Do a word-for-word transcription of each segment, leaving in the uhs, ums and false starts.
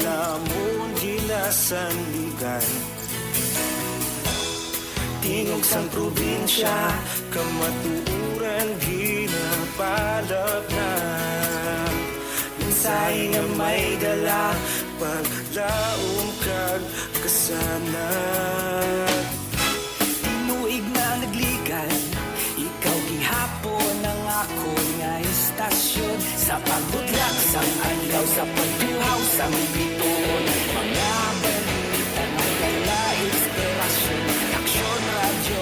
namon ginasandigan. Tingog sang probinsya, kamatuoran ginapalapnag. Mensahe nga may dala, paglaom kag kasanag. Tinuig na nagligad, ikaw gihapon ang akon nga istasyon. Sa pagbutlak sang adlaw, sa pagtuhaw sang bituon, mga balita nga dala inspirasyon. Aksyon Radyo,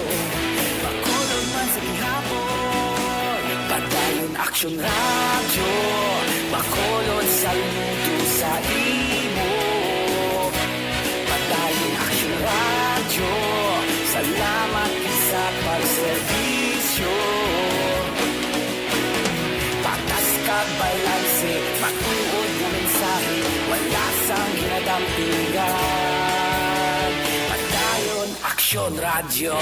Bacolod man sa gihapon, padayon Aksyon Radyo, Bacolod, saludo sa imo. Padayon Aksyon Radyo, salamat sa pagserbisyo. Patas kag balanse, matuod nga mensahe, wala sang ginadampigan. Padayon Aksyon Radyo.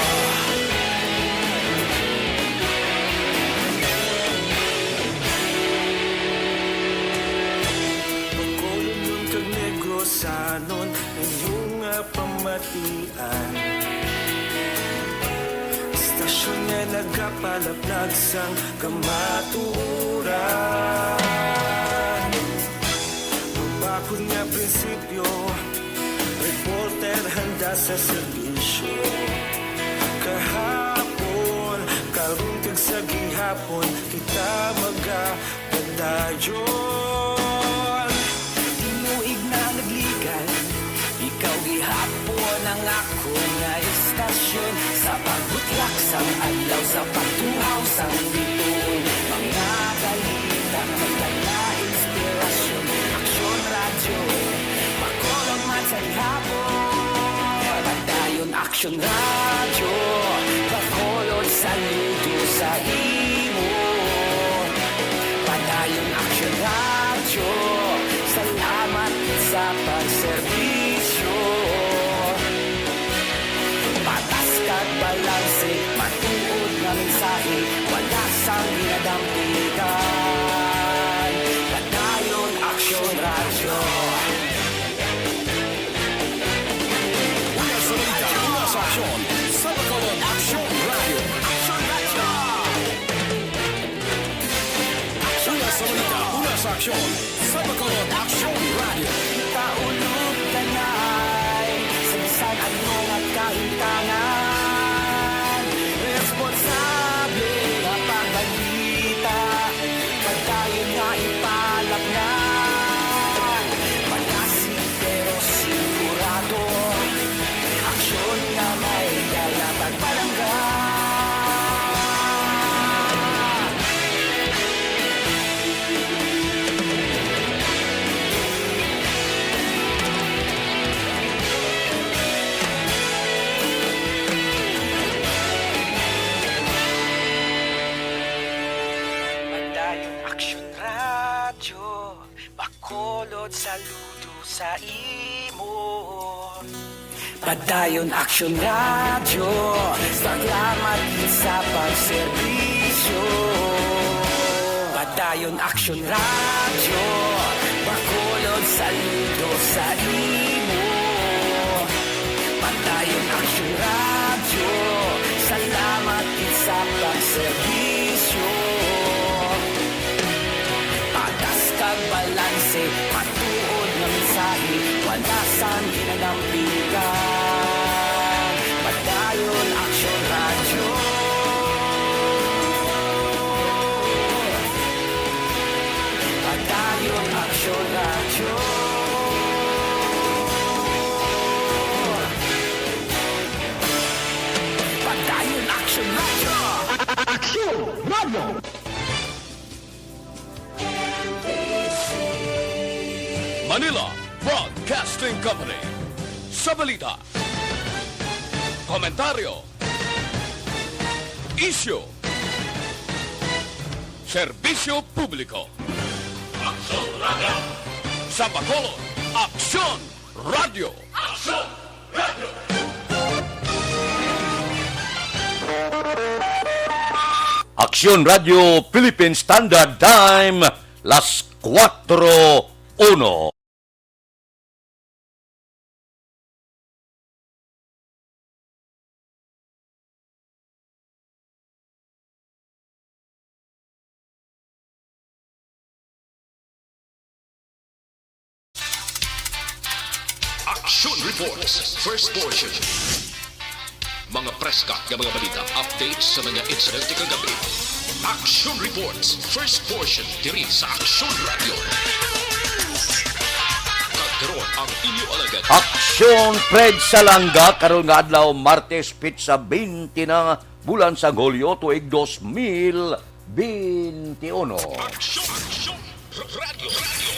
Bacolodnon kag Negrosanon, inyo nga pamatian. Istasyon nga nagapalaplag sang kamatuoran. Mabakod nga prinsipyo, reporter handa sa serbisyo. Kahapon, karon kag sa gihapon, kita magapadayon. Tinuig na nagligad, ikaw gihapon ang akon nga istasyon. Sa pagbutlak sang adlaw, sa pagtuhaw sang bituon, mga balita nga dala inspirasyon. Aksyon Radyo, Bacolod man sa gihapon. Padayon Aksyon Radyo, Bacolod, saludo sa imo. Padayon Aksyon Radyo, salamat sa pagserbisyo. Patas kag balanse, matuod nga mensahe, wala sang ginadampigan. Padayon Aksyon Radyo. Una sa balita, una sa aksyon, sa Bacolod Aksyon Radyo. Aksyon Radyo! Una sa balita, una sa aksyon, sa Bacolod Aksyon Radyo. Kita ulog kanay, sa bisan ano nga kahintangan. Responsable nga pagbalita, padayon nga ipalapngan. Malasig pero sigurado, aksyon nga may dala pagpalangga. Padayon Aksyon Radyo, Bacolod, saludo sa imo. Padayon Aksyon Radyo, salamat sa pagserbisyo. Padayon Aksyon Radyo, Bacolod, saludo sa imo. Padayon Aksyon Radyo, salamat gid sa pagserbisyo. Patas kag balanse, matuod nga mensahe, wala sang ginadampigan. Padayon Aksyon Radyo. Padayon Aksyon Radyo. Padayon Aksyon Radyo. Aksyon Radyo. Manila Broadcasting Company. Sa balita, komentaryo, isyu, serbisyo publiko. Aksyon Radyo. Sa Bacolod, Aksyon Radyo. Aksyon Radyo. Aksyon Radyo Philippine Standard Time, las kuwatro uno. Action Reports, first portion. Mga preska nga mga balita, updates sa mga insidente kagabi. Action Reports, first portion, diri sa Action Radio. Kag karon ang inyo alagad. Action Fred Salanga, karon nga adlaw, Martes, pitsa twenty na, bulan sang Hulyo, tuig dos mil twenty-uno. Action, Action, Radio, Radio.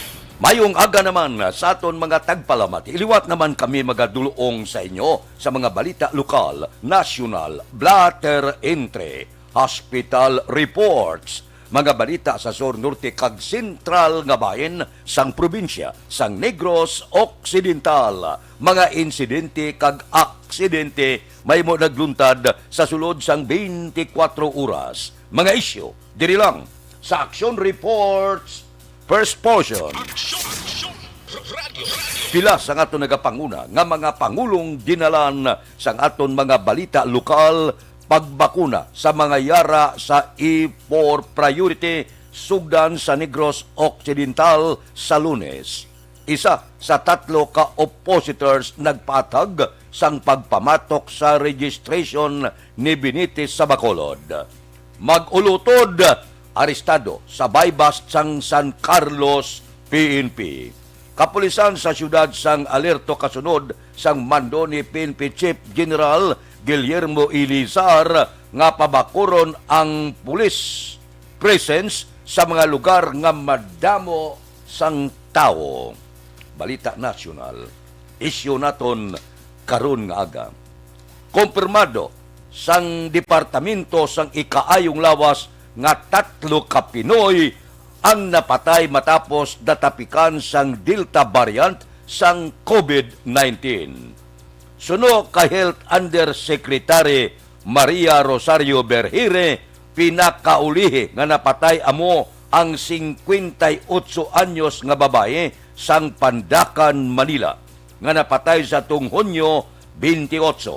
Mayong aga naman sa aton mga tagpalamati. Liwat naman kami magadulong sa inyo sa mga balita lokal, nasyonal, blotter entry, hospital reports, mga balita sa sur, norte, kag sentral nga bahin sang probinsya sang Negros Occidental, mga insidente kag aksidente mahimo nagluntad sa sulod sang twenty-four oras. Mga isyu diri lang sa Action Reports, first portion. Action, Action, Radio, Radio. Pila sa aton nagapanguna nga mga pangulong dinalan sa aton mga balita lokal, pagbakuna sa mga yara sa E four priority sugdan sa Negros Occidental sa Lunes. Isa sa tatlo ka oppositors nagpatag sang pagpamatok sa registration ni Benitez sa Bacolod. Mag-ulutod, arestado sa buy-bust sang San Carlos P N P. Kapulisan sa siyudad sang alerto kasunod sang mando ni P N P Chief General Guillermo Elizar nga pabakuron ang pulis presence sa mga lugar nga madamo sang tawo. Balita nasyonal, isyu naton karon nga aga. Kompirmado sang Departamento sang Ikaayong Lawas nga tatlo ka Pinoy ang napatay matapos natapikan sang Delta variant sang COVID nineteen. Suno kay Health Undersecretary Maria Rosario Berhire, pinakaulihi nga napatay amo ang singkwenta y otso anyos nga babayi sang Pandacan, Manila, nga napatay sa tuong Hunyo twenty-eight.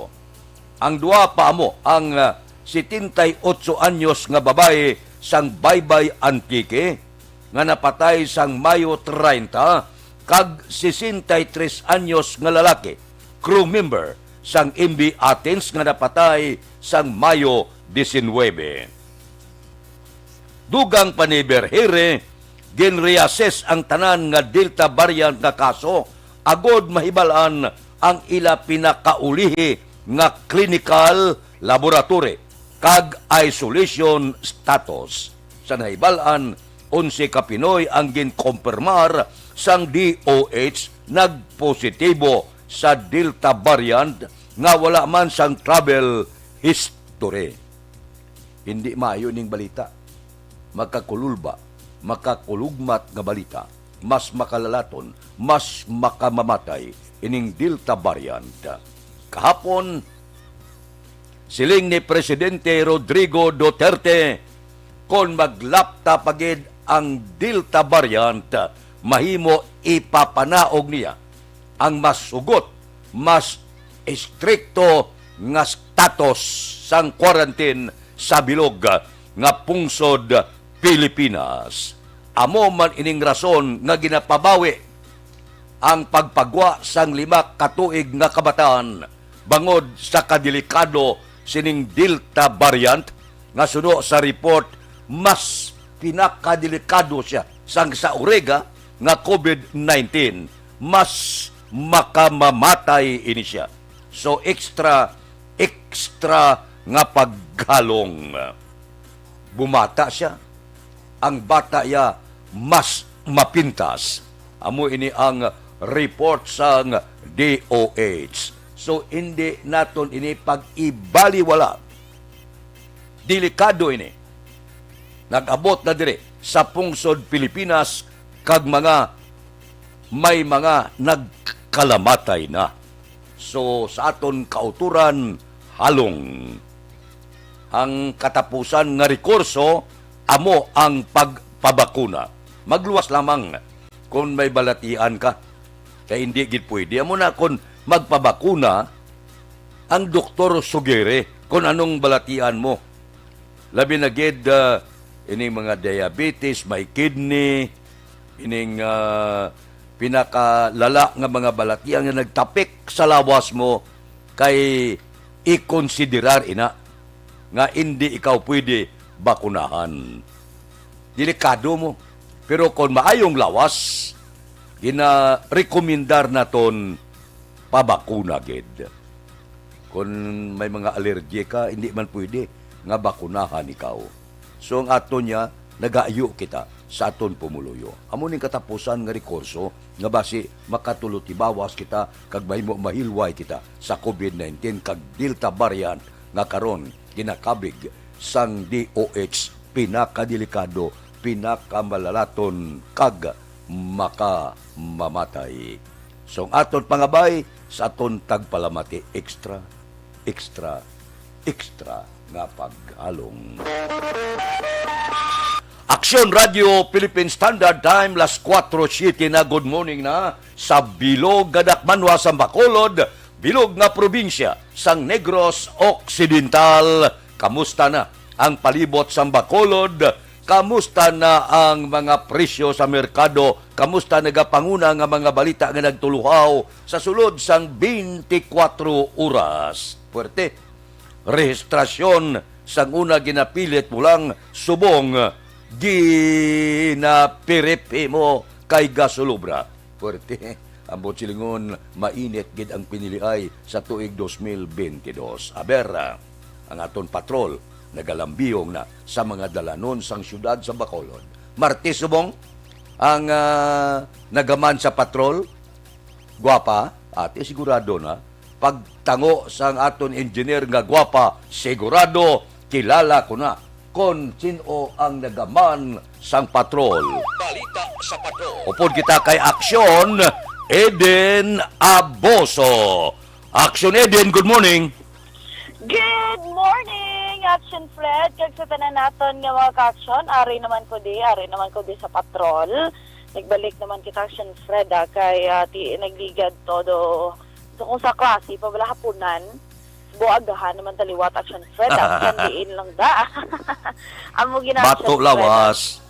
Ang duha pa amo ang, ah, setenta y otso anyos nga babayi sang Baybay, Antique, nga napatay sang Mayo treinta, kag sesenta y tres anyos nga lalaki, crew member sang M V Athens, nga napatay sang Mayo diecinuebe. Dugang pa ni Berhire, gin-reassess ang tanan nga Delta variant nga kaso agod mahibal-an ang ila pinakaulihi nga clinical laboratory kag isolation status. Sa nahibal-an, onse ka Pinoy ang ginkompirmar sang D O H nagpositibo sa Delta variant nga wala man sang travel history. Hindi maayo ning balita. Makakululba, makakulugmat nga balita. Mas makalalaton, mas makamamatay ining Delta variant. Kahapon, siling ni Presidente Rodrigo Duterte, kon maglapta pa gid ang Delta variant, mahimo ipapanaog niya ang mas sugot, mas estrikto nga status sang quarantine sa bilog nga pungsod Pilipinas. Amo man ining rason nga ginapabawi ang pagpagwa sang lima ka tuig nga kabataan bangod sa kadelikado sining Delta variant nga suno sa report mas pinakadelikado siya sang sa origa nga COVID nineteen, mas makamamatay ini siya. So, extra, extra nga paghalong. Bumata siya. Ang bata iya mas mapintas. Amo ini ang report sang D O H. So, hindi naton ini pag-ibaliwala. Delikado ini. Nag-abot na diri sa pungsod Pilipinas kag mga, may mga nagkalamatay na. So, sa aton kauturan, halong. Ang katapusan nga rekurso amo ang pagpabakuna. Magluwas lamang kon may balatian ka. Kay hindi gid pwede. Amo na, kon magpabakuna, ang doktor sugere kon anong balatian mo. Labi na gid, ah, ining mga diabetes, may kidney, ining, ah, pinakalala nga mga balatian nga nagtapik sa lawas mo, kay ikonsiderar ina nga indi ikaw pwede bakunahan. Delikado mo. Pero kon maayong lawas, ginarekomendar naton pabakuna gid. Kon may mga allergy ka, hindi man pwede nga bakunahan ikaw. So, ang aton niya, nagayo kita sa aton pumuluyo. Amo ning katapusan nga rekurso nga basi makatulutibawas kita kag mahimo mahilway kita sa covid nineteen kag Delta variant nga karon ginakabig sang D O H, pinakadelikado, pinakamalalaton kag makamamatay. So, ang aton pangabay sa aton tagpalamati, extra, extra, extra nga paghalong. Aksyon Radio Philippine Standard Time, las kuwatro siete na. Good morning na sa bilog nga dakmanwa sang Bacolod, bilog nga probinsya sang Negros Occidental. Kamusta na ang palibot sang Bacolod? Kamusta na ang mga presyo sa merkado? Kamusta nagapanguna nga mga balita nga nagtuluhaw sa sulod sang twenty-four oras? Puwerte. Rehistrasyon sang una ginapilit mo lang, subong ginapiriphi mo kay gasulubra. Puwerte. Ambot silingon, mainit gid ang piniliay sa tuig dos mil bente dos. Aber, ang aton patrol nagalambiyong na sa mga dalanon sang siyudad sa Bacolod. Martes subong ang, ah, nagaman sa patrol. Gwapa, ate, sigurado na. Pagtango sang aton engineer nga gwapa, sigurado kilala ko na kon sin-o ang nagaman sang patrol. Balita sa patrol. Upod kita kay Aksyon, Eden Aboso. Aksyon, Eden, good morning. Good morning, Action Fred, kag sa tanan naton nga mga ka-action. Ari naman ko di, ari naman ko di sa patrol. Nagbalik naman kita, Action Fred, ah, kay, ah, ti, nagligad todo. So, kung sa klase pa bala hapunan, buagahan naman taliwat, Action Fred, ah, diin lang da. Amo gina, Action Fred, ah. Bato lawas.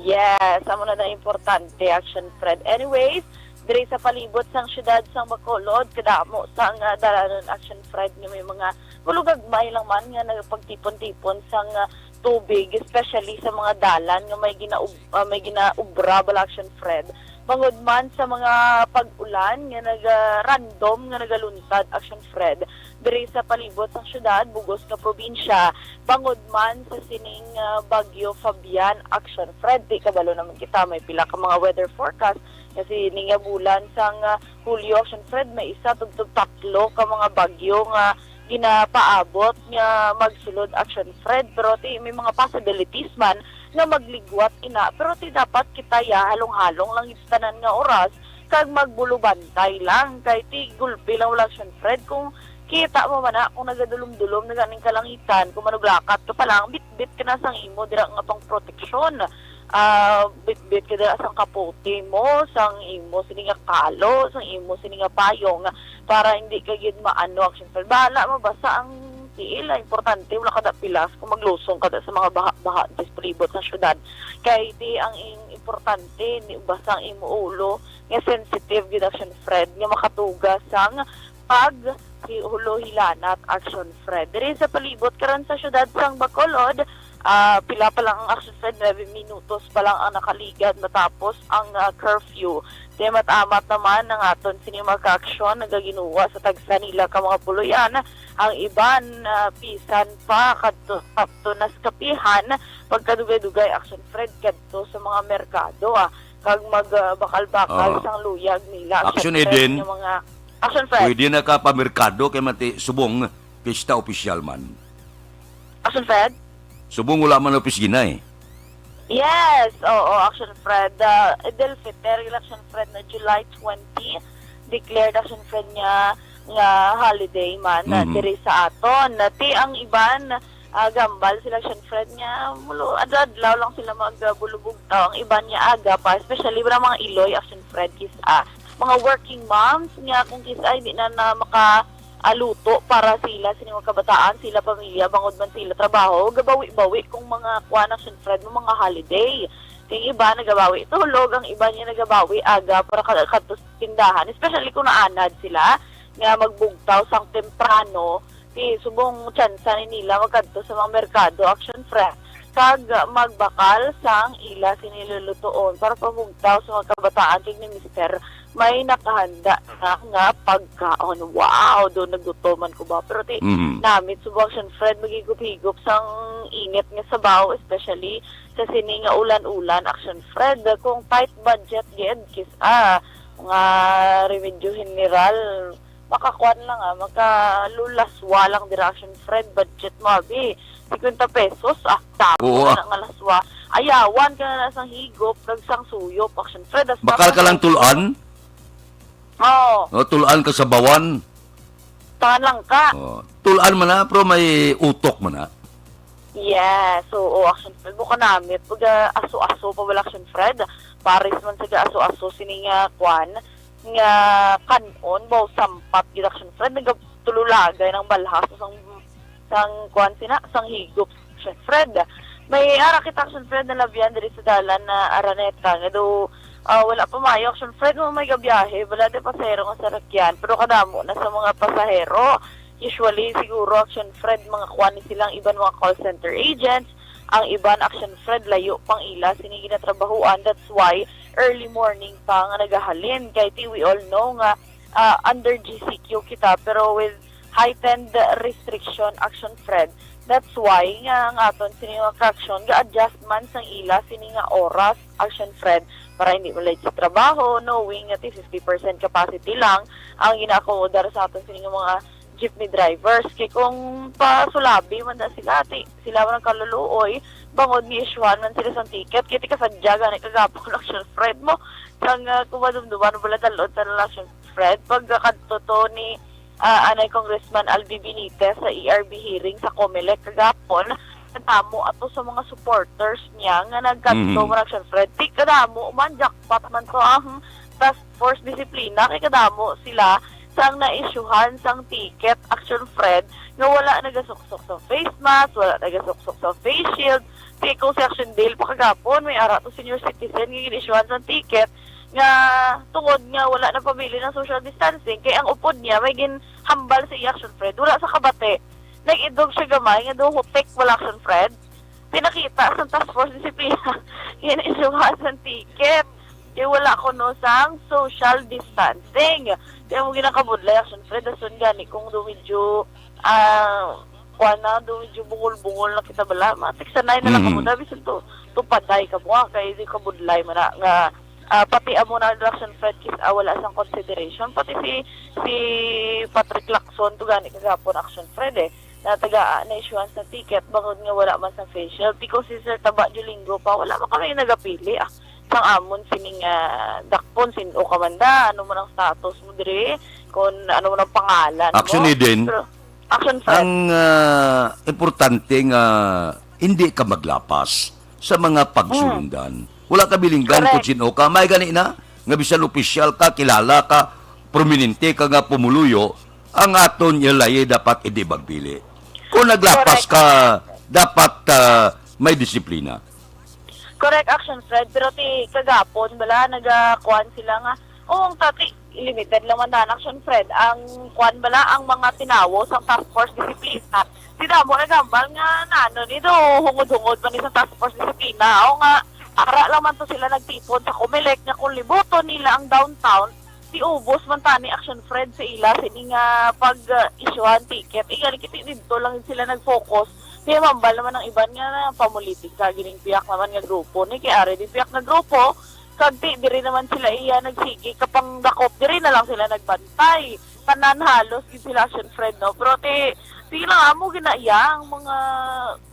Yes, amo na na importante, Action Fred. Anyways, diri sa palibot sang siyudad sang Bacolod, kadamo sang, ah, dalanon, Action Fred, nga may mga gulugagmay lang man nga nagapagtipon-tipon sang, ah, tubig, especially sa mga dalan nga may ginaub-, ah, may ginaubra bala, Action Fred. Bangod man sa mga pag-ulan nga naga-, random nga nagaluntad, Action Fred, diri sa palibot sang siyudad, bug-os nga probinsya, bangod man sa sining, ah, Bagyo Fabian, Action Fred. Di kabalo naman kita, may pila ka mga weather forecast nga sining nga bulan sang, ah, Hulyo, Action Fred, may isa tubtob tatlo ka mga bagyo nga ginapaabot nga magsulod, Action Fred, pero ti, may mga possibilities man nga magligwat ina, pero ti dapat kita ya halong-halong lang gid sa tanan nga oras kag magbulubantay lang, kay ti gulpi lang wala, Action Fred, kung kita mo man na, kung nagadulom-dulom na ganing kalangitan, kung manuglakat ka pa lang, bitbit ka na sang imo dira nga pang proteksyon. Ah, bitbit ka dira sang kapote mo, sang imo sini nga kalo, sang imo sini nga payong, para hindi ka gid maano, Action Fred. Bahala mabasa ang tiil, ah, importante wala ka da pilas kung maglusong ka da sa mga baha-baha sa palibot sa syudad. Kay di ang ing-, importante ni basa ang imo ulo nga sensitive gid, Action Fred, nga makatuga sang pag hi-, hulo-hilanat, Action Fred. Diri sa palibot karon sa siyudad sang Bacolod, ah, pila pa lang ang, Action Fred, nuebe minutos pa lang ang nakaligad matapos ang, ah, curfew. Di mat-amat naman ang aton sini mga ka-aksyon nagaginuwa sa tagsa nila ka mga puloy-an. Ang iban, ah, bisan pa kadto, kadto na sa kapihan, pagkadugay-dugay, Action Fred, kadto sa mga merkado, ah, kag mag, ah, bakal-bakal Oo. sang luyag nila, Action Action Fred, Eden. Nga mga Action Fred. Pwede na ka pamerkado kay mati subong pista opisyal man. Action Fred? Subong wala man opisina eh. Yes, oo, Action Fred. Ah, Eid al-Fitr, Action Fred, na July twenty, declared, Action Fred, nga, nga holiday man na Mhm. diri sa aton. Ti ang iban, ah, gambal sila, Action Fred, nga mulo, adlaw-adlaw lang sila magbulubugtaw. Ang iban nga aga pa, especially ba mga iloy, Action Fred, kis-a mga working moms nga kung kis-a hindi na, na maka, ah, luto para sila, sini mga kabataan, sila pamilya, bangod man sila trabaho, gabawi-bawi kung mga kuan, Action Fred, mo mga holiday. Ang iba nagabawi tulog, ang iba niya nagabawi aga para ka-, kadto sa tindahan, especially kung naanad sila nga magbugtaw sang temprano, ti subong tsansa ni nila magkadto sa mga merkado, Action Friend, kag magbakal sang ila sini lulutuon para pabugtaw sa mga kabataan kag ni Mister may nakahanda na nga pagkaon. Wow, do nagutuman ko ba? Pero ti Mhm. namit subong, Action Friend, maghigop-higop sang init nga sabaw, especially sa sini nga ulan-ulan, Action Friend. Kung tight budget gid, kis-, ah, nga remedyo general, makakuan lang, ah, makalulaswa lang dira, Action Friend. Budget mo, abi, fifty pesos, ah, damo Oo, na ah. nga laswa. Ayawan ka na sang higop kag sang suyop, Action Friend. Hasta Bakal ka lang tul-an? Oo. O, tul-an ka sa bawan? Tangan lang ka. O, tul-an man na, pero may utok man na. Yes, oo, Action Friend. Buka namit, pag, ah, aso-aso pa wala, Action Friend. Paris man sa aso-aso, sini nga kwan, nga kanon, baw sampat gid, Action Friend. Nagatululagay ng balhas sang, sang kwan sina, sang higop, Action Friend. May ara kita, Action Friend, na labyan diri sa dalan na Araneta, nga do, ah, wala pa maayo, Action Friend, mo may gabiyahe, wala di pasahero nga sarakyan, pero kadamo na sa mga pasahero. Usually, siguro, Action Friend, mga kwan ni silang iban mga call center agents, ang iban, Action Friend, layo pang ila sini ginatrabahuan. That's why early morning pa nga nagahalin. Kay ti, we all know nga, ah, under G C Q kita, pero with heightened restriction, Action Friend. That's why nga ang aton sini nga ka-action ga-adjust man sang ila sini nga oras, Action Friend, para hindi ma-late sa trabaho, knowing nga ti fifty percent capacity lang ang ginaakomodar sa aton sini nga mga jeepney drivers. Kay kung pasulabi man na sila, ti sila man ang kaluluoy, bangod ni-issuehan man sila sang ticket. Kay ti kasadya gani kagapon, Action Friend, mo. Sang, ah, kung madumduman mo, wala, dalon sa Action Friend. Pagkakadto to ni, ah, anay Congressman Albi Benitez sa E R B hearing sa Comelec kagapon, kadamo ato sa mga supporters niya nga nagkadto Mhm. man, Action Friend. Ti kadamo man, jackpot man to ang task force disiplina, kay kadamo sila sang na-issuehan sang ticket, Action Friend, nga wala nagasuksok sa face mask, wala nagasuksok sa face shield. Ti kung si Action Dale pa kagapon, may ara to senior citizen nga gin-issuehan sang ticket nga tungod nga wala napabilin ang social distancing, kay ang upod niya may ginhambal sa iya, Action Friend, wala sa kabati. Nag-idog siya gamay nga daw hutik wala, Action Friend. Pinakita sa task force disiplina, gin-issuehan sang ticket. Kay wala kuno sang social distancing. Kaya mo ginakabudlay, Action Friend, dason gani kung do medyo, ah, kuwan na, do medyo bungol-bungol na kita bala, matiksanay na lang Mhm. kamo na, bisan to, tupaday ka mo, ah, kay di kabudlay man na nga, ah, pati amo na, Action Friend, kis-, ah, wala sang consideration. Pati si, si Patrick Lacson, to gani kagapon, Action Friend, eh, na taga, ah, na-issuehan sa ticket, bangod nga wala man sa face shield. Ti kung si Sir Taba Julingo pa, wala man kami nagapili, ah, sang amon sining, ah, dakpon, sin-o ka man da, ano man ang status mo diri, kung ano man ang pangalan mo. Actually din, Pero, Action Friend. ang, ah, importante nga hindi ka maglapas sa mga pagsulundan. Wala ka bilinggan Correct. kung sin-o ka. May gani na, nga bisan opisyal ka, kilala ka, prominente ka nga pumuluyo, ang aton ilay dapat hindi magpili. Kung naglapas Correct. ka, dapat, ah, may disiplina. Correct, Action Friend. Pero ti kagapon, bala, nagakuan sila nga, oo, ang tati, limited lang man daan, Action Friend. Ang kuan, bala, ang mga tinawo sa task force disiplina. Ti damo nagambal nga, nano ni do, hungod-hungod man ni sa task force disiplina. O nga, ara lang man to sila nagtipon sa Comelec nga kung libuton nila ang downtown, ti ubos man tani, Action Friend, sa ila sini nga pag, uh, isyuhan ticket. Igali kiti didto lang sila nag-focus. Kaya mambal naman ang iban nga na pamulitika, gining piyak naman nga grupo ni, kay ari di piyak nga grupo, kag ti diri naman sila iya nagsigi kapangdakop, diri na lang sila nagbantay. Tanan halos gid sila, Action Friend, no? Pero ti, sige lang, amo ginaiya ang mga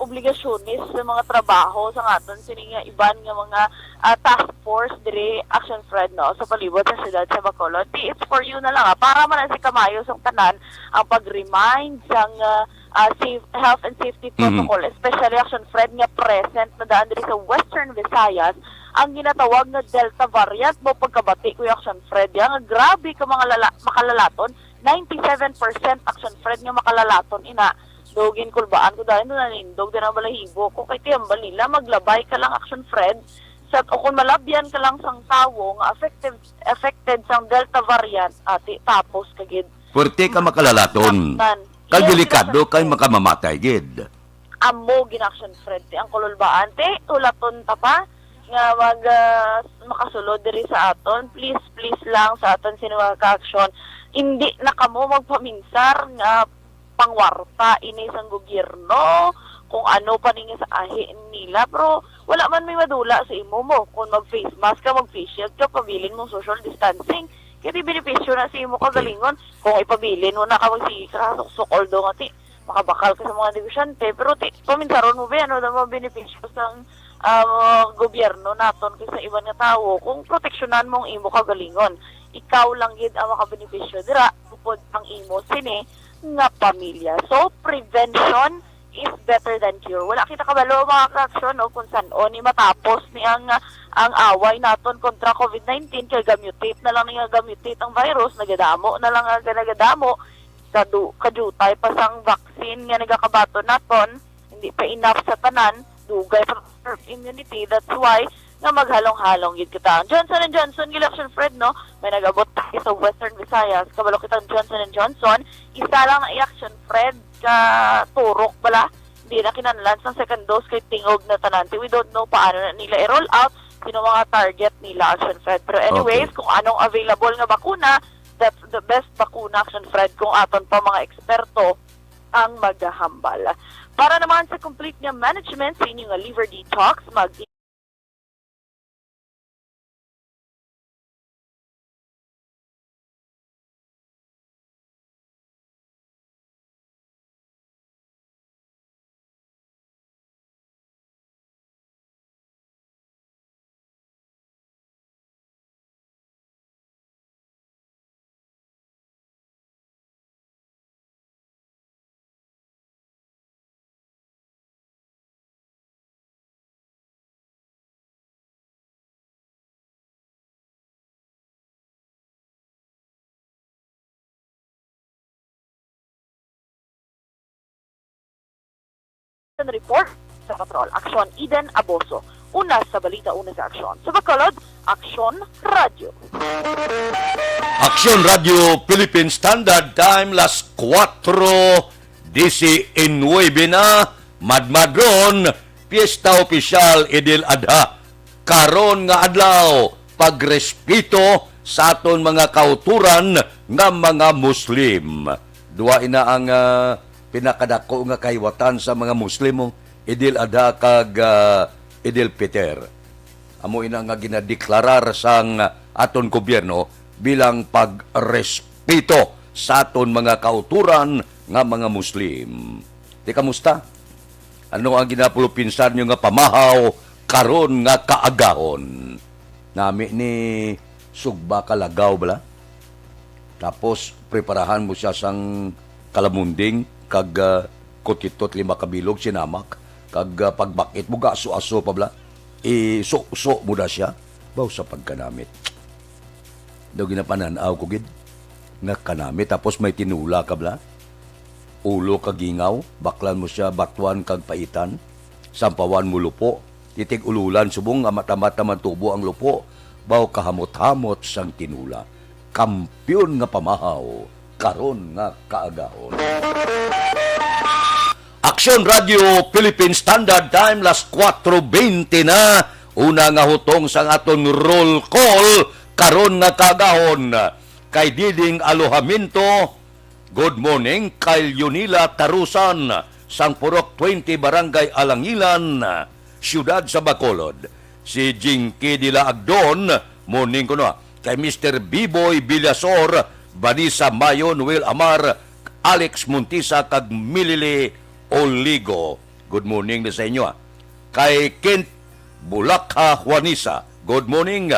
obligasyones sa mga trabaho sa aton sini nga iban nga mga, ah, task force diri, Action Friend, no, sa palibot sa siyudad sa Bacolod. Ti, it's for you na lang, ah. Para man na si kamayo sang tanan ang pag-remind sang, ah, ah, safe, health and safety Mhm. protocol, especially, Action Friend, nga present na daan diri sa Western Visayas ang ginatawag nga Delta variant. Mo pagkabati ko, Action Friend, ya, nga grabe ka mga lala-, makalalaton, ninety-seven percent, Action Friend, nga makalalaton ina. Do ginkulbaan ko dahil nanindog din ang balahibo ko kay tiyambal nila maglabay ka lang, Action Friend, Sa, o kung malabyan ka lang sang tawo nga affected, affected sang Delta variant, ati, tapos ka gid. Puwerte ka makalalaton. Nasaktan. Kag yes, delikado kay nasaktan. Makamamatay gid. Amo gid, Action Fred, ti ang kululbaan. Ti, hulaton ta pa nga mag, ah, makasulod diri sa aton. Please, please lang sa aton sino nga ka-action. Hindi na kamo magpaminsar nga pangwarta ini sang gobyerno, kung ano pa ni nga sa ahi nila. Pero wala man may madula sa imo mo. Kung mag-face mask ka, mag-face shield ka, pabilin mong social distancing. Kaya di benepisyo na sa imo Okay. kagalingon. Kung ipabilin mo na ka, magsige ka suksok, although nga ti, makabakal ka sa mga negosyante, pero ti, paminsaron mo ba yan? Ano na mga benepisyo sang, ah, gobyerno naton kay sa iban nga tawo? Kung proteksyonan mo ang imo kagalingon, ikaw lang gid ang makabenepisyo dira, upod ang imo sini nga pamilya. So, prevention is better than cure. Wala kita kabalo, mga ka-action, no, kung san-o ni matapos ni ang, ang away naton kontra covid nineteen, kay ga-mutate na lang ni nga ga-mutate ang virus, nagadamo na lang nga nagadamo, kadu-, kadutay pa sang vaccine nga nagakabaton naton, hindi pa enough sa tanan, dugay pa herd immunity. That's why nga maghalong-halong gid kita. Ang Johnson and Johnson gid, Action Fred, no? May nag-abot tayo sa Western Visayas. Kabalo kitang Johnson and Johnson, isa lang na i-, Action Fred, ka turok bala. Di na kinahanglan sang second dose kay tingog na tanan. Ti, we don't know paano na nila i-roll out, sino mga target nila, Action Fred. Pero anyways, Okay. kung anong available nga bakuna, that's the best bakuna, Action Fred, kung aton pa mga eksperto ang maghahambal. Para naman sa complete nga management sa inyo nga liver detox, mag Report sa Patrol. Aksyon, Eden Aboso. Una sa balita, una sa aksyon. Sa Bacolod, Aksyon Radyo. Aksyon Radyo Philippine Standard Time, las kuwatro diecinuebe na, madmadron, Piyesta Opisyal Idil Adha. Karon nga adlaw, pagrespeto sa aton mga kautoran nga mga Muslim. Duha ina ang, ah, pinakadako nga kahiwatan sa mga Muslim, oh, Idil Adha kag, ah, Idil Peter. Amo ina nga ginadeklarar sang aton gobyerno bilang pagrespeto sa aton mga kautoran nga mga Muslim. Di kamusta? Ano ang ginapulupinsar nyo nga pamahaw karon nga kaagahon? Nami ni sugba ka lagaw bala? Tapos preparahan mo siya sang kalamunding kag, ah, kutitot lima ka bilog sinamak, kag, ah, pagbakit mo gaso-aso pa bala? Isuso mo na siya baw sa pagkanamit. Daw ginapanan-aw ko gid nga kanami, tapos may tinula ka bala? Ulo ka gingaw, baklan mo siya batuan kag paitan, sampawan mo lupo, titig-ululan subong nga matamat naman tubo ang lupo, baw kahamot-hamot sang tinula. Kampiyon nga pamahaw karon nga kaagahon. Aksyon Radio Philippine Standard Time, las kuwatro bente na. Una nga hutong sang aton roll call karon nga kaagahon. Kay Diding Alojamiento, good morning. Kay Leonila Tarusan, sang Purok twenty, Barangay Alangilan, Siyudad sa Bacolod. Si Jinky Dila Agdon, morning kuno. Kay Mister Biboy Villasor, Vanessa Mayo, Noel Amar, Alex Montisa, kag Milili Oligo. Good morning na sa inyo, ah. Kay Kent Bulakha Juanisa, good morning.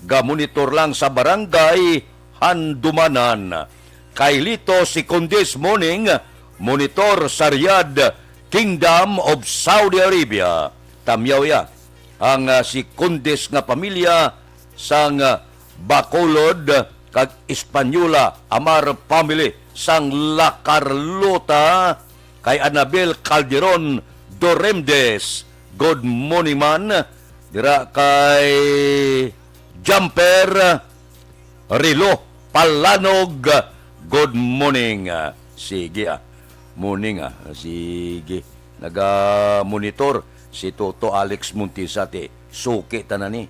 Gamonitor lang sa barangay Handumanan. Kay Lito Secundis, morning. Monitor sa Riyadh, Kingdom of Saudi Arabia. Tamyaw ya ang, ah, Secundis nga pamilya sang, ah, Bacolod kag Española, Amar family sang La Carlota. Kay Anabel Calderon Doremdes, good morning man. Dira kay Jumper Rilo Palanog. Good morning. Ah, sige, ah. Morning, ah. Sige. Naga-monitor si Toto Alex Montisa, ti suki tanan ni.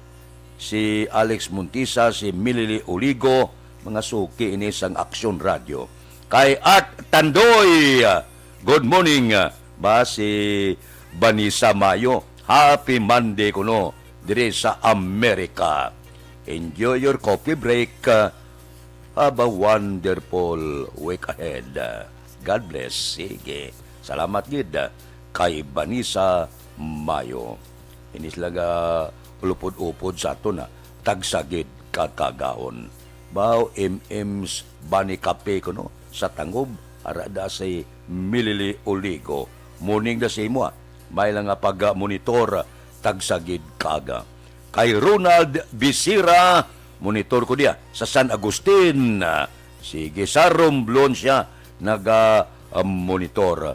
Si Alex Montisa, si Milili Oligo, mga suki ini sang Aksyon Radio. Kay Art Tandoy, ah, good morning, ah, ba si Vanessa Mayo. Happy Monday kuno diri sa Amerika. Enjoy your coffee break. Have a wonderful week ahead. God bless. Sige. Salamat gid kay Vanessa Mayo. Ini sila ga ulupod-upod sa aton, ha. Tagsa gid ka kaagahon. Bao, M M's Bani Cafe kuno sa Tangob, ara da si Milili Oligo. Morning da sa imo, ha. May lang nga pag-monitor, tagsa gid kaaga. Kay Ronald Bisira, monitor ko diya sa San Agustin. Sige, sa Romblon siya naga, ah, monitor.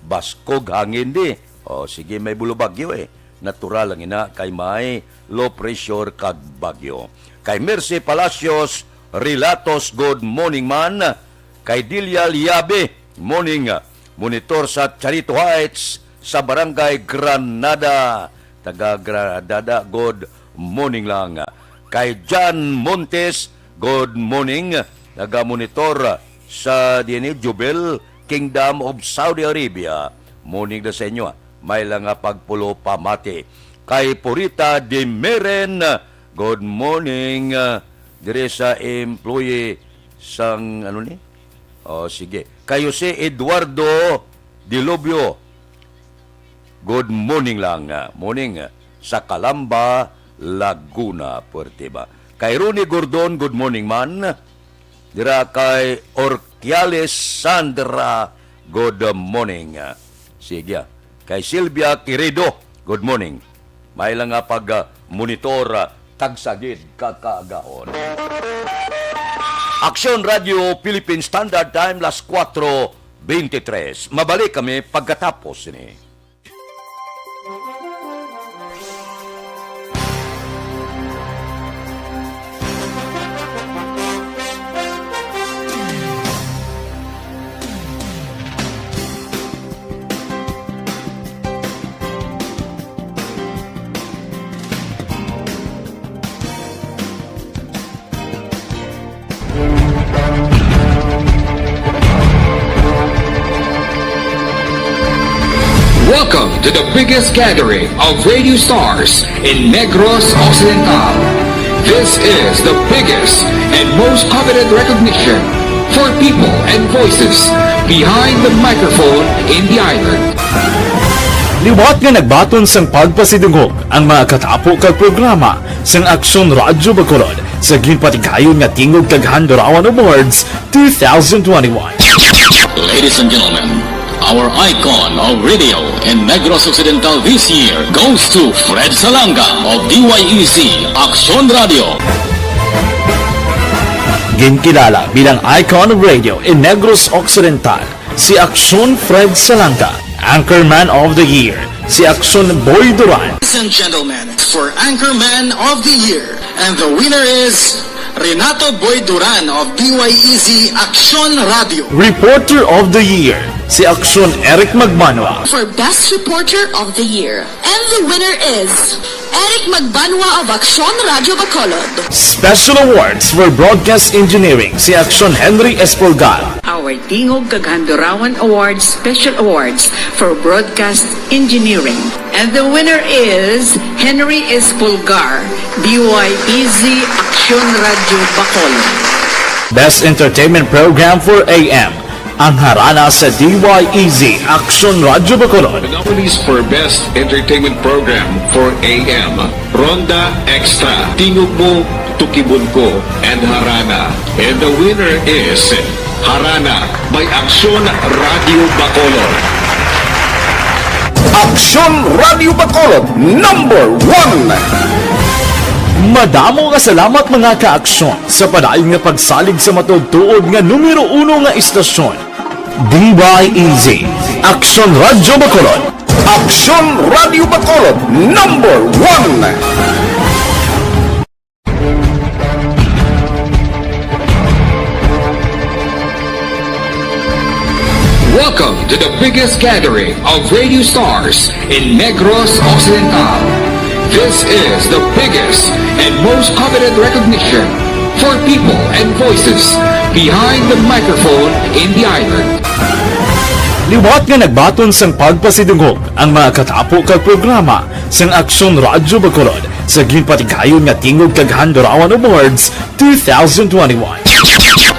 Baskog hangin di. O, sige, may bulubagyo, eh. Natural lang ina kay may low pressure kag bagyo. Kay Mercy Palacios Rilatos, good morning man. Kay Delia Liabe, morning. Monitor sa Charito Heights sa Barangay Granada. Taga Granada, good morning lang. Kay John Montes, good morning. Naga-monitor sa D N A Jubil, Kingdom of Saudi Arabia. Morning na sa inyo, ah. May lang nga pagpulo pamati. Kay Purita Dimeren, good morning, ah, dire sa employee sang, ano ni? O, sige. Kay Jose Eduardo Dilobio, good morning lang, ah, morning, ah, sa Calamba, Laguna, puwerte ba? Kay Ronnie Gordon, good morning man. Dira kay Orquiales Sandra, good morning. Sige, ah. Kay Silvia Quirido, good morning. May lang nga pag, ah, monitor, ah, tagsa gid ka kaagahon. Aksyon Radio Philippine Standard Time, las kuwatro beintitrés. Mabalik kami pagkatapos sini. Welcome to the biggest gathering of radio stars in Negros Occidental. This is the biggest and most coveted recognition for people and voices behind the microphone in the island. Liwat nga nagbaton sang pagpasidungog ang mga katapo kag programa sang Aksyon Radyo Bacolod sa ginpatigayon nga tingog kag Handurawan Awards two thousand twenty-one. Ladies and gentlemen, our icon of radio in Negros Occidental this year goes to Fred Salanga of D Y E Z Aksyon Radio. Ginkilala bilang icon of radio in Negros Occidental si Aksyon Fred Salanga, Anchorman of the Year si Aksyon Boy Duran. Ladies and gentlemen, for Anchorman of the Year, and the winner is Renato Boy Duran of D Y E Z Aksyon Radio. Reporter of the Year si Aksyon Eric Magbanwa. For Best Reporter of the Year, and the winner is Eric Magbanwa of Aksyon Radio Bacolod. Special Awards for Broadcast Engineering si Aksyon Henry Espolgar. Our Tingog kag Handurawan Awards Special Awards for Broadcast Engineering. And the winner is Henry Espolgar, D Y E Z Aksyon Radio Bacolod. Best Entertainment Program for A M, ang Harana sa D Y E Z Aksyon Radio Bacolod. The nominees for Best Entertainment Program for A M, Ronda Extra, Tingog Mo, Tukibon Ko, and Harana. And the winner is Harana by Aksyon Radio Bacolod. Aksyon Radio Bacolod, number one! Madamo nga salamat, mga ka-aksyon, sa padayon nga pagsalig sa matuod-tuod nga numero uno nga istasyon, D Y E Z, Aksyon Radio Bacolod. Aksyon Radio Bacolod, number one. Welcome to the biggest gathering of radio stars in Negros Occidental. This is the biggest and most coveted recognition for people and voices behind the microphone in the island. Liwat nga nagbaton sang pagpasidungog ang mga katapo kag programa sang Aksyon Radyo Bacolod sa ginpatigayon nga Tingog kag Handurawan Awards two thousand twenty-one.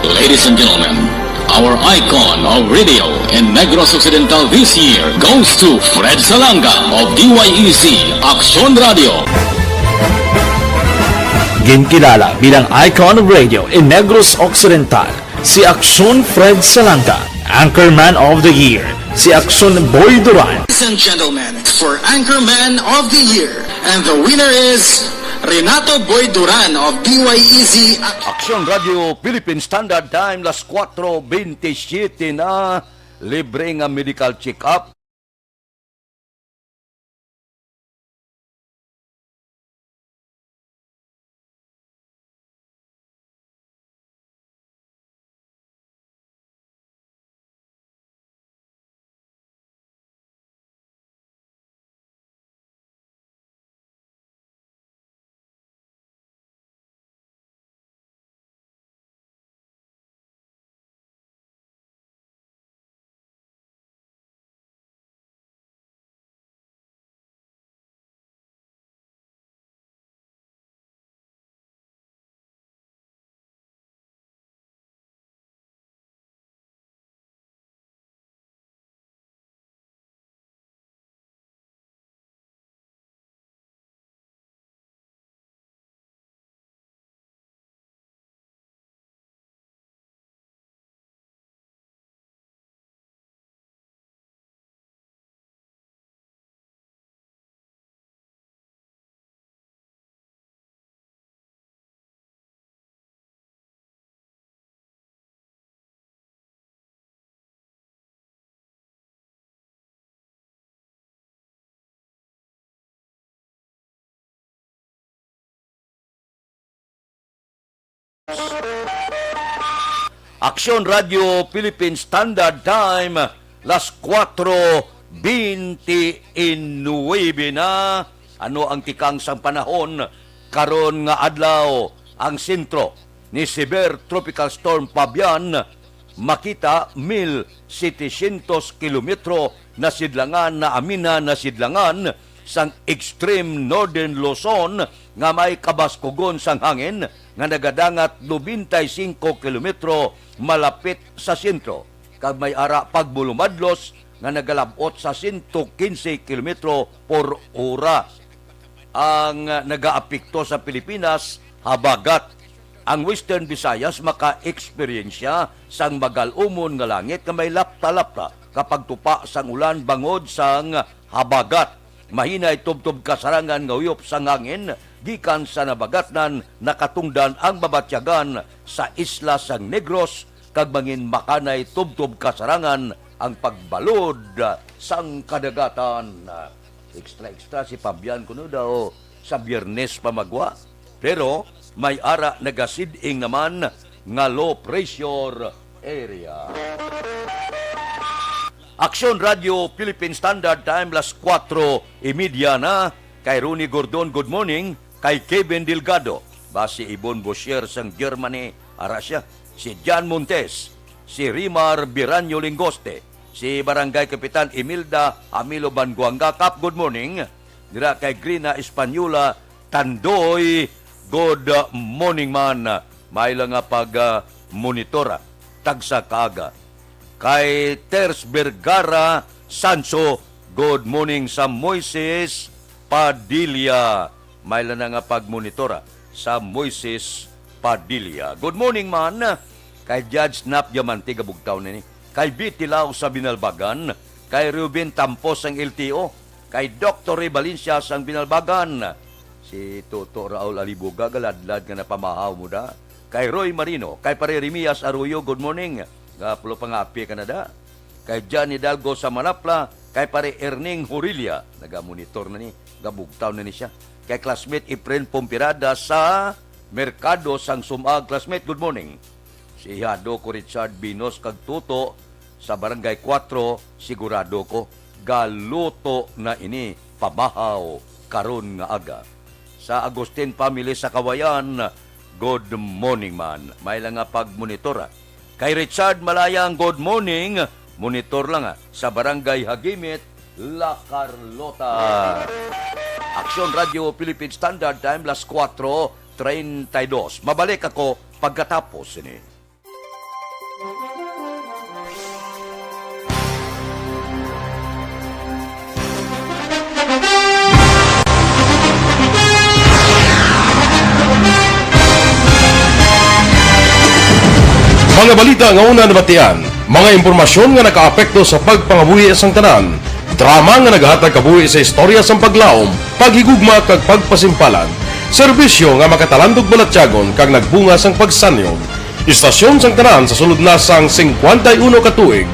Ladies and gentlemen, our icon of radio in Negros Occidental this year goes to Fred Salanga of D Y E C Aksyon Radio. Ginkilala bilang icon of radio in Negros Occidental si Aksyon Fred Salanga, Anchorman of the Year si Aksyon Boy Duran. Ladies and gentlemen, for Anchorman of the Year, and the winner is Renato Boy Duran of D Y E Z. Aksyon Radio Philippine Standard Time, las kuwatro bentisiete na, libre nga medical check-up. Aksyon Radio Philippine Standard Time, las kuwatro benti nuwebe na. Ano ang tikang sang panahon karon nga adlaw? Ang sentro ni Severe Tropical Storm Fabian makita mil setecientos kilometro na sidlangan, na aminan na sidlangan sang extreme northern Luzon nga may kabaskugon sang hangin nga nagadangat nobenta y singko kilometro malapit sa sentro, kag may ara pagbulumadlos nga nagalab-ot sa sento kinse kilometro por ora. Ang nagaapekto sa Pilipinas, habagat. Ang Western Visayas maka-eksperyensya sang magal-umon nga langit nga may lapta-lapta kapag tupa sang ulan bangod sang habagat. Mahinay tubtob kasarangan nga huyop sang hangin gikan sa nabagatnan, nakatungdan ang babatyagan sa isla sang Negros kag mangin makanay tubtob kasarangan ang pagbalod sang kadagatan. Extra-extra si Fabian kuno daw sa Biyernes pa magwa, pero may ara nagasid-ing naman nga low pressure area. Aksyon Radio Philippine Standard Time, las kuwatro y media na. Kay Ronnie Gordon, good morning. Kay Kevin Delgado, basi Ibon Boshier sang Germany, ara siya. Si Jan Montes, si Rimar Biranyo Lingoste, si Barangay Kapitan Imelda Amilo Banguanga, Kap, good morning. Dira kay Grina Española Tandoy, good morning man. May lang nga pag, ah, monitora. Tagsa kaaga. Kay Ters Vergara Sancho, good morning sa Moises Padilla. May lang na nga pagmonitora sa Moises Padilla. Good morning man kay Judge Nap Diamante, Gabugtaw nini. Kay Betty Lau sa Binalbagan, kay Ruben Tampos sang L T O, kay Doktor Ray Valencia sang Binalbagan. Si Toto Raul Alibuga, galadlad nga napamahaw mo da. Kay Roy Marino, kay Pare Remias Arroyo, good morning. Nga pulo pa nga api ka na da. Kay Johnny Dalgo sa Manapla, Kay Pare Erning Horilia, nagamonitor na ni, gabugtaw na ni siya. Kay classmate Efren Pompirada sa Merkado sang Sumag. Classmate, good morning. Si Hado ko Richard Binos kag Tuto sa Barangay Cuatro, sigurado ko, galuto na ini pamahaw karon nga aga. Sa Agustin family sa Kawayan, good morning man. May lang nga pagmonitor, ah. Kay Richard Malayang, good morning. Monitor lang, ah, sa Barangay Hagimit, La Carlota. Aksyon Radio Philippine Standard Time, las cuatro treinta y dos. Mabalik ako pagkatapos sini. Mga balita nga una nabatian, mga impormasyon nga nakaapekto sa pagpangabuhi sang tanan, drama nga nagahatag kabuhi sa istorya sang paglaom, paghigugma kag pagpasimpalan, serbisyo nga makatalandog balatyagon kag nagbunga sang pagsanyog. Istasyon sang tanan sa sulod na sang singkwenta y uno ka tuig.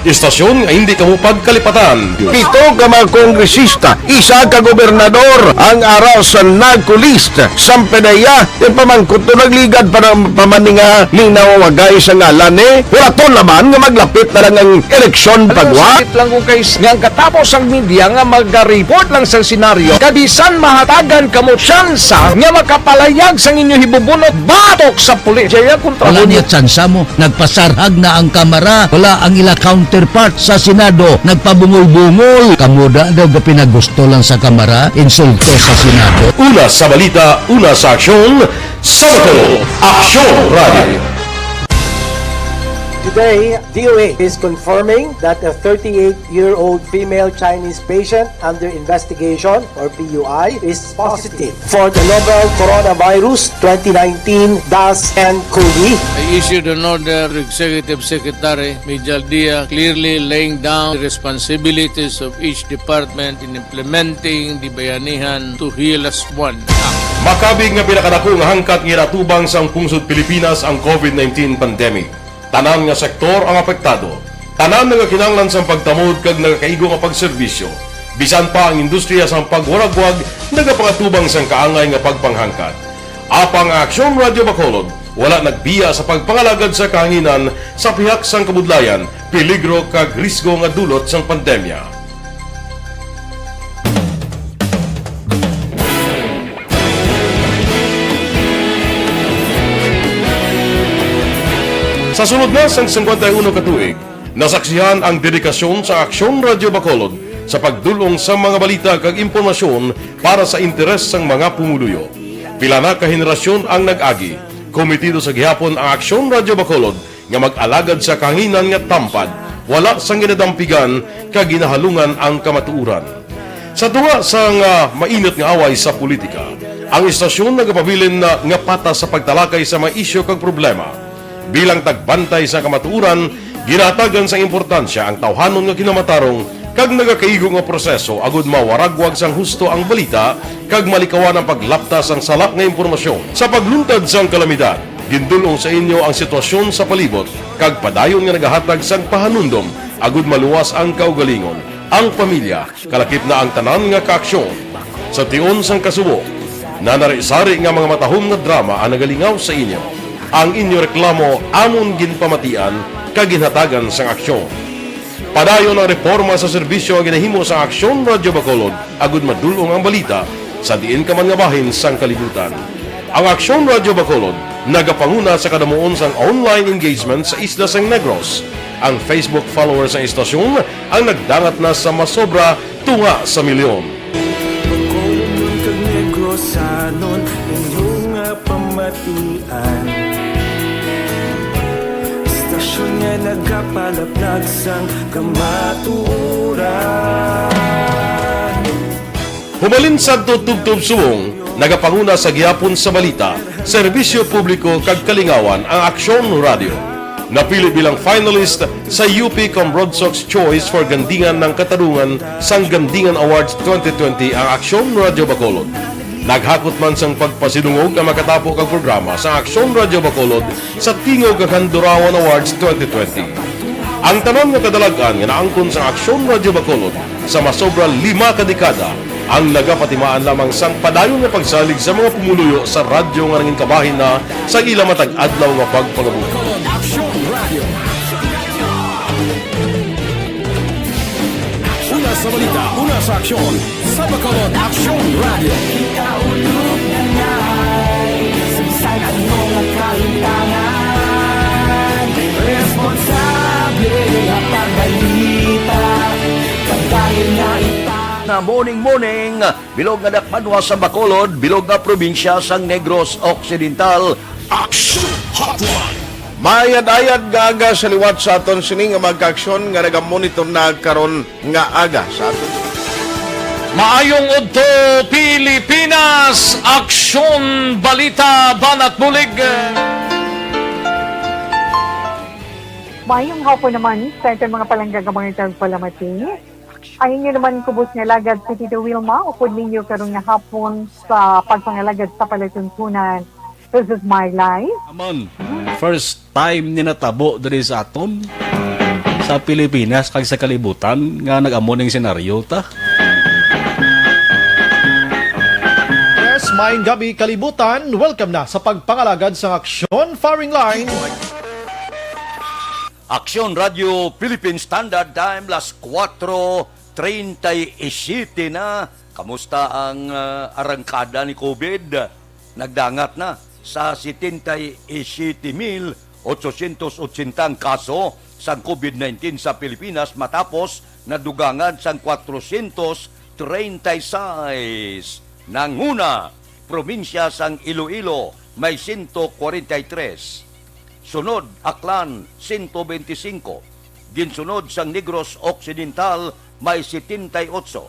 Istasyon nga hindi kamo pagkalipatan. Pito ka mga kongresista, isa ka gobernador, ang ara sa NAGCOLEST. Sampedeya, ipamangkot to nagligad pa ng pamaninga ni nawawagay sa ngalan ni. Wala to naman nga maglapit na lang ang eleksyon pagwa. Sakit lang kung kay nga ang katapos ang media nga magareport lang sa senaryo, kabisan mahatagan kamo tsansa nga makapalayag sang inyo hibubunot batok sa pulis. Jaya kontra Wala mo niya tsansa mo. Nagpasarhag na ang Kamara. Wala ang ila counterpart sa Senado. Nagpabungol-bungol. Kamo da daw gapinagusto lang sa Kamara, insulto sa Senado. Una sa balita, una sa aksyon, sa Bacolod, Aksyon Radio. Today, D O A is confirming that a thirty-eight-year-old female Chinese patient under investigation, or P U I, is positive for the novel coronavirus twenty nineteen dash N COVID. I issued an order to Executive Secretary Mijal Dia, clearly laying down the responsibilities of each department in implementing the Bayanihan to Heal Us One Act. Makabig nga pinakadako nga hangkat nga ginatubang sang pungsod Pilipinas ang COVID nineteen pandemic. Tanan nga sektor ang apektado. Tanan nagakinahanglan sang pagtamod kag nagakaigo nga pagserbisyo. Bisan pa ang industriya sang pagwaragwag nagapangatubang sang kaangay nga pagpanghangkat. Apang ang Aksyon Radio Bacolod wala nagbiya sa pagpangalagad sa kahanginan sa pihak sang kabudlayan, peligro kag risgo nga dulot sang pandemya. Sa sulod na sang singkwenta y uno ka tuig, nasaksihan ang dedikasyon sa Aksyon Radio Bacolod sa pagdul-ong sa mga balita kag impormasyon para sa interes sang mga pumuluyo. Pila na ka henerasyon ang nag-agi. Kometido sa gihapon ang Aksyon Radio Bacolod nga mag-alagad sa kahanginan nga tampad, wala sang ginadampigan kag ginahalungan ang kamatuoran. Sa tunga sang, ah, mainit nga away sa politika, ang istasyon nagapabilin na nga patas sa pagtalakay sa mga isyu kag problema. Bilang tagbantay sa kamatuoran, ginahatagan sang importansya ang tawhanon nga kinamatarong kag nagakaigo nga proseso agud mawaragwag sang husto ang balita kag malikawan ang paglapta sang sala nga impormasyon. Sa pagluntad sang kalamidad, gindul-ong sa inyo ang sitwasyon sa palibot kag padayon nga nagahatag sang pahanumdom agud maluwas ang kaugalingon, ang pamilya, kalakip na ang tanan nga kaaksyon. Sa tion sang kasubo, nanari-sari nga mga matahom nga drama ang nagalingaw sa inyo. Ang inyo reklamo amon ginpamatian kag ginhatagan sang aksyon. Padayon ang reporma sa serbisyo nga ginahimo sa Aksyon Radio Bacolod agud madul-ong ang balita sa diin ka man nga bahin sang kalibutan. Ang Aksyon Radio Bacolod nagapanguna sa kadamuon sang online engagement sa isla sang Negros. Ang Facebook followers sang istasyon ang nagdangat na sa masobra tunga sa milyon. Bacolod kag Negrosanon, inyo nga pamatian. Istasyon nga nagapalaplag sang kamatuoran. Humalin sadto tubtob subong, nagapanguna sa gihapon sa balita, serbisyo publiko kag kalingawan ang Aksyon Radio. Napili bilang finalist sa U P Cambrodsoc's Choice for Gandingan ng Katarungan sang Gandingan Awards twenty twenty ang Aksyon Radio Bacolod. Naghakot man sang pagpasidungog ang makatapo kag programa sa Aksyon Radio Bacolod sa Tingog kag Handurawan Awards twenty twenty. Ang tanan nga kadalag-an nga naangkon sa Aksyon Radio Bacolod Sa masobra lima ka dekada, ang nagapatimaan lamang sang padayon nga pagsalig sa mga pumuluyo sa radyo nga nangin kabahin na sa ila matag adlaw nga pagpangabuhi. Aksyon Radio. Una sa balita, una sa aksyon, sa Bacolod Aksyon Radio. Kaulog na ngay, sa bisan ano nga kahimtangan, responsable nga pagbalita, pagdayon nga ita. Na morning, morning, bilog nga dakbanwa sa Bacolod, bilog nga probinsya sang Negros Occidental. Action Hotline. Mayad-ayad nga aga sa liwat sa aton sini nga mga kaaksyon nga nagamonitor na karon nga aga sa aton. Maayong udto, Pilipinas! Aksyon, balita, banat bulig! Mayong hapon naman sa aton mga palangga nga mga tagpalamati. Ang inyo naman kubos nga alagad si Tito Wilma, upod ninyo karon nga hapon sa pagpangalagad sa palatuntunan. This is my life. Amon, first time ni natabo diri sa aton, sa Pilipinas, kag sa kalibutan, nga nag-amo ning senaryo ta. Yes, maayong gabi, kalibutan. Welcome na sa pagpangalagad sang Aksyon Firing Line. Aksyon Radio Philippine Standard Time, las kuwatro treinta y siete na. Kamusta ang, ah, arangkada ni COVID? Nagdangat na sa setenta y siete mil otsosyentos otsenta ang kaso sang COVID nineteen sa Pilipinas, matapos nadugangan sang kwatrosyentos treinta y seis. Nanguna, probinsya sang Iloilo, may sento kwarenta y tres. Sunod, Aklan, sento benti singko. Ginsunod sang Negros Occidental, may setenta y ocho.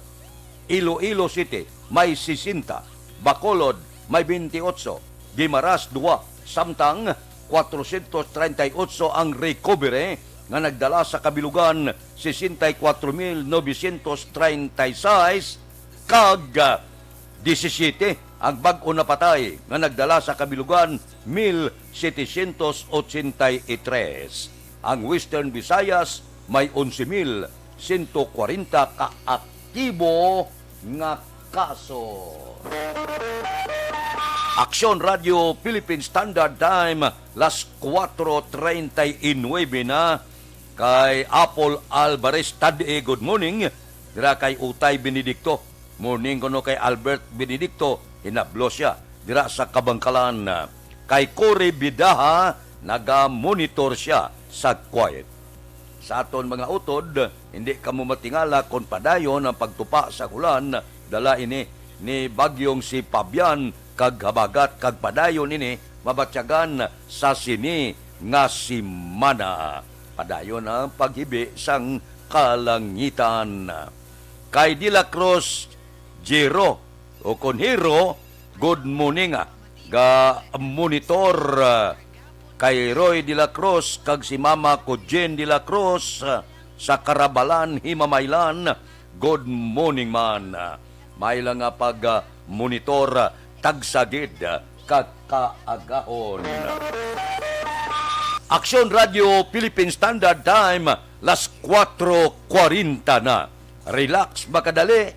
Iloilo City, may sesenta. Bacolod, may benti ocho. Guimaras, dua. Samtang, kwatrosyentos treinta y ocho ang recovery nga nagdala sa kabilugan, sesenta y kuwatro mil nobesyentos treinta y seis, kag, ah, disisiete ang bag-o napatay nga nagdala sa kabilugan, mil setecientos ochenta y tres. Ang Western Visayas may onse mil sento kwarenta ka aktibo nga kaso. Aksyon Radio Philippine Standard Time, las kuwatro treinta y nueve na. Kay Apple Alvarez Tadie, good morning. Dira kay Utay Benedicto, morning kuno kay Albert Benedicto, hinablo sia dira sa Kabangkalan. Kay Cory Bidaha, naga-monitor sia sa Kuwait. Sa aton mga utod, hindi kamo matingala kon padayon ang pagtupa sa ulan, dala ini ni Bagyong si Fabian kag habagat, kag padayon ini mabatyagan sa sini nga semana. Padayon ang paghibi sang kalangitan. Kay De La Cruz, Jero, o kon Hero, good morning, ah. Ga-monitor, ah, kay Roy De La Cruz kag si Mama ko Jen De La Cruz, ah, sa Karabalan, Himamaylan. Good morning man. May lang nga pag, ah, monitor, ah, tagsa gid, ah, ka kaagahon. Aksyon Radio Philippine Standard Time, las kuwatro kwarenta na. Relax, makadali.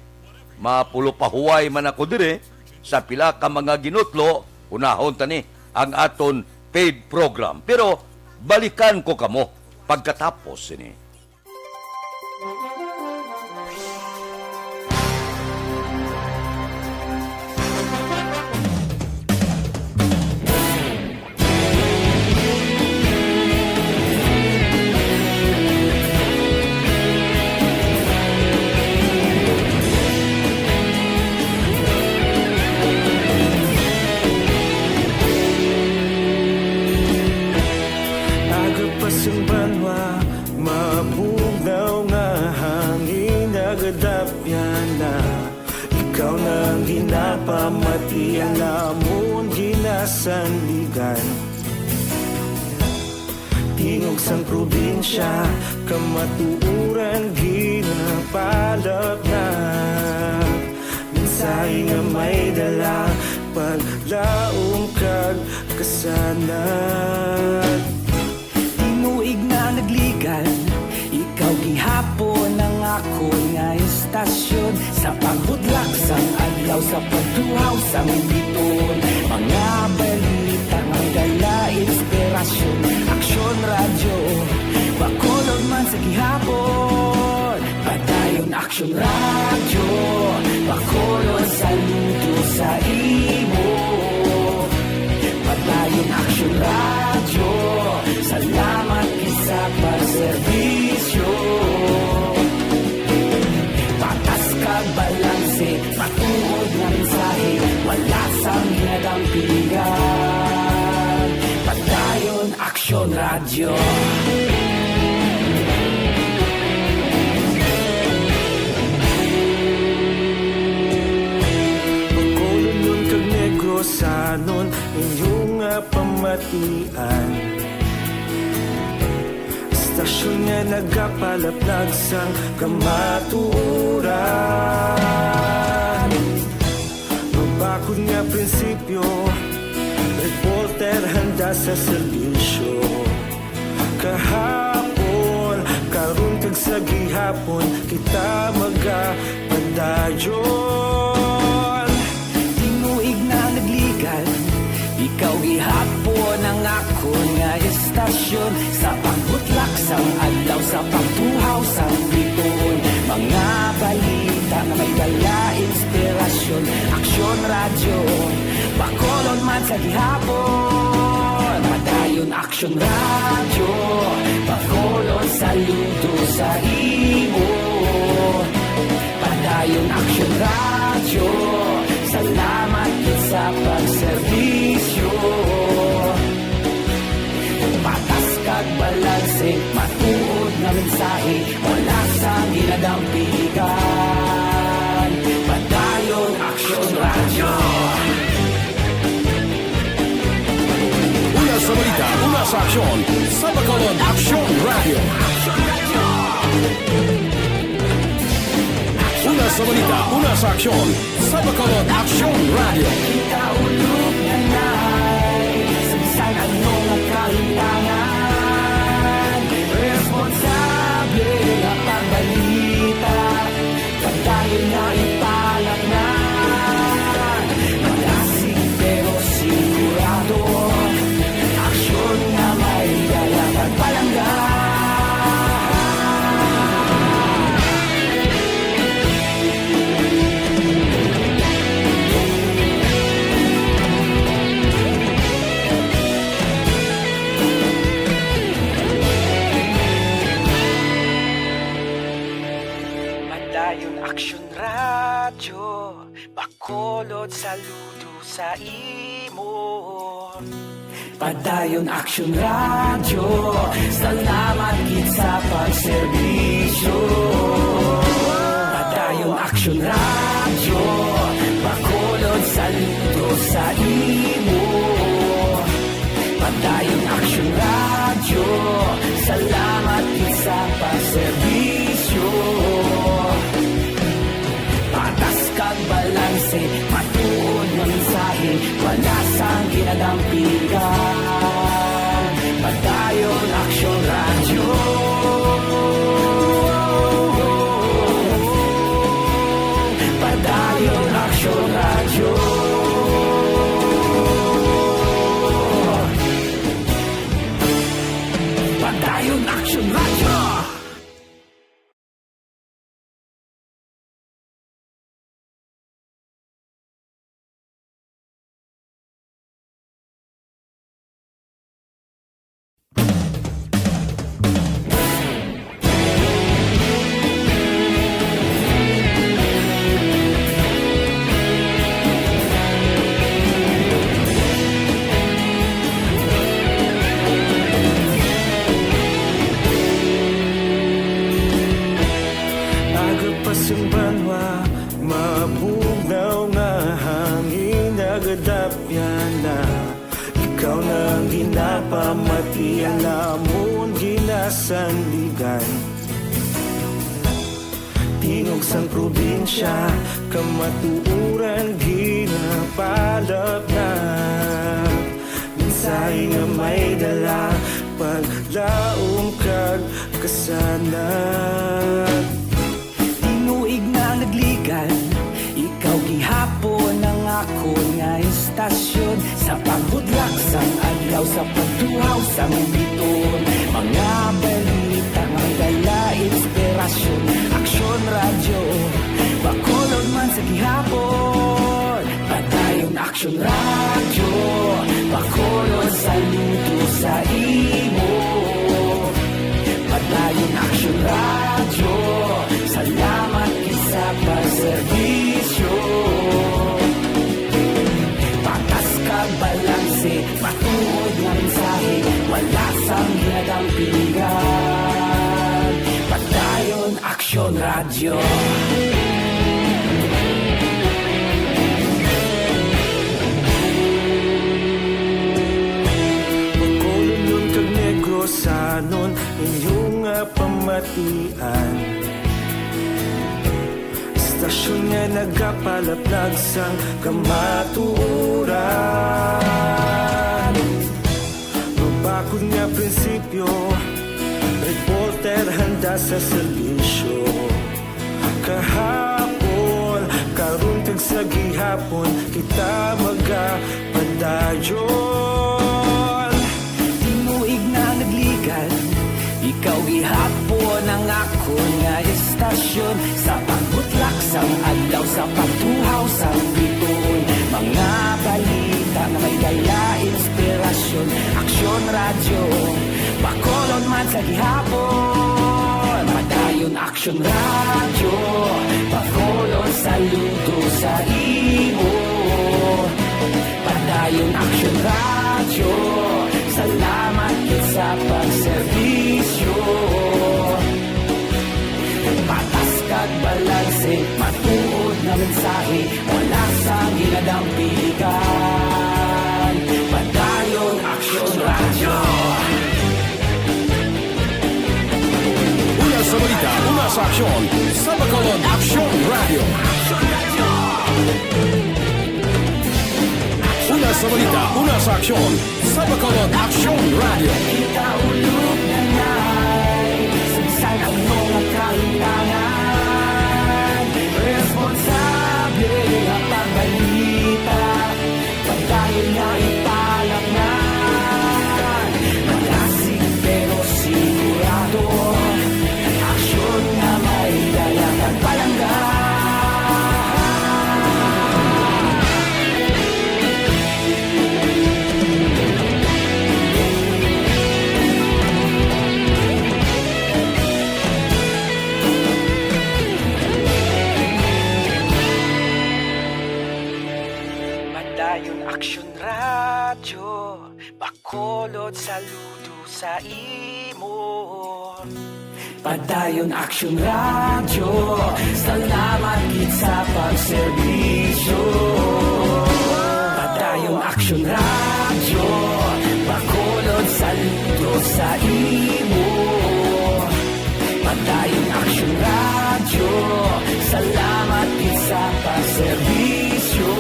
Mapulo pa huway man ako diri sa pila ka mga ginutlo, unahon ta ni ang aton paid program. Pero balikan ko kamo pagkatapos sini. Aga pa sang banwa, mabugnaw nga hangin nagadapyan na. Ikaw na ang ginapamati, ang amon ginasandigan. Tingog sang probinsya, kamatuoran ginapalapnag. Mensahe nga may dala, paglaom kag kasanag. Tinuig na nagligan, ikaw gihapon ang akon nga Sa pagtuhaw sang biton, mga balita nga may dala inspirasyon. Aksyon Radyo, Bacolod man sa gihapon. Padayon Aksyon Radyo, Bacolod saludo sa imo. Padayon Aksyon Radyo, salamat gid sa pagserbisyo. Patas kag balanse, matuod nga mensahe, wala sang ginadampigan. Padayon Aksyon Radyo. Bacolodnon kag Negrosanon, inyo nga pamatian. Istasyon nga nagapalaplag sang kamatuoran. Mabakod nga prinsipyo, reporter handa sa serbisyo. Kahapon, karon kag sa gihapon, kita magapadayon. Tinuig na nagligan, ikaw gihapon ang akon nga istasyon. Sa pagbutlak sang adlaw, sa pagtuhaw sang biton, mga balita nga may dala inspirasyon. Aksyon Radyo, Bacolod man sa gihapon. Padayon Aksyon Radyo, Bacolod saludo sa imo. Padayon Aksyon Radyo, salamat gid sa pagserbisyo. Patas kag balanse, matuod nga mensahe, wala sang ginadampigan. Padayon Aksyon Radyo. Una sa balita, una sa aksyon, sa Bacolod Aksyon Radyo. Una sa balita, una sa aksyon, sa Bacolod Aksyon Radyo. Kita ulog na nai, sa bisan ano nga kahimtangan, responsable nga pagbalita. Padayon nga ipalatnan, malasig pero sigurado. Aksyon nga may dala kag palangga. Padayon Aksyon Radyo, Bacolod saludo sa imo. Padayon Aksyon Radyo, salamat gid sa pagserbisyo. Padayon Aksyon Radyo, Bacolod saludo sa imo. Padayon Aksyon Radyo, salamat gid sa pagserbisyo. Patas kag balanse, matuod nga mensahe, wala sang ginadampigan. Padayon Aksyon Radyo. Padayon Aksyon Radyo. Padayon Aksyon Radyo. Aga pa sang banwa, mabugnaw nga hangin nagadapyan na. Ikaw na ang ginapamatian namon ginasandigan. Tingog sang probinsya, kamatuoran ginapalapnag. Mensahe nga may dala, paglaom kag kasanag. Tinuig na nagligan, ikaw gihapon nga istasyon, sa pagbudlak sang adlaw, sa pagtuhaw sang biton, mga balita nga may dala inspirasyon. Aksyon Radyo, Bacolod man sa gihapon. Padayon Aksyon Radyo, Bacolod saludo sa imo. Padayon Aksyon Radyo, salamat gid sa pagserbisyo. Patas kag balanse, matuod nga mensahe, wala sang ginadampigan. Padayon Aksyon Radyo. Bacolodnon kag Negrosanon, inyo nga pamatian. Istasyon nga nagapalaplag sang kamatuoran. Mabakod nga prinsipyo, reporter handa sa serbisyo. Kahapon, karon, kag sa gihapon, kita magapadayon. Tinuig na nagligan, ikaw gihapon ang akon nga istasyon. Sa pagbutlak sang adlaw, sa pagtuhaw sang bituon, mga balita nga may dala inspirasyon. Aksyon Radyo, Bacolod man sa gihapon. Padayon Aksyon Radyo, Bacolod saludo sa imo. Padayon Aksyon Radyo, salamat gid sa pagserbisyo. Patas kag balanse, matuod nga mensahe, wala sang ginadampigan. Padayon Aksyon Radyo. Una sa balita, una sa aksyon, sa Bacolod Aksyon Radyo. Una sa balita, una sa aksyon, sa Bacolod Aksyon Radyo. Kita ulog na nay, sa bisan ano nga kahimtangan, responsable nga pagbalita, padayon nga ipalatnan. Malasig pero sigurado, aksyon nga may dala kag palangga. Padayon Aksyon Radyo, Bacolod saludo sa imo. Padayon Aksyon Radyo, salamat gid sa pagserbisyo. Padayon Aksyon Radyo, Bacolod saludo sa imo. Padayon Aksyon Radyo, salamat gid sa pagserbisyo.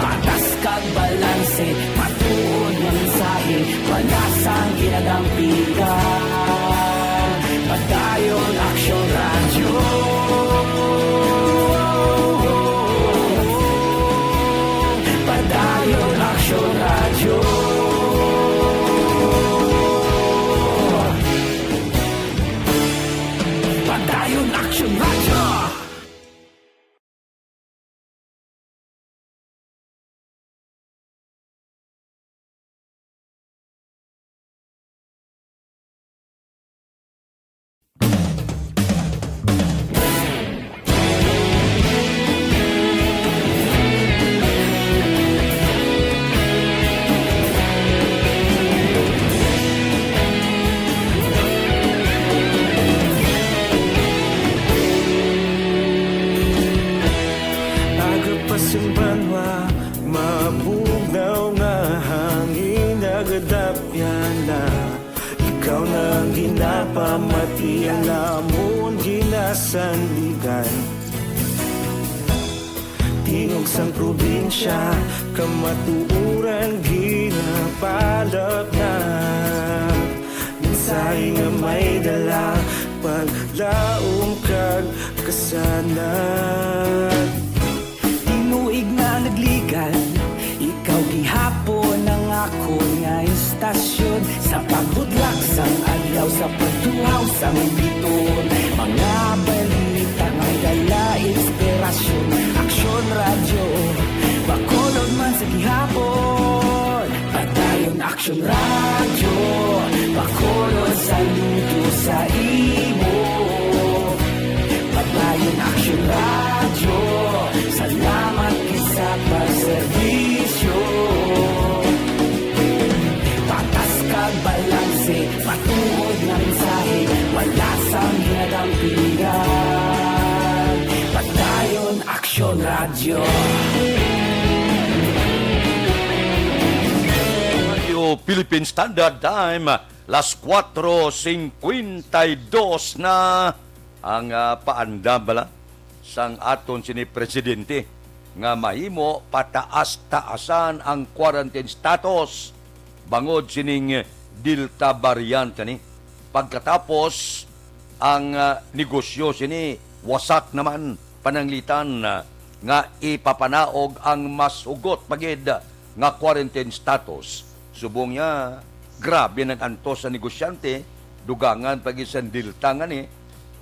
Patas kag balanse, matuod nga mensahe, wala sang ginadampigan. Padayon Aksyon Radyo. Padayon Aksyon Radyo. Padayon Aksyon Radyo. Aga pa sing banwa, mabugnaw nga hangin nagadapyan na. Ikaw na ang ginapamati, ang amon ginasandigan. Tingog sang probinsya, kamatuoran ginapalatnat. Mensahe nga may dala, paglaom kag kasanag. Tasyon sa pagbudlak sang adlaw, sa pagtuhaw sang biton, mga balita may dala inspirasyon. Aksyon Radyo, Bacolod man sa gihapon. Padayon Aksyon Radyo, Bacolod saludo sa imo. Padayon Aksyon Radyo, salamat gid sa pagserbisyo. Patas kag balanse, matuod nga mensahe, wala sang ginadampingan. Padayon Aksyon Radyo. Radio Philippine Standard Time, las kuwatro singkwenta y dos na. Ang, ah, paandam bala sang aton sini presidente nga mahimo pataas-taasan ang quarantine status bangod sining Delta variant ni. Pagkatapos ang, ah, negosyo sini wasak naman pananglitan, ah, nga ipapanaog ang mas hugot pa gid nga quarantine status. Subong niya, grabe nag-antos sa negosyante, dugangan pa gid sang Delta ngani,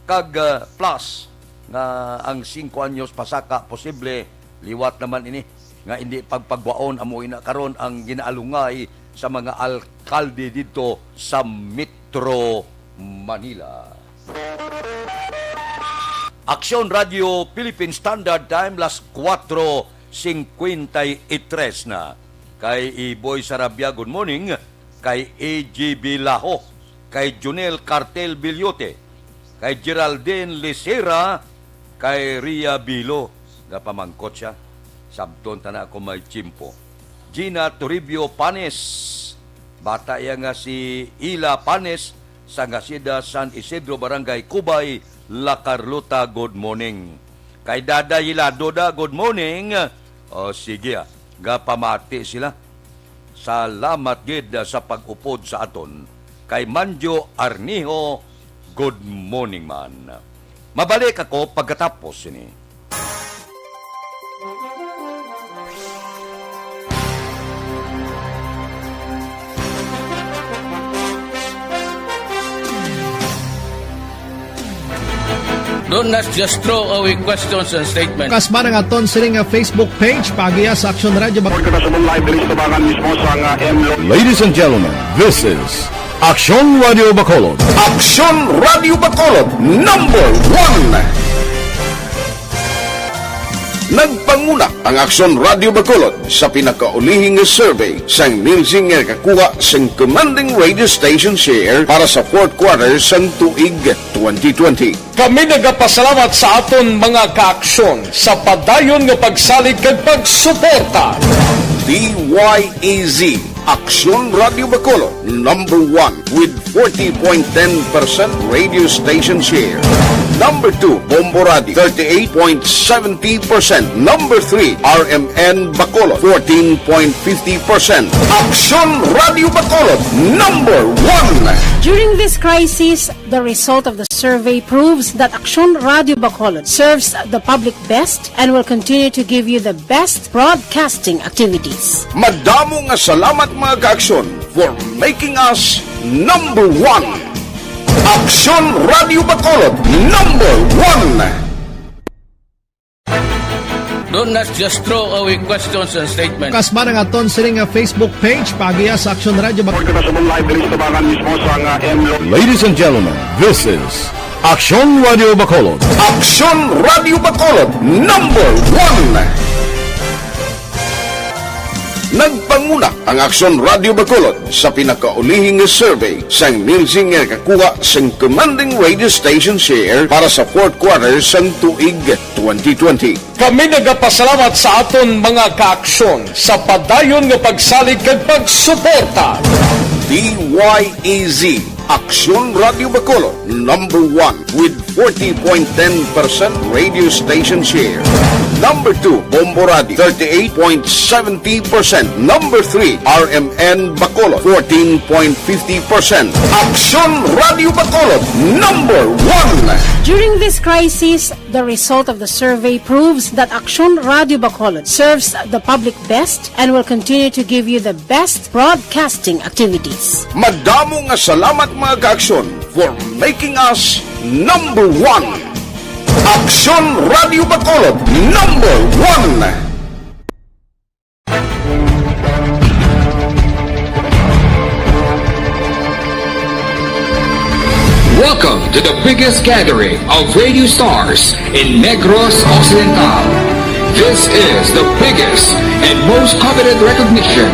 kag, ah, plus nga ang singko anyos pasaka posible liwat naman ini nga hindi pagpagwaon amo ina karon ang ginaalungay sa mga alkalde didto sa Metro Manila. Aksyon Radio Philippine Standard Time, las kuwatro singkwenta y tres na. Kay Iboy Sarabia, good morning. Kay A G B Laho, kay Junel Cartel Bilyote, kay Geraldine Lisera, kay Ria Bilo. Gapamangkot siya. Sabton ta na ako may tiyempo. Gina Toribio Panes, bata iya nga si Ila Panes, sang Hacienda San Isidro, Barangay Cubay, La Carlota, good morning. Kay Daday Hilado da, good morning. O, sige, ah. Gapamati sila. Salamat gid sa pag-upod sa aton. Kay Manjo Arnijo, good morning man. Mabalik ako pagkatapos sini. Don't, let's just throw away questions and statements. Kasba ang aton sini nga Facebook page, paagiha sa Aksyon Radyo Bacolod. Report kita sa live diri sa tubangan mismo sa, ah, M Lo- Ladies and gentlemen, this is Aksyon Radyo Bacolod. Aksyon Radyo Bacolod, number one. Nagpanguna ang Aksyon Radyo Bacolod sa pinakaulihing survey sang Nielsen nga nakakuha sang commanding radio station share para sa fourth quarter sang tuig twenty twenty. Kami nagapasalamat sa aton mga kaaksyon sa padayon nga pagsalig kag pagsuporta. D Y E Z, Aksyon Radyo Bacolod, number one with forty point ten percent radio station share. Number two, Bombo Radio, thirty-eight point seventy percent. Number three, R M N Bacolod, fourteen point fifty percent. Aksyon Radyo Bacolod, number one. During this crisis, the result of the survey proves that Aksyon Radyo Bacolod serves the public best and will continue to give you the best broadcasting activities. Madamo nga salamat, mga kaaksyon, for making us number one. Aksyon Radyo Bacolod, number one. Don't, let's just throw away questions and statements. Kasba ang aton sini nga Facebook page, paagiha sa Aksyon Radyo Bacolod. Report kita sa live diri sa tubangan mismo sa, ah, M Lo- Ladies and gentlemen, this is Aksyon Radyo Bacolod. Aksyon Radyo Bacolod, number one. Nagpanguna ang Aksyon Radyo Bacolod sa pinakaulihing nga survey sang Nielsen nga nakakuha sang commanding radio station share para sa fourth quarter sang tuig twenty twenty. Kami nagapasalamat sa aton mga kaaksyon sa padayon nga pagsalig kag pagsuporta. D Y E Z, Aksyon Radyo Bacolod, number one with forty point ten percent radio station share. Number two, Bombo Radio, thirty-eight point seventy percent. Number three, R M N Bacolod, fourteen point fifty percent. Aksyon Radio Bacolod, number one. During this crisis, the result of the survey proves that Aksyon Radio Bacolod serves the public best and will continue to give you the best broadcasting activities. Madamo nga salamat, mga ka-Aksyon, for making us number one. Aksyon Radio Bacolod, number one. Welcome to the biggest gathering of radio stars in Negros Occidental. This is the biggest and most coveted recognition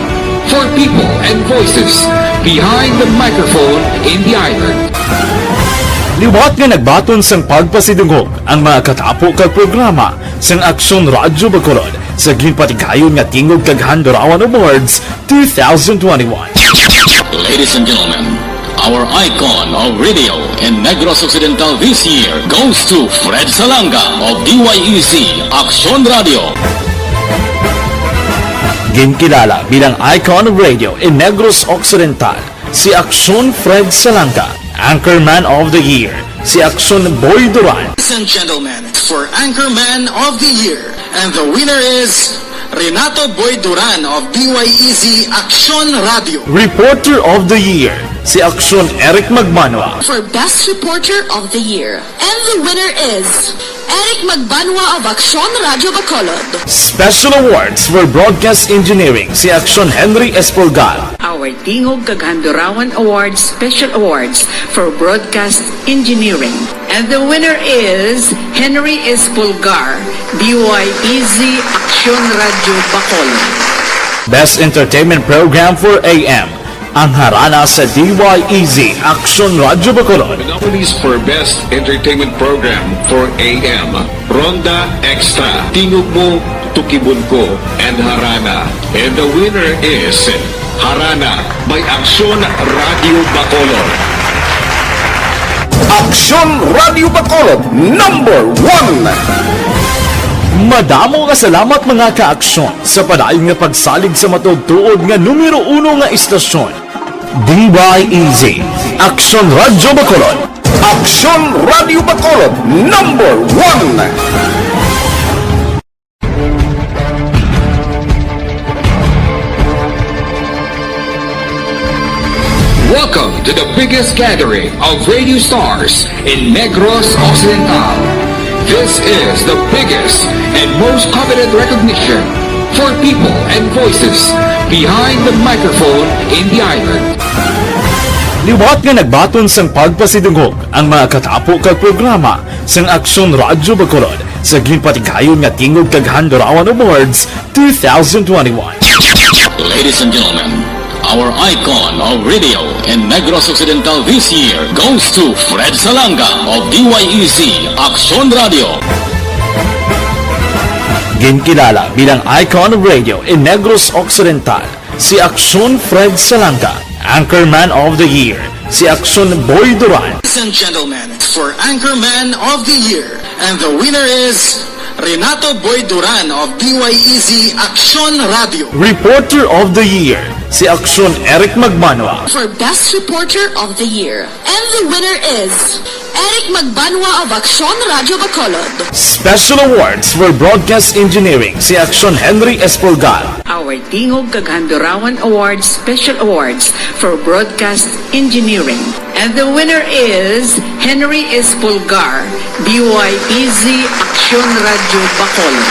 for people and voices behind the microphone in the island. Liwat nga nagbaton sang pagpasidungog ang mga katapo kag programa sang Aksyon Radyo Bacolod sa ginpatigayon nga Tingog kag Handurawan Awards two thousand twenty-one. Ladies and gentlemen, our icon of radio in Negros Occidental this year goes to Fred Salanga of D Y E Z Aksyon Radio. Ginkilala bilang icon of radio in Negros Occidental si Aksyon Fred Salanga. Anchorman of the Year si Aksyon Boy Duran. Ladies and gentlemen, for Anchorman of the Year, and the winner is Renato Boy Duran of D Y E Z Aksyon Radio. Reporter of the Year si Aksyon Eric Magbanwa. For Best Reporter of the Year, and the winner is Eric Magbanwa of Aksyon Radio Bacolod. Special Awards for Broadcast Engineering si Aksyon Henry Espolgar. Our Tingog kag Handurawan Awards Special Awards for Broadcast Engineering. And the winner is Henry Espolgar, D Y E Z Aksyon Radio Bacolod. Best Entertainment Program for A M, ang Harana sa D Y E Z Aksyon Radio Bacolod. The nominees for Best Entertainment Program for A M, Ronda Extra, Tingog Mo, Tukibon Ko, and Harana. And the winner is Harana by Aksyon Radio Bacolod. Aksyon Radio Bacolod, number one. Madamo nga salamat, mga ka-Aksyon, sa padayon nga pagsalig sa matuod-tuod nga numero uno nga istasyon. D Y E Z, Aksyon Radyo Bacolod. Aksyon Radyo Bacolod, number one. Welcome to the biggest gathering of radio stars in Negros Occidental. This is the biggest and most coveted recognition for people and voices behind the microphone in the island. Liwat nga nagbaton sang pagpasidungog ang mga katapo kag programa sang Aksyon Radyo Bacolod sa ginpatigayon nga Tingog kag Handurawan Awards two thousand twenty-one. Ladies and gentlemen, our icon of radio in Negros Occidental this year goes to Fred Salanga of D Y E Z Aksyon Radio. Ginkilala bilang icon of radio in Negros Occidental si Aksyon Fred Salanga. Anchorman of the Year si Aksyon Boy Duran. Ladies and gentlemen, for Anchorman of the Year, and the winner is Renato Boy Duran of D Y E Z Aksyon Radio. Reporter of the Year si Aksyon Eric Magbanwa. For Best Reporter of the Year, and the winner is Eric Magbanwa of Aksyon Radio Bacolod. Special Awards for Broadcast Engineering si Aksyon Henry Espolgar. Our Tingog kag Handurawan Awards Special Awards for Broadcast Engineering. And the winner is Henry Espolgar, D Y E Z Aksyon Radio Bacolod.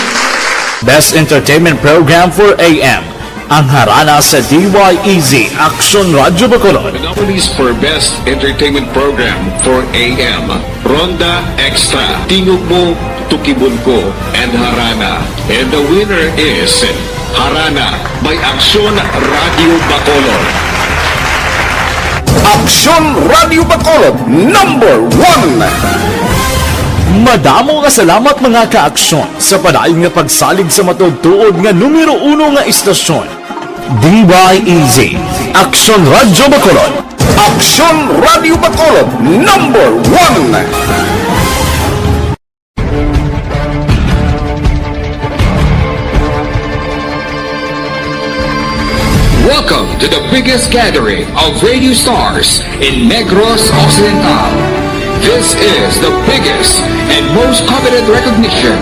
Best Entertainment Program for A M, ang Harana sa D Y E Z Aksyon Radio Bacolod. The nominees for Best Entertainment Program for A M, Ronda Extra, Tingog Mo, Tukibon Ko, and Harana. And the winner is Harana by Aksyon Radio Bacolod. Aksyon Radio Bacolod, number one. Madamo nga salamat, mga ka-Aksyon, sa padayon nga pagsalig sa matuod-tuod nga numero uno nga istasyon. D Y E Z, Aksyon Radio Bacolod. Aksyon Radio Bacolod, number one. Welcome to the biggest gathering of radio stars in Negros Occidental. This is the biggest and most coveted recognition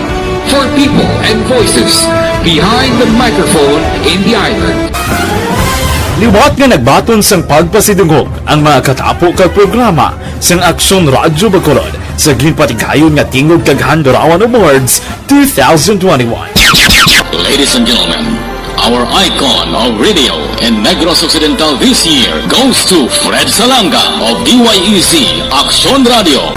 for people and voices behind the microphone in the island. Liwat nga nagbaton sang pagpasidungog ang mga katapo kag programa sang Aksyon Radyo Bacolod sa ginpatigayon nga Tingog kag Handurawan Awards two thousand twenty-one. Ladies and gentlemen, our icon of radio in Negros Occidental this year goes to Fred Salanga of D Y E Z Aksyon Radio.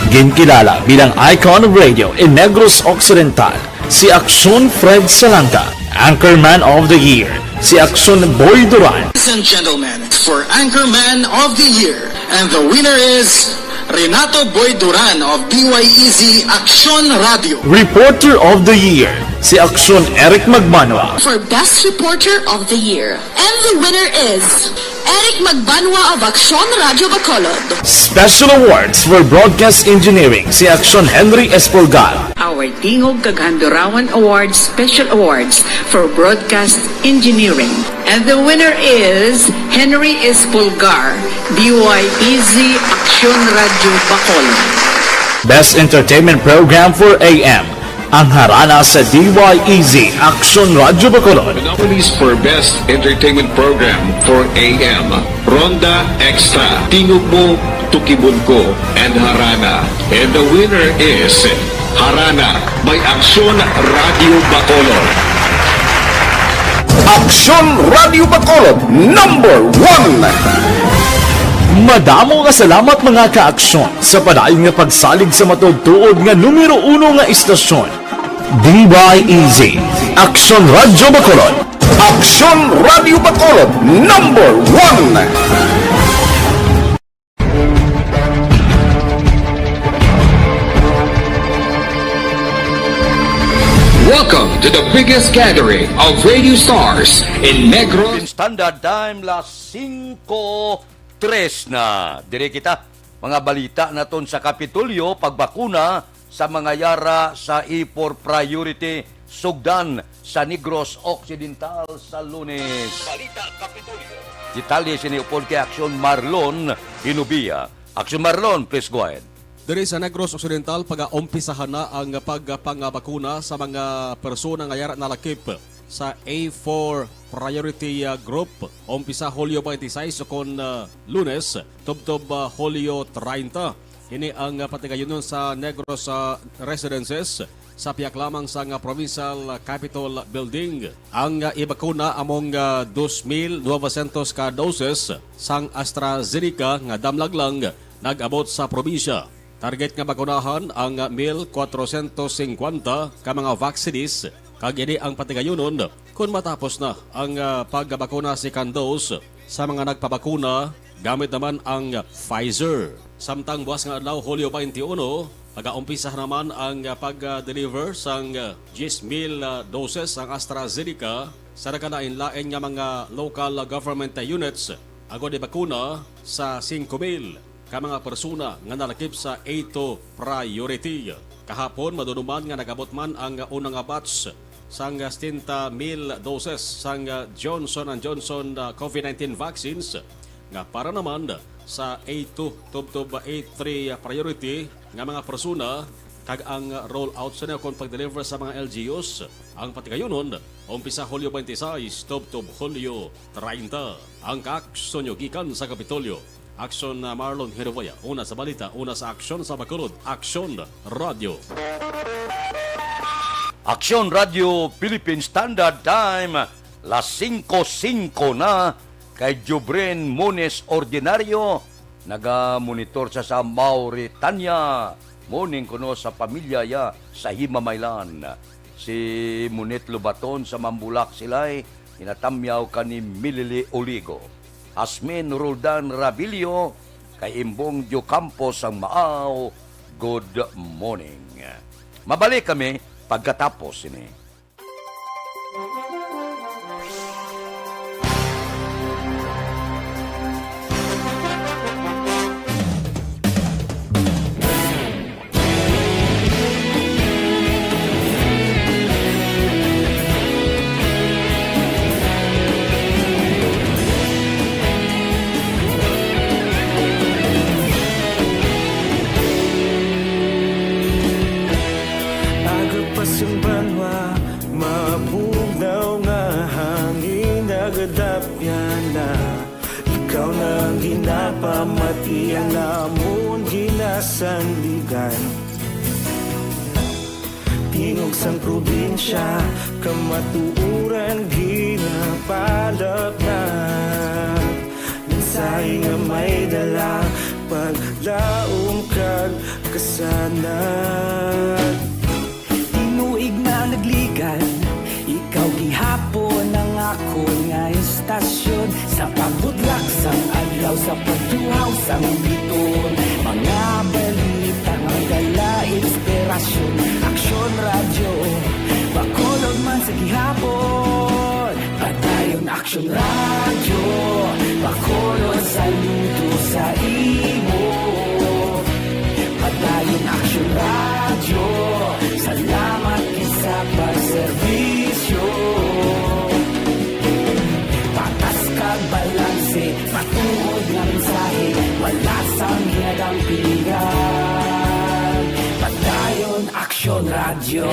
Ginkilala bilang icon of radio in Negros Occidental si Aksyon Fred Salanga, Anchorman of the Year si Aksyon Boy Duran. Ladies and gentlemen, for Anchorman of the Year, and the winner is Renato Boy Duran of D Y E Z Aksyon Radio. Reporter of the Year si Aksyon Eric Magbanwa. For Best Reporter of the Year, and the winner is Eric Magbanwa of Aksyon Radio Bacolod. Special Awards for Broadcast Engineering si Aksyon Henry Espolgar. Our Tingog kag Handurawan Awards Special Awards for Broadcast Engineering. And the winner is Henry Espolgar, D Y E Z Aksyon Radio Bacolod. Best Entertainment Program for A M, ang Harana sa D Y E Z Aksyon Radio Bacolod. The nominees for Best Entertainment Program for A M, Ronda Extra, Tingog Mo, Tukibon Ko, and Harana. And the winner is Harana by Aksyon Radio Bacolod. Aksyon Radio Bacolod, number one. Madamo nga salamat, mga ka-aksyon, sa padayon nga pagsalig sa matuod-tuod nga numero uno nga istasyon, D Y E Z, Aksyon Radyo Bacolod. Aksyon Radyo Bacolod, number one. Welcome to the biggest gathering of radio stars in Negros. Philippine Standard Time, las singko tres na. Diri kita, mga balita naton sa Kapitolyo, pagbakuna sa mga yara sa A four priority, sugdan sa Negros Occidental sa Lunes. Balita Kapitolyo. Detalye sini upod kay Aksyon Marlon Hinubia. Aksyon Marlon, please go ahead. Diri sa Negros Occidental, pagaumpisahan na ang pagpangabakuna sa mga persona nga yara nalakip sa A four priority, uh, group. Umpisa Hulyo twenty-six ukon, uh, Lunes, tubtob, uh, Hulyo treinta. Ini ang, uh, patigayunon sa Negros, uh, residences sa pihak lamang sang, uh, Provincial Capitol Building. Ang, uh, ibakuna among, uh, dos mil novecientos ka doses sang AstraZeneca nga damlag lang nag-abot sa probinsya. Target nga bakunahan ang mil kwatrocientos singkwenta ka mga vaccines, kag ini ang patigayunon kon matapos na ang, ah, pagbakuna second dose sa mga nagpabakuna gamit naman ang Pfizer. Samtang buas nga adlaw, Hulyo twenty-one, pagaumpisa naman ang, ah, pag-deliver sang, ah, diyes mil, ah, doses sang AstraZeneca sa nagkalain-lain nga mga local government units, agod ibakuna sa singko mil ka mga persona nga nalakip sa A two priority. Kahapon, madumduman nga nag-abot man ang una nga batch sang setenta mil doses sang Johnson and Johnson, uh, COVID nineteen vaccines, nga para naman sa A two tubtob A three priority nga mga persona, kag ang rollout sa kon pag-deliver sa mga L G Us ang patigayunon, umpisa Hulyo twenty-six tubtob Hulyo treinta. Ang kaaksyon nyo gikan sa Kapitolyo. Aksyon na Marlon Hiruboya. Una sa balita, una sa aksyon sa Bacolod. Aksyon Radio. Aksyon Radio Philippine Standard Time, las singko singko na, kay Jubren Mones Ordinario, naga-monitor sa, sa Mauritania. Morning kuno sa pamilya ya sa Himamaylan. Si Monet Lobaton sa Mambulak Silay, ginatamyaw ka ni Milili Oligo. Asmin Roldan Rabillo, kay Imbong Diocampo sang Maaw, good morning. Mabalik kami pagkatapos sini. Mabugnaw nga hangin nagadapyan na. Ikaw na ang ginapamati, ang amon ginasandigan. Tingog sang probinsya, kamatuoran ginapalap na. Mensahe nga may dala, paglaom kag kasanag. Tinuig na nagligan, ikaw gihapon ang akon nga istasyon. Sa pagbutlak sang adlaw, sa pagtuhaw sang biton, mga balita nga may dala inspirasyon. Aksyon Radyo, Bacolod man sa gihapon. Padayon Aksyon Radyo, Bacolod, saludo sa imo. Padayon Aksyon Radyo, salamat gid sa pagserbisyo. Patas kag balanse, matuod nga mensahe, wala sang ginadampigan. Padayon Aksyon Radyo.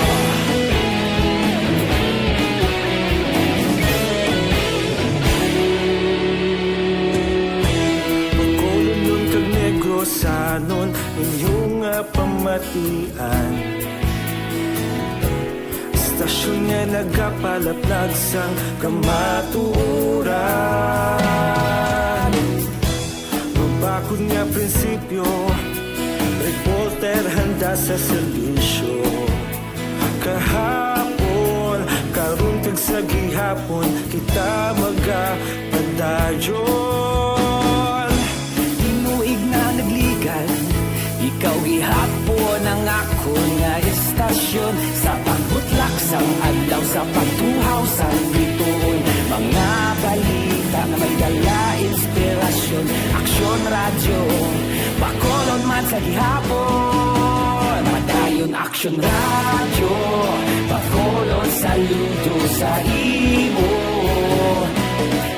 Bacolodnon kag Negrosanon, inyo nga pamatian. Istasyon nga nagapalaplag sang kamatuoran. Mabakod nga prinsipyo, reporter handa sa serbisyo. Kahapon, karon, kag sa gihapon, kita magapadayon. Tinuig na nagligan, ikaw gihapon ang akon nga istasyon. Sa pagbutlak sang adlaw, sa pagtuhaw sang bituon, mga balita nga may dala inspirasyon. Aksyon Radyo, Bacolod man sa gihapon. Padayon Aksyon Radyo, Bacolod, saludo sa imo.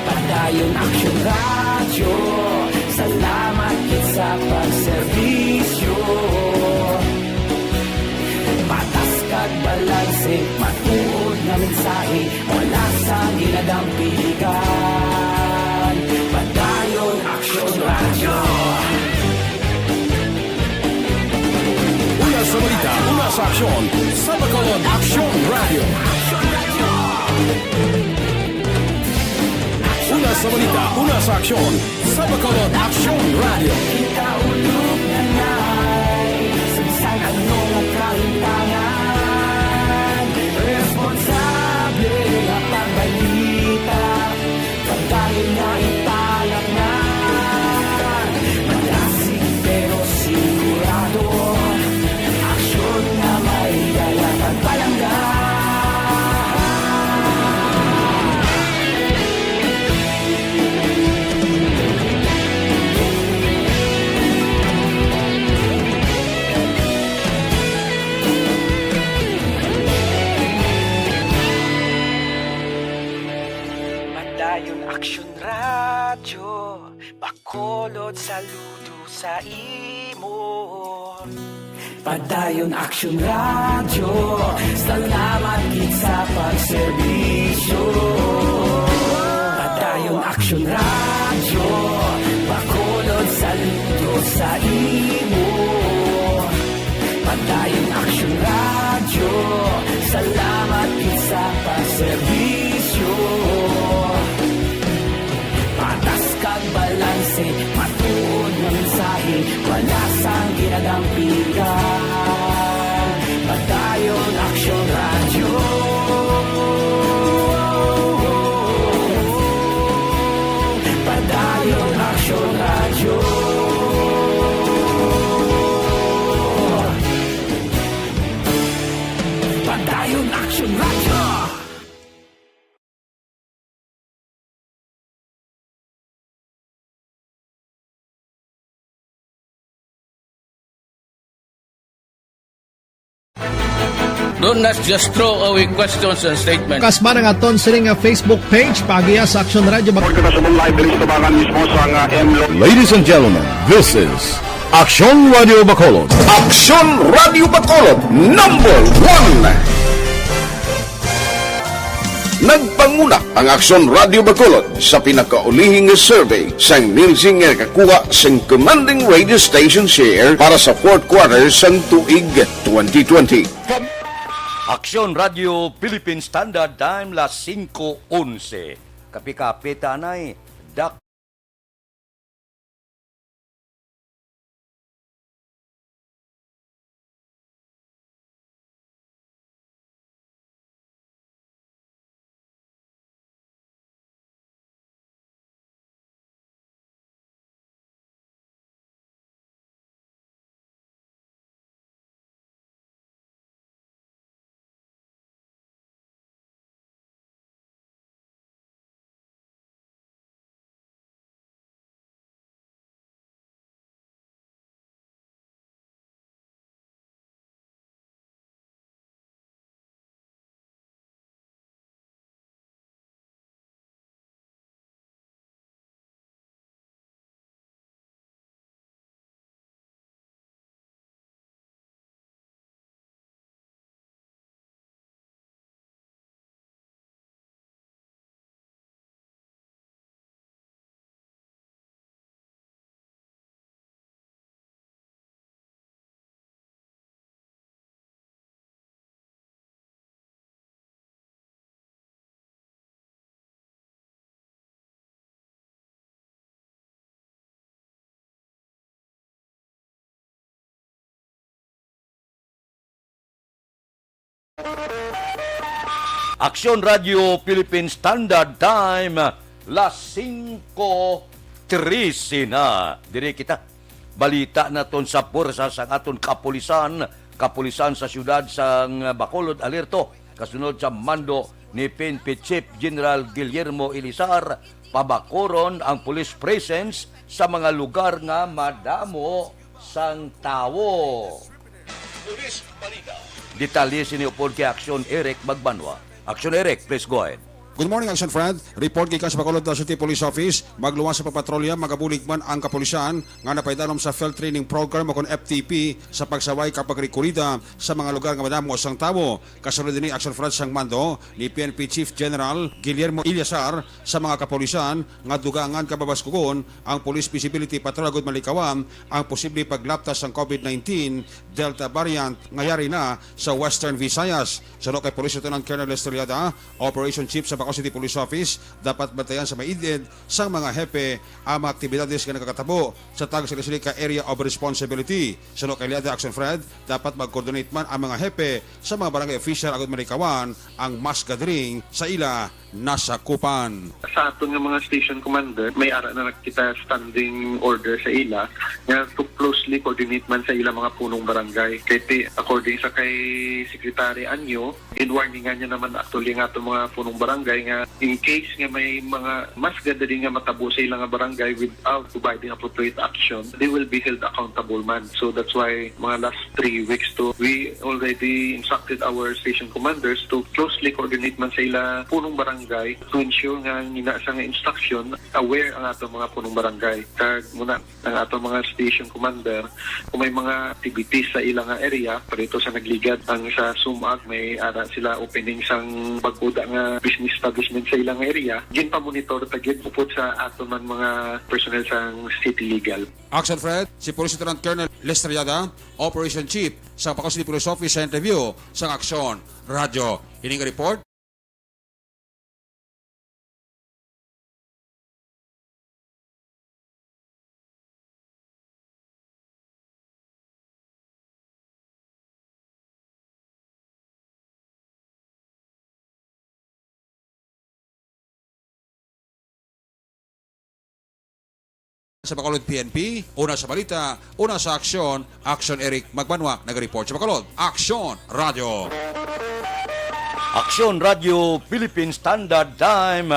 Padayon Aksyon Radyo, salamat gid sa pagserbisyo. Patas kag balanse, matuod nga mensahe, wala sang ginadampigan. Padayon Aksyon Radyo. Una sa balita, una sa aksyon, sa Bacolod Aksyon Radyo. Una sa balita, una sa aksyon, sa Bacolod Aksyon Radyo. Kita ulog na nay, sa bisan ano nga kalimtangan, responsable nga pagbalita, pagdali nga ipalatnan. Malasig pero sigurado, aksyon nga may dala pagpalangga. Padayon Aksyon Radyo, Bacolod, saludo sa imo. Padayon Aksyon Radyo, salamat gid sa pagserbisyo. Padayon Aksyon Radyo, Bacolod, saludo sa imo. Padayon Aksyon Radyo, salamat gid sa pagserbisyo. Patas kag balanse, matuod nga mensahe, wala sang ginadampigan. Padayon Aksyon Radyo. Padayon Aksyon Radyo. Padayon Aksyon Radyo. Do not just throw away questions and statements. Kasba nga aton sini nga Facebook page, paagiha sa Aksyon Radyo Bac- Kita sa live diri sa tubangan mismo sa nga M Lo- Ladies and gentlemen, this is Aksyon Radyo Bacolod. Aksyon Radyo Bacolod, number one. Nagpanguna ang Aksyon Radio Bacolod sa pinakaulihing survey sang Nielsen nga nakakuha sang commanding radio station share para sa fourth quarter sang tuig twenty twenty. Aksyon Radio Philippine Standard Time, las singko onse. Kape-kape, tanay. Dak- Aksyon Radio Philippine Standard Time, las singko trese na. Diri kita. Balita naton sa puwersa sang aton kapulisan, kapulisan sa siyudad sang Bacolod alerto kasunod sa mando ni P N P Chief General Guillermo Elizar, pabakuron ang police presence sa mga lugar nga madamo sang tawo. Detalye sini upod kay Aksyon Eric Magbanwa. Aksyon Eric, please go ahead. Good morning, Action Fred. Report gikan sa Bacolod City Police Office. Magluwas sa pagpatrolya, magabulig man ang kapulisan nga napahidalom sa Field Training Program o kon F T P sa pagsaway kag pagrekurida sa mga lugar nga madamo sang tawo. Kasunod ini, Action Fred, sang mando ni P N P Chief General Guillermo Eleazar sa mga kapulisan nga dugangan kag babaskugon ang police visibility patrol agud malikawan ang posible paglaptas sang COVID nineteen Delta variant nga yari na sa Western Visayas. Suno kay Police Lieutenant Colonel Lester Yada, Operation Chief sa Bacolod City Police Office, dapat bantayan sa maid-id sang mga hepe ang mga aktibidades nga nagakatabo sa tawag sila sini ka area of responsibility. Suno kay Liada Action Fred, dapat mag-coordinate man ang mga hepe sa mga barangay official agud malikawan ang mass gathering sa ila nasakupan. Sa aton nga mga station commander, may ara na kita standing order sa ila nga to closely coordinate man sa ila mga punong barangay. Kay ti-, according sa kay Secretary Anyo, in warningan niya naman actually nga aton mga punong barangay nga in case nga may mga mass gathering nga matabo sa ila nga barangay without providing appropriate action, they will be held accountable man. So that's why mga last three weeks to, we already instructed our station commanders to closely coordinate man sa ila punong barangay to ensure nga ang ina sa nga instruction, aware ang ato mga punong barangay. Kag muna ang ato mga station commander, kung may mga activities sa ila nga area, parito sa Nagligad, ang sa Sumag, may ara sila opening sang bag-o da nga business establishment sa ila nga area, ginpamonitor ta gyud upod sa ato man mga personnel sang City Legal. Action Fred, si Police Lieutenant Colonel Lester Yada, Operation Chief sa Bacolod City Police Office, sa interview sang Aksyon Radyo. Ining report. Sa Bacolod P N P, una sa balita, una sa aksyon, Action Eric Magbanwa, nag-report sa Bacolod. Action Radio. Action Radio Philippine Standard Time,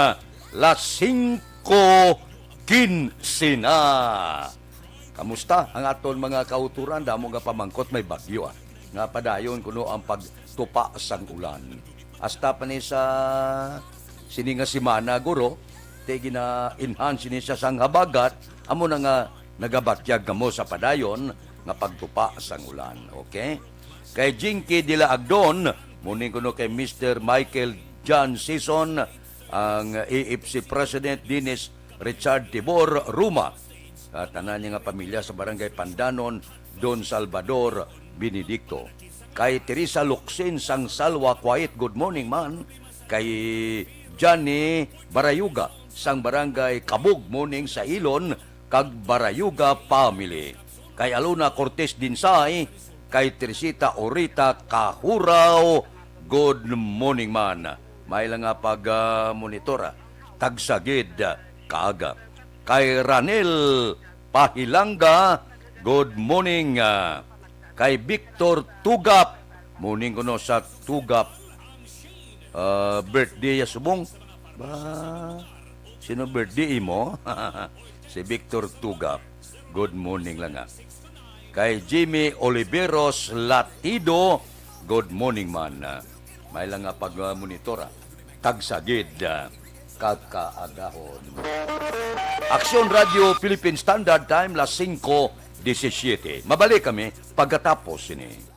las singko kinse na. Kamusta ang aton mga kauturan? Damo nga pamangkot may bagyo, ah. Nga padayon kuno ang pagtupa sang ulan. Hasta pa ni sa sini nga semana, guro, ti gina-enhance ni siya sang habagat, amo na nga nagabatyag kamo sa padayon nga pagtupa sang ulan. Okay? Kay Jinky de la Agdon, muning kuno kay Mister Michael John Sison, ang A F C President Dennis Richard Tibor Ruma, ah, tanan niya nga pamilya sa Barangay Pandanon, Don Salvador Benedicto. Kay Teresa Locsin sang Salwa Quiet, good morning, man. Kay Johnny Barayuga sang Barangay Kabug, morning sa Ilon kag Barayuga family. Kay Alona Cortez Dinsay, kay Teresita Orita Kahuraw, good morning, man. May lang nga pag, ah, monitor, ah. Tagsagid, ah, kaaga. Kay Ranel Pahilanga, good morning, ah. Kay Victor Tugap, morning kuno sa Tugap. Ah, birthday ya subong. Ba, sino birthday mo? Si Victor Tugap. Good morning lang, ah. Kay Jimmy Oliveros Latido, good morning, man. Ah, may lang nga pag-monitor, ah. Tagsagid, ah, kag kaagahon. Aksyon Radio Philippine Standard Time, las singko disisiete. Mabalik kami pagkatapos sini.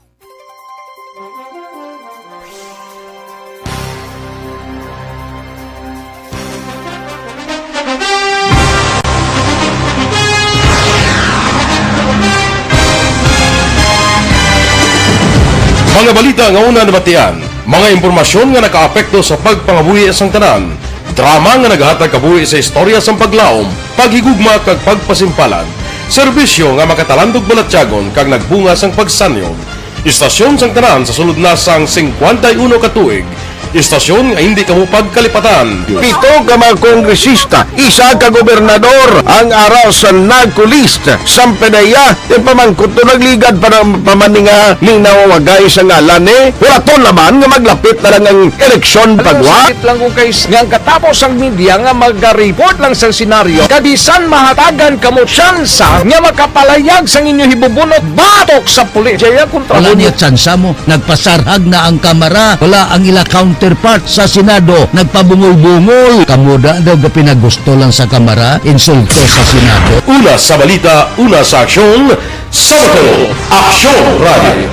Mga balita nga una nabatian, mga impormasyon nga nakaapekto sa pagpangabuhi sang tanan, drama nga nagahatag kabuhi sa istorya sang paglaom, paghigugma kag pagpasimpalan, serbisyo nga makatalandog balatyagon kag nagbunga sang pagsanyog. Istasyon sang tanan sa sulod na sang singkwenta y uno ka tuig. Istasyon nga hindi kamo pagkalipatan. Pito ka mga kongresista, isa ka gobernador ang ara sa NAGCOLEST. Sang PDEA, yung pamangkot to nagligad pa ng pamaninga ning nawawagay sa ngalan ni. Wala to naman nga maglapit na lang ang eleksyon pagwa. Sakit lang kung kay nga ang katapos ang media nga maga-report lang sa senaryo, kabisan mahatagan kamo tsansa nga makapalayag sang inyo hibubunot batok sa pulis. Jaya kontra Wala mo niya tsansa mo. Nagpasarhag na ang Kamara. Wala ang ila counterpart sa Senado. Nagpabungol-bungol. Kamo da daw gapinagusto lang sa Kamara. Insulto sa Senado. Una sa balita, una sa aksyon, sa Bacolod, Aksyon Radio.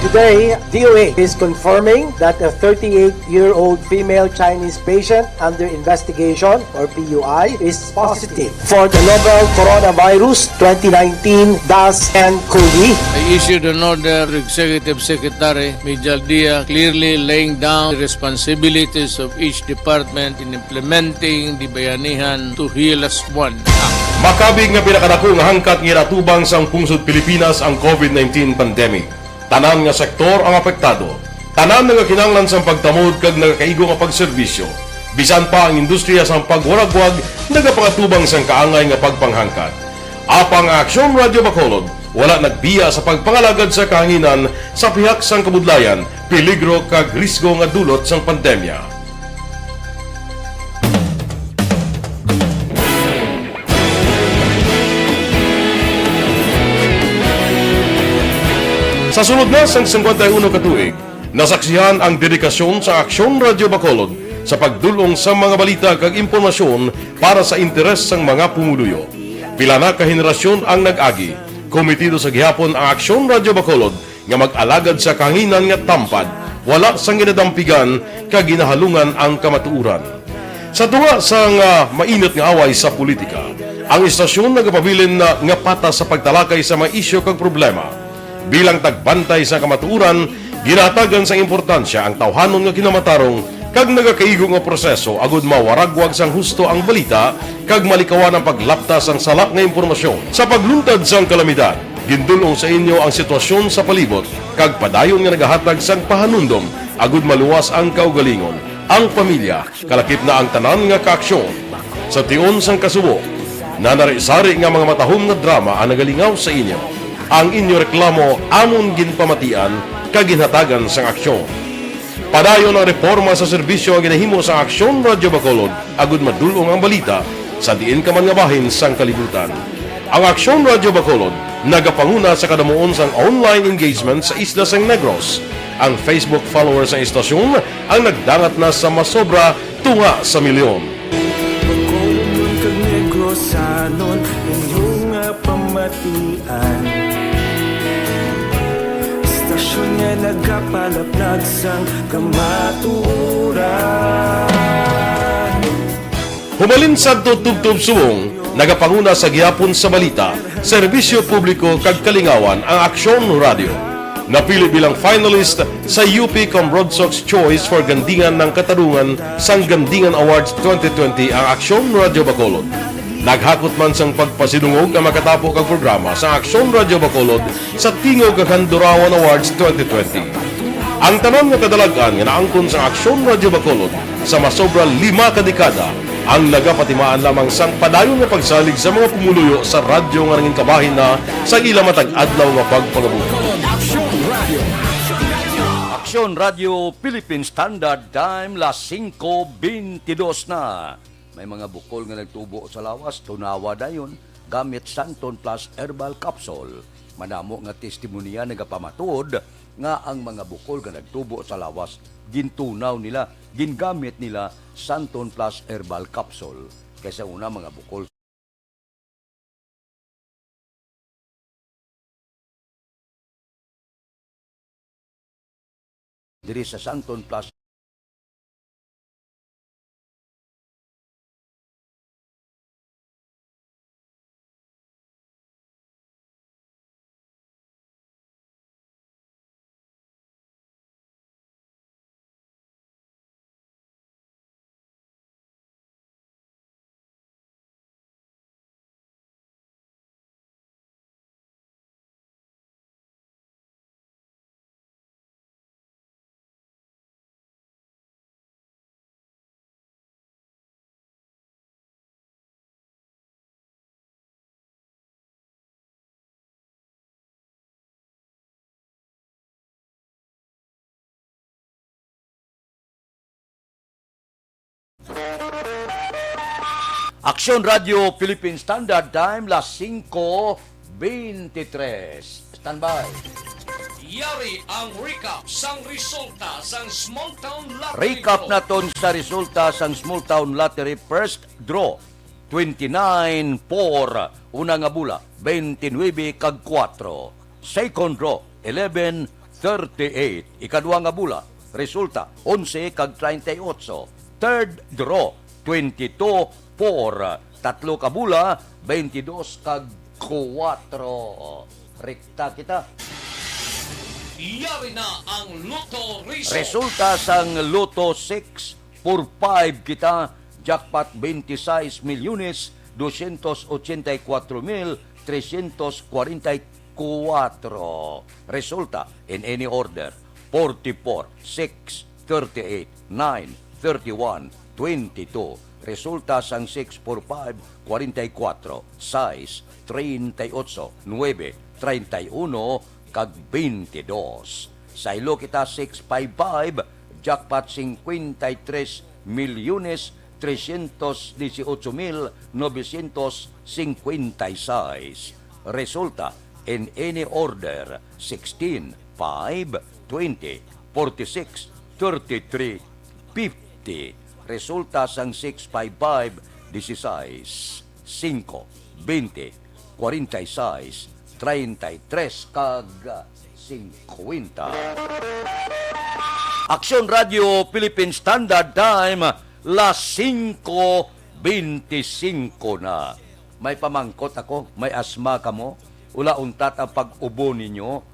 Today, D O A is confirming that a thirty-eight-year-old female Chinese patient under investigation, or P U I, is positive for the novel coronavirus twenty nineteen dash ten COVID. I issued an order to Executive Secretary Mijal Dia, clearly laying down the responsibilities of each department in implementing the Bayanihan to Heal as One Act. Makabig nga pinakadako nga hangkat nga ginatubang sang pungsod Pilipinas ang COVID nineteen pandemic. Tanan nga sektor ang apektado. Tanan nga kinahanglan sang pagtamod kag nagakaigo nga pagserbisyo. Bisan pa ang industriya sang pagwaragwag nagapangatubang sang kaangay nga pagpanghangkat. Apang ang Aksyon Radio Bacolod wala nagbiya sa pagpangalagad sa kahanginan sa pihak sang kabudlayan, peligro kag risgo nga dulot sang pandemya. Sa sulod na sang singkwenta y uno ka tuig, nasaksihan ang dedikasyon sa Aksyon Radio Bacolod sa pagdul-ong sa mga balita kag impormasyon para sa interes sang mga pumuluyo. Pila na ka henerasyon ang nag-agi, kometido sa gihapon ang Aksyon Radio Bacolod nga mag-alagad sa kahanginan nga tampad, wala sang ginadampigan kag ginahalungan ang kamatuoran. Sa tunga sang, ah, mainit nga away sa politika, ang istasyon nagapabilin na nga patas sa pagtalakay sa mga isyu kag problema. Bilang tagbantay sa kamatuoran, ginahatagan sang importansya ang tawhanon nga kinamatarong kag nagakaigo nga proseso agud mawaragwag sang husto ang balita kag malikawan ang paglapta sang sala nga impormasyon. Sa pagluntad sang kalamidad, gindul-ong sa inyo ang sitwasyon sa palibot kag padayon nga nagahatag sang pahanumdom agud maluwas ang kaugalingon, ang pamilya, kalakip na ang tanan nga kaaksyon. Sa tion sang kasubo, nanari-sari nga mga matahom nga drama ang nagalingaw sa inyo. Ang inyo reklamo amon ginpamatian kag ginhatagan sang aksyon. Padayon ang reporma sa serbisyo nga ginahimo sang Aksyon Radio Bacolod agud madul-ong ang balita sa diin ka man nga bahin sang kalibutan. Ang Aksyon Radio Bacolod nagapanguna sa kadamuon sang online engagement sa isla sang Negros. Ang Facebook followers sang istasyon ang nagdangat na sa masobra tunga sa milyon. Bacolodnon kag Negrosanon, inyo nga pamatian. Istasyon nga nagapalaplag sang kamatuoran. Humalin sadto tubtob subong, nagapanguna sa gihapon sa balita, serbisyo publiko kag kalingawan ang Aksyon Radio. Napili bilang finalist sa U P Cambrodsoc's Choice for Gandingan ng Katarungan sang Gandingan Awards twenty twenty ang Aksyon Radio Bacolod. Naghakot man sang pagpasidungog ang makatapo kag programa sa Aksyon Radio Bacolod sa Tingog kag Handurawan Awards twenty twenty. Ang tanan nga kadalag-an nga naangkon sa Aksyon Radio Bacolod sa masobra lima ka dekada ang nagapatimaan lamang sang padayon nga pagsalig sa mga pumuluyo sa radyo nga nangin kabahin na sa ila matag adlaw nga pagpangabuhi. Aksyon Radio Philippine Standard Time, las singko bentidos na. May mga bukol nga nagtubo sa lawas, tunawa dayon gamit Santon Plus Herbal Capsule. Madamo nga testimonya nagapamatud nga ang mga bukol nga nagtubo sa lawas, gintunaw nila, gingamit nila Santon Plus Herbal Capsule. Kay sa una, mga bukol diri sa Santon Plus Aksyon Radio Philippine Standard Time, las singko bentitres. Standby. Yari ang recap sang resulta sang Small Town Lottery Recap Draw. Naton sa resulta sang Small Town Lottery First Draw, twenty-nine four. Una nga bula, twenty-nine kag kuwatro. Second draw, eleven thirty-eight. Ikadua nga bula, resulta, onse kag treinta y ocho. Third draw, twenty-two four. Tatlo ka bula, twenty-dos kag kuwatro. Rekta kita. Yari na ang Lotto Result. Resulta sang Lotto six four five kita, jackpot twenty-six milyones doscientos ochenta y cuatro mil trescientos cuarenta y cuatro. Resulta, in any order, forty-four, six, thirty-eight, nine, thirty-one, twenty-two. Resulta sang six, four, five, forty-four, sais, treinta y ocho, nuebe, treinta y uno, kag twenty-dos. Saylo kita six five five, jackpot cincuenta y tres milyones trescientos dieciocho mil novecientos cincuenta y seis. Resulta, in any order, sixteen, five, twenty, forty-six, thirty-three, fifty. Resulta sang six five five, dieciséis, cinco, veinte, cuarenta y seis, treinta y tres, kag cincuenta. Aksyon Radio Philippine Standard Time, las singko bentisinko na. May pamangkot ako, may asma kamo? Ula untat ang pag-ubo ninyo?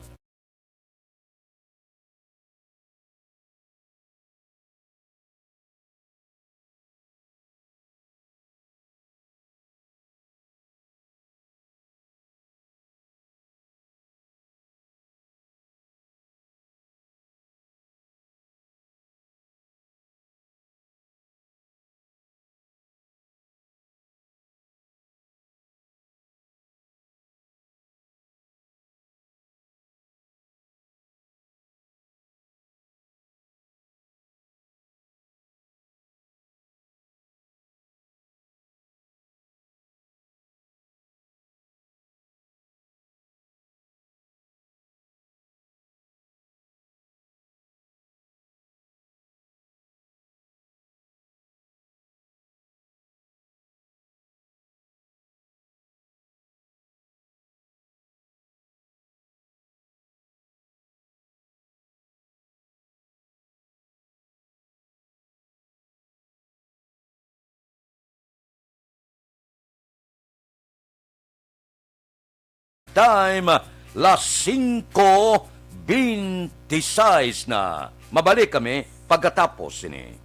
Time, las singko beintiseis na. Mabalik kami pagkatapos sini.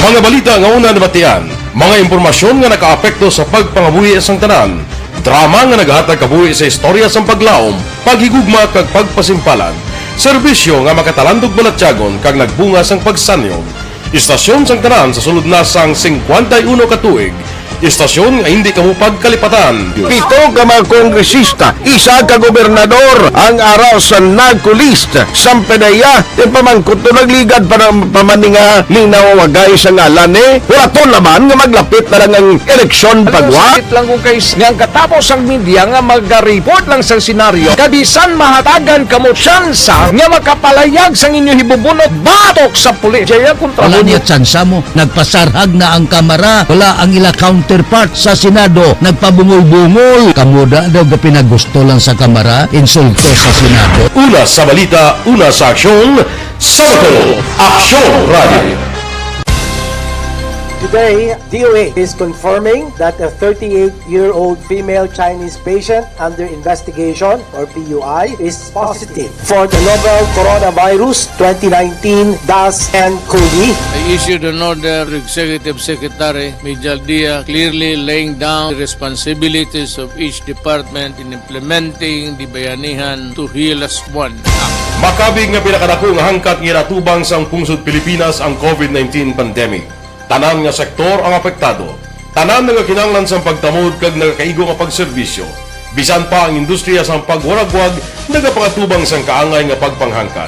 Mga balita nga una nabatian, mga impormasyon nga nakaapekto sa pagpangabuhi sang tanan, drama nga nagahatag kabuhi sa istorya sang paglaom, paghigugma kag pagpasimpalan, serbisyo nga makatalandog balatyagon kag nagbunga sang pagsanyon. Istasyon sang tanan sa sulod na sang singkwenta y uno ka tuig. Istasyon nga hindi kamo pagkalipatan. Pito ka mga kongresista, isa ka gobernador ang ara sa NAGCO list. Sampanaya, ti pamangkot to nagligad pa ng pamaninga ni nawawagay sa ngalan ni. Wala to naman nga maglapit na lang ang eleksyon pagwa. Sakit lang kung kay nga ang katapos ang media nga magareport lang sa senaryo. Kabisan mahatagan kamo tsansa nga makapalayag sang inyo hibubunot batok sa pulis. Jaya kontra Wala mo. Niya tsansa mo. Nagpasarhag na ang Kamara. Wala ang ila counterpart sa Senado. Nagpabungol-bungol. Kamo da daw gapinagusto lang sa Kamara. Insulto sa Senado. Una sa balita, una sa aksyon, sa Bacolod, Aksyon Radio. Today, D O A is confirming that a thirty-eight-year-old female Chinese patient under investigation, or P U I, is positive for the novel coronavirus twenty nineteen dash nCoV. I issued an order to Executive Secretary Mijal Dia, clearly laying down the responsibilities of each department in implementing the Bayanihan to Heal Us One Act. Makabig nga pinakadako nga hangkat nga ginatubang sang pungsod Pilipinas ang COVID nineteen pandemic. Tanan nga sektor ang apektado. Tanan nagakinahanglan sang pagtamod kag nagakaigo nga pagserbisyo. Bisan pa ang industriya sang pagwaragwag nagapangatubang sang kaangay nga pagpanghangkat.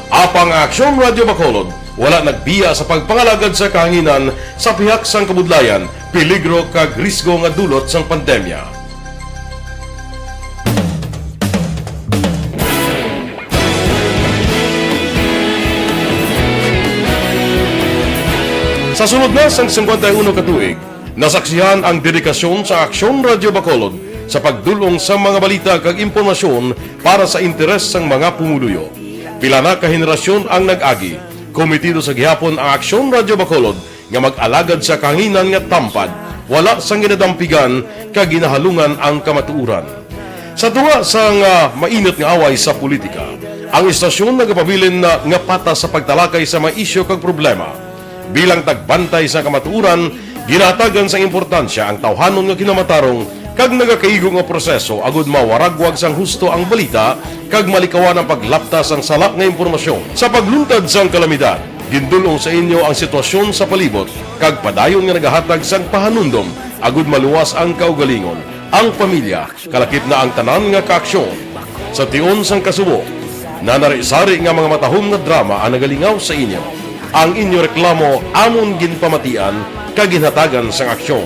Apang ang Aksyon Radyo Bacolod wala nagbiya sa pagpangalagad sa kahanginan sa pihak sang kabudlayan, peligro kag risgo nga dulot sang pandemya. Sa sulod na sang singkwenta y uno ka tuig, nasaksihan ang dedikasyon sa Aksyon Radyo Bacolod sa pagdul-ong sa mga balita kag impormasyon para sa interes sang mga pumuluyo. Pila na ka henerasyon ang nag-agi. Kometido sa gihapon ang Aksyon Radyo Bacolod nga mag-alagad sa kahanginan nga tampad, wala sang ginadampigan kag ginahalungan ang kamatuoran. Sa tunga sang, ah, mainit nga away sa politika, ang istasyon nagapabilin na nga patas sa pagtalakay sa mga isyu kag problema. Bilang tagbantay sa kamatuoran, ginahatagan sang importansya ang tawhanon nga kinamatarong kag nagakaigo nga proseso agud mawaragwag sang husto ang balita kag malikawan ang paglapta sang sala nga impormasyon. Sa pagluntad sang kalamidad, gindul-ong sa inyo ang sitwasyon sa palibot kag padayon nga nagahatag sang pahanumdom agud maluwas ang kaugalingon, ang pamilya, kalakip na ang tanan nga kaaksyon. Sa tion sang kasubo, nanari-sari nga mga matahom nga drama ang nagalingaw sa inyo. Ang inyo reklamo amon ginpamatian kag ginhatagan sang aksyon.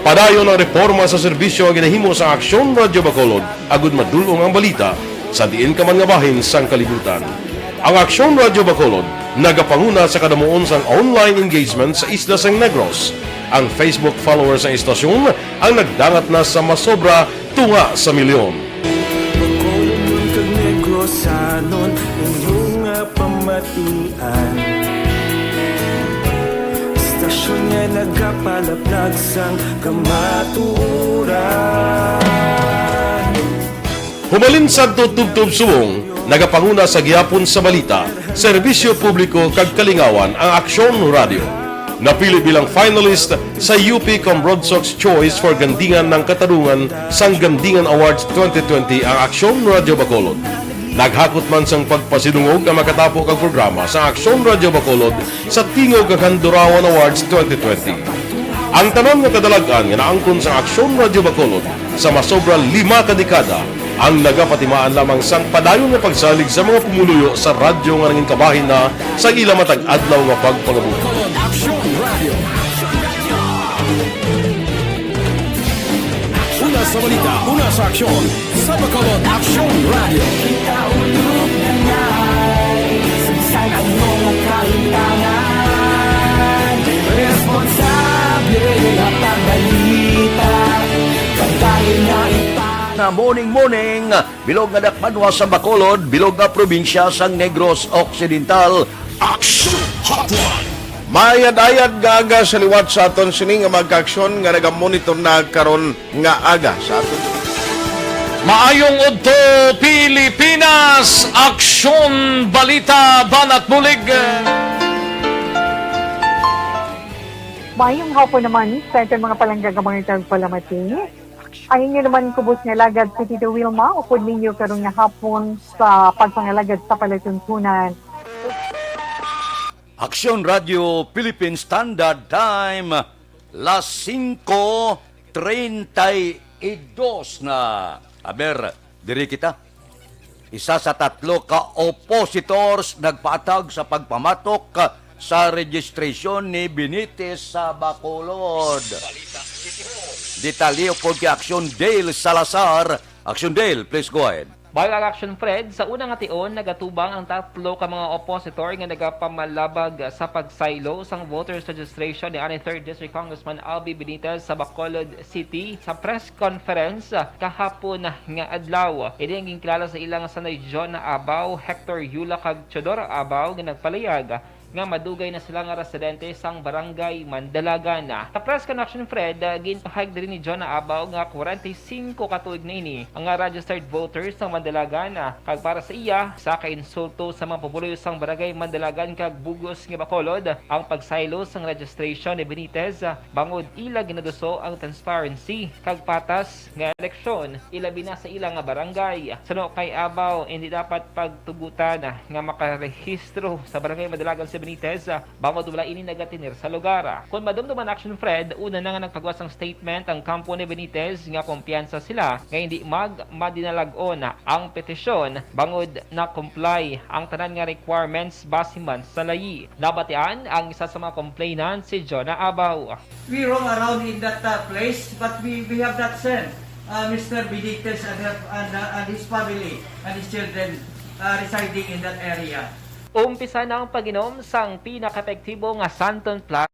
Padayon ang reporma sa serbisyo nga ginahimo sa Aksyon Radyo Bacolod agud madul-ong ang balita sa diin ka man nga bahin sang kalibutan. Ang Aksyon Radyo Bacolod nagapanguna sa kadamuon sang online engagement sa isla sang Negros. Ang Facebook followers sang istasyon ang nagdangat na sa masobra tunga sa milyon. Bacolodnon kag Negrosanon, inyo nga pamatian. Istasyon nga nagapalaplag sang kamatuoran. Humalin sadto tubtob subong, nagapanguna sa gihapon sa balita, serbisyo publiko kag kalingawan ang Aksyon Radyo. Napili bilang finalist sa U P Cambrodsoc's Choice for Gandingan ng Katarungan sang Gandingan Awards twenty twenty ang Aksyon Radyo Bacolod. Naghakot man sang pagpasidungog ang makatapo kag programa sa Aksyon Radyo Bacolod sa Tingog kag Handurawan Awards twenty twenty. Ang tanan nga kadalag-an nga naangkon sa Aksyon Radyo Bacolod sa masobra lima ka dekada ang nagapatimaan lamang sang padayon nga pagsalig sa mga pumuluyo sa radyo nga nangin kabahin na sa ila matag adlaw nga pagpangabuhi. Aksyon Radio. Una sa balita, una sa aksyon, sa Bacolod Aksyon Radio. Sa mga kahitangan, responsable ang pagbalita. Pagdahil Morning, morning, bilog nga dakbanwa sa Bacolod, bilog nga probinsya sang Negros Occidental. Action Hotline. Mayad-ayad nga aga sa liwat sa aton sini nga mga kaaksyon nga nagamonitor na karon nga aga sa aton. Maayong udto, Pilipinas! Aksyon Balita Banat Bulig! Maayong hapon naman sa aton mga palangga nga mga tagpalamati. Ang inyo naman kubos nga alagad si Tito Wilma, upod ninyo karon nga hapon sa pagpangalagad sa palatuntunan. Aksyon Radio Philippine Standard Time, las singko treinta y dos na. Aber, diri kita. Isa sa tatlo ka opositors nagpaatag sa pagpamatok sa registration ni Benitez sa Bacolod. Detalye upod kay Aksyon Dale Salazar. Aksyon Dale, please go ahead. Bago ang Aksyon Fred, sa una nga tion, nagatubang ang tatlo ka mga opositor nga nagapamalabag sa pagsaylo sang voters registration ni anay third District Congressman Albi Benitez sa Bacolod City sa press conference kahapon nga adlaw. Ini ang ginkilala sa ila nga sanay John Abao, Hector Yula, kag Teodoro Abao nga nagpalayag nga madugay na sila nga residente sang Barangay Mandalagan. Sa press conference, Fred, ah, ginpahayag diri ni John Abao nga kwarenta y singko ka tuig na ini ang registered voters sang Mandalagan, ah, kag para sa iya, isa ka insulto sa mga pumuluyo sang Barangay Mandalagan kag bug-os nga Bacolod ang pagsaylo sang registration ni Benitez, ah, bangod ila ginaduso ang transparency kag patas nga eleksyon, ilabi na sa ila nga barangay. Suno kay Abao, hindi dapat pagtugutan nga makarehistro sa Barangay Mandalagan si Benitez, bangod wala ini nagatener sa lugar. Kon madumduman, Action Fred, una na nga nagpagawas sang statement ang kampo ni Benitez nga kumpiyansa sila nga hindi mag madinalag-on ang petisyon bangod na-comply ang tanan nga requirements base man sa layi. Nabatian ang isa sa mga complainant, si Jonah Abao. We roam around in that, uh, place, but we, we have not seen, uh, Mister Benitez and her, and, uh, and his family and his children, uh, residing in that area. Umpisa na ang pag-inom sang pinaka-epektibo nga Santon Plus.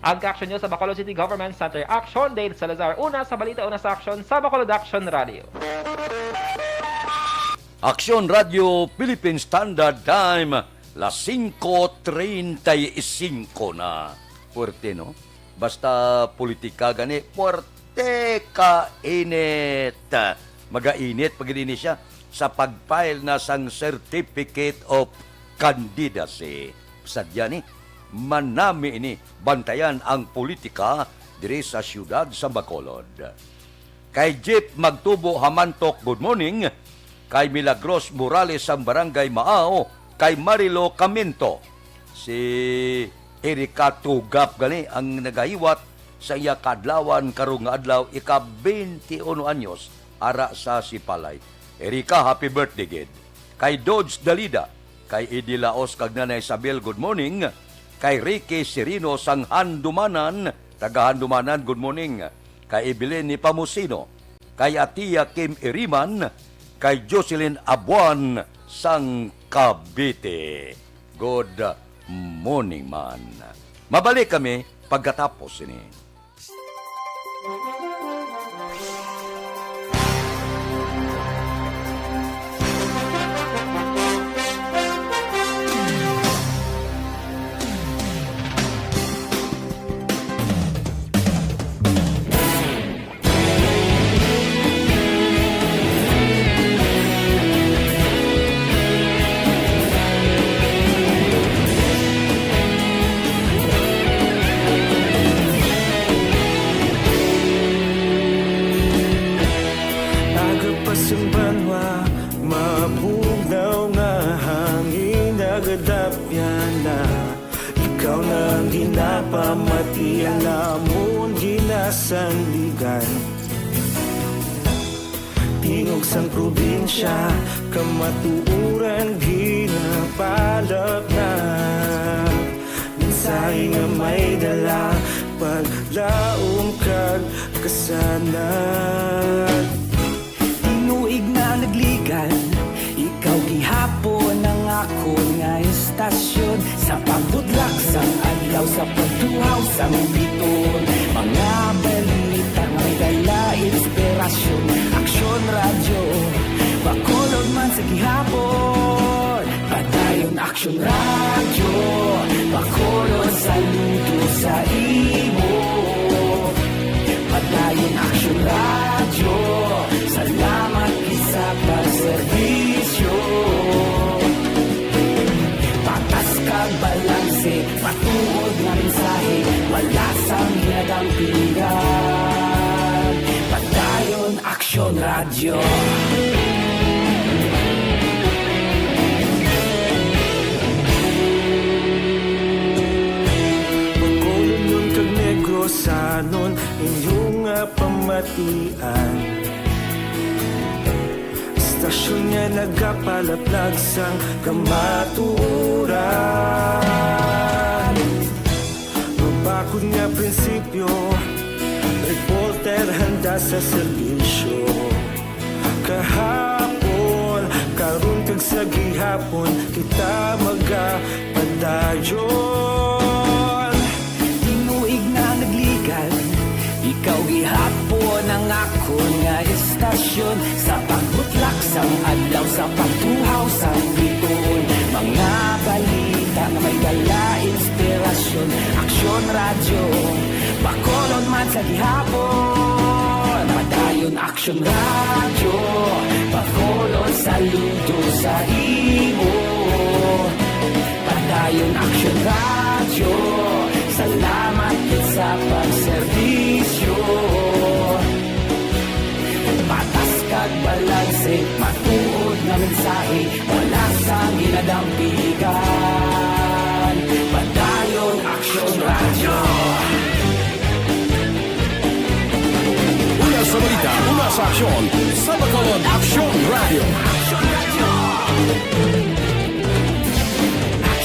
Ang kaaksyon nyo sa Bacolod City Government Center. Action, Dale Salazar. Una sa balita, una sa aksyon sa Bacolod Action Radio. Aksyon Radio Philippine Standard Time, las singko treinta y cinco na. Puwerte, no? Basta politika gani, puwerte ka init. Magainit pa gid ini siya sa pag-file na sang Certificate of Candidacy. Sadya ni, manami ini bantayan ang politika diri sa siyudad sa Bacolod. Kay Jeep Magtubo Hamantok, good morning. Kay Milagros Morales sang Barangay Maaw, kay Marilo Caminto. Si Erika Tugap gani ang nagahiwat sa iya kaadlawan karong nga adlaw, ika-twenty-uno anyos, ara sa Sipalay. Erika, happy birthday gid. Kay Dodge Dalida, kay Eddie Laos kag Nanay Isabel, good morning. Kay Ricky Sirino sang Handumanan, taga Handumanan, good morning. Kay Evelyn Nepomuceno, kay Atia Kim Iriman, kay Jocelyn Abuan sang Cavite. Good morning man. Mabalik kami pagkatapos sini. Pamati ang amon ginasandigan. Tingog sang probinsya, kamatuoran ginapalapnap. Mensahe nga may dala, paglaom kag kasanag. Tinuig na nagligan, ikaw gihapon ang akon nga istasyon. Sa pagbutlak sang adlaw, sa pagtuhaw sang biton, mga balita nga may dala inspirasyon. Aksyon Radyo, Bacolod man sa gihapon. Padayon Aksyon Radyo, Bacolod, saludo sa imo. Padayon Aksyon Radyo, salamat gid sa pagserbisyo. Patas kag balanse, matuod nga mensahe, wala sang ginadampigan. Padayon Aksyon Radyo. Bacolodnon kag Negrosanon, inyo nga pamatian. Istasyon nga nagapalaplag sang kamatuoran. Mabakod nga prinsipyo, reporter handa sa serbisyo. Kahapon, karon kag sa gihapon, kita magapadayon. Tinuig na nagligan, ikaw gihapon ang akon nga istasyon. Sa pagbutlak sang adlaw, sa pagtuhaw sang biton, mga balita nga may dala inspirasyon. Aksyon Radyo, Bacolod man sa gihapon. Padayon Aksyon Radyo, Bacolod, saludo sa imo. Padayon Aksyon Radyo, salamat gid sa pagserbisyo. Patas kag balanse, matuod nga mensahe, wala sang ginadampigan. Padayon Aksyon Radyo. Una sa balita, una sa aksyon, sa Bacolod Aksyon Radyo.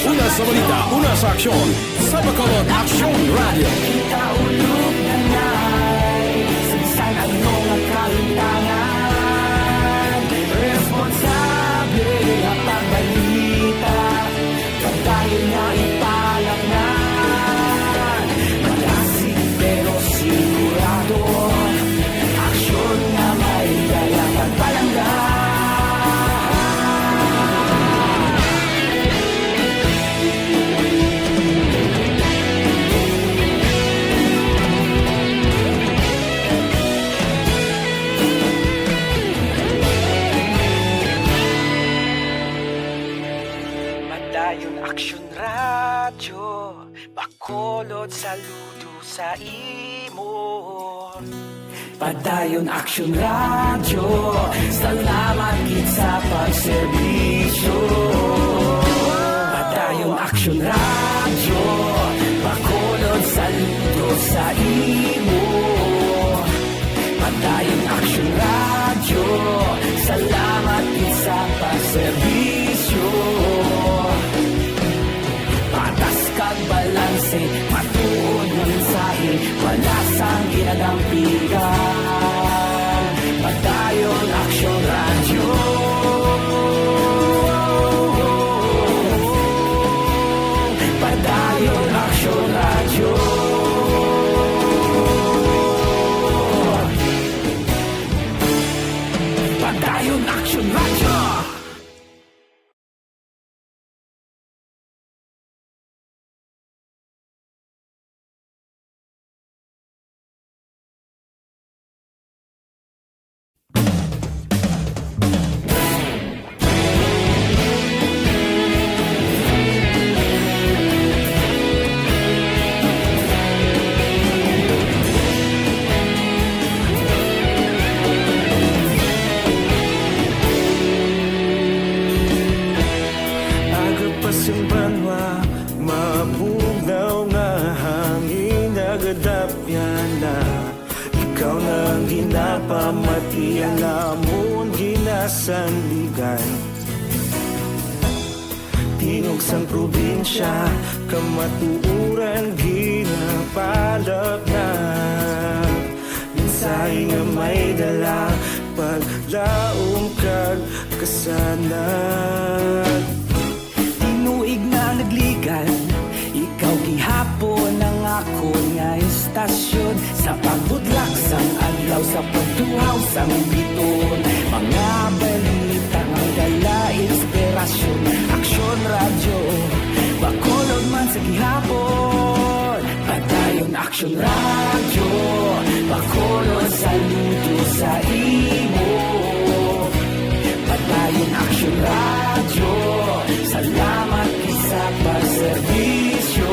Una sa balita, una sa aksyon, sa Bacolod Aksyon Radyo. Kita ulog na nay, sa bisan ano nga kahintangan, responsable nga pagbalita. Padayon nga ipalapnan, malasig pero sigurado. Aksyon nga may dala pagpalangga. Padayon Aksyon Radyo, Bacolod, saludo sa imo. Padayon Aksyon Radyo, salamat gid sa pagserbisyo. Padayon Aksyon Radyo, Bacolod, saludo sa imo. Padayon Aksyon Radyo, salamat gid sa pagserbisyo. Patas kag balanse, matuod nga mensahe, wala sang ginadampigan. Padayon Aksyon Radyo. Sanligan. Tingog sang probinsya, kamatuoran ginapalapnag. Mensahe nga may dala, paglaom kag kasanag. Tinuig na nagligan, ikaw gihapon ang akon nga istasyon. Sa pagbutlak sang adlaw, sa pagtuhaw sang biton, mga balita nga dala inspirasyon. Aksyon Radyo, Bacolod man sa gihapon. Padayon Aksyon Radyo, Bacolod, saludo sa imo. Padayon Aksyon Radyo, salamat gid sa pagserbisyo.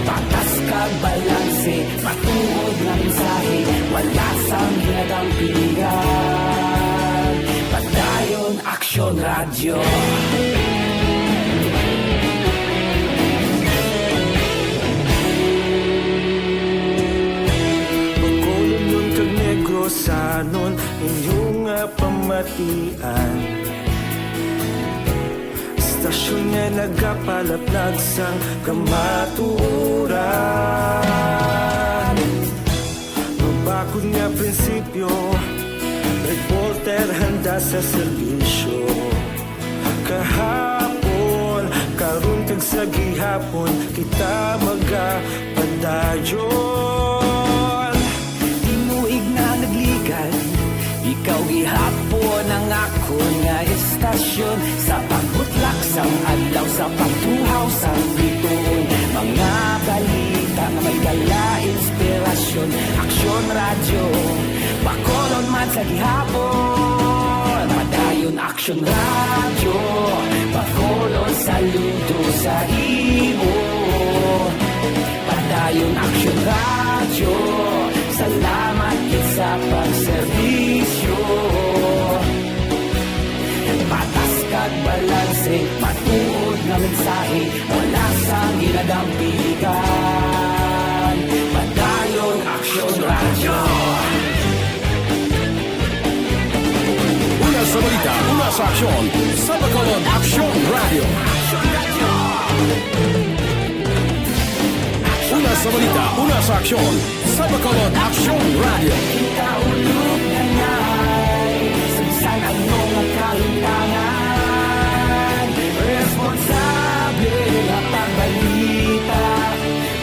Patas kag balanse, matuod nga mensahe, wala sang ginadampigan. Padayon Aksyon Radyo. Bacolodnon kag Negrosanon, inyo nga pamatian. Istasyon nga nagapalaplag sang kamatuoran. Mabakod nga prinsipyo, reporter handa sa serbisyo. Kahapon, karon kag sa gihapon, kita magapadayon. Tinuig na nagligan, ikaw gihapon ang akon nga istasyon. Sa pagbutlak sang adlaw, sa pagtuhaw sang bituon, mga balita nga may dala inspirasyon. Aksyon Radyo, Bacolod man sa gihapon. Padayon Aksyon Radyo, Bacolod, saludo sa imo. Padayon Aksyon Radyo, salamat gid sa pagserbisyo. Patas kag balanse, matuod nga mensahe, wala sang ginadampigan. Padayon Aksyon Radyo. Una sa balita, una sa aksyon, sa Bacolod Aksyon Radyo. Una sa balita, una sa aksyon, sa Bacolod Aksyon Radyo. Kita ulog na ngay, sa bisan ano nga kalimtangan, responsable nga pagbalita.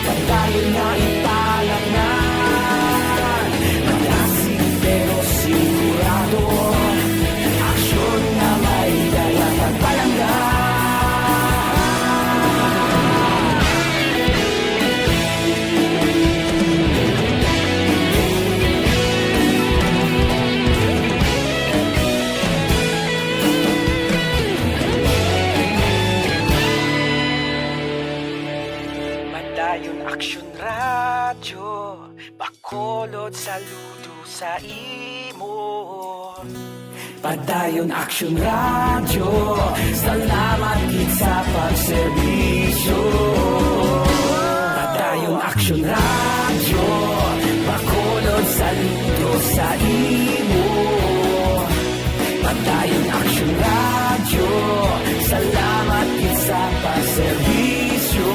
Padayon nga ipalapngan, malasig pero sigurado, aksyon nga may dala pagpalangga. Padayon Aksyon Radyo, Bacolod, saludo sa imo. Padayon Aksyon Radyo, salamat gid sa pagserbisyo. Padayon Aksyon Radyo, Bacolod, saludo sa imo. Padayon Aksyon Radyo, salamat gid sa pagserbisyo.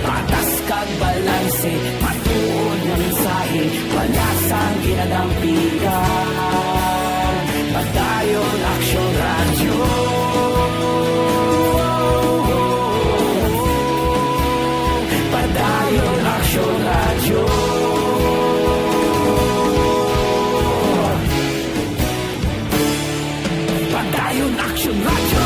Patas kag balanse, matuod nga mensahe, wala sang ginadampigan. Padayon Aksyon Radyo. Padayon Aksyon Radyo. Padayon Aksyon Radyo.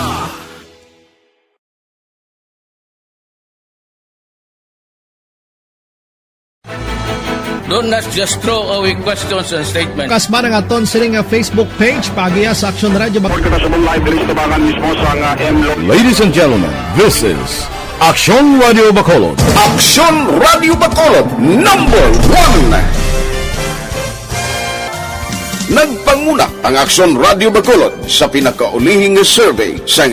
Do not just throw away questions and statements. Kasbara nga aton sini nga Facebook page, paagiha sa Aksyon Radyo Bac- Report kita sa live diri sa tubangan mismo sa nga M Lo- Ladies and gentlemen, this is Aksyon Radyo Bacolod. Aksyon Radyo Bacolod, number one. Nagpanguna ang Aksyon Radyo Bacolod sa pinakaulihing nga survey sa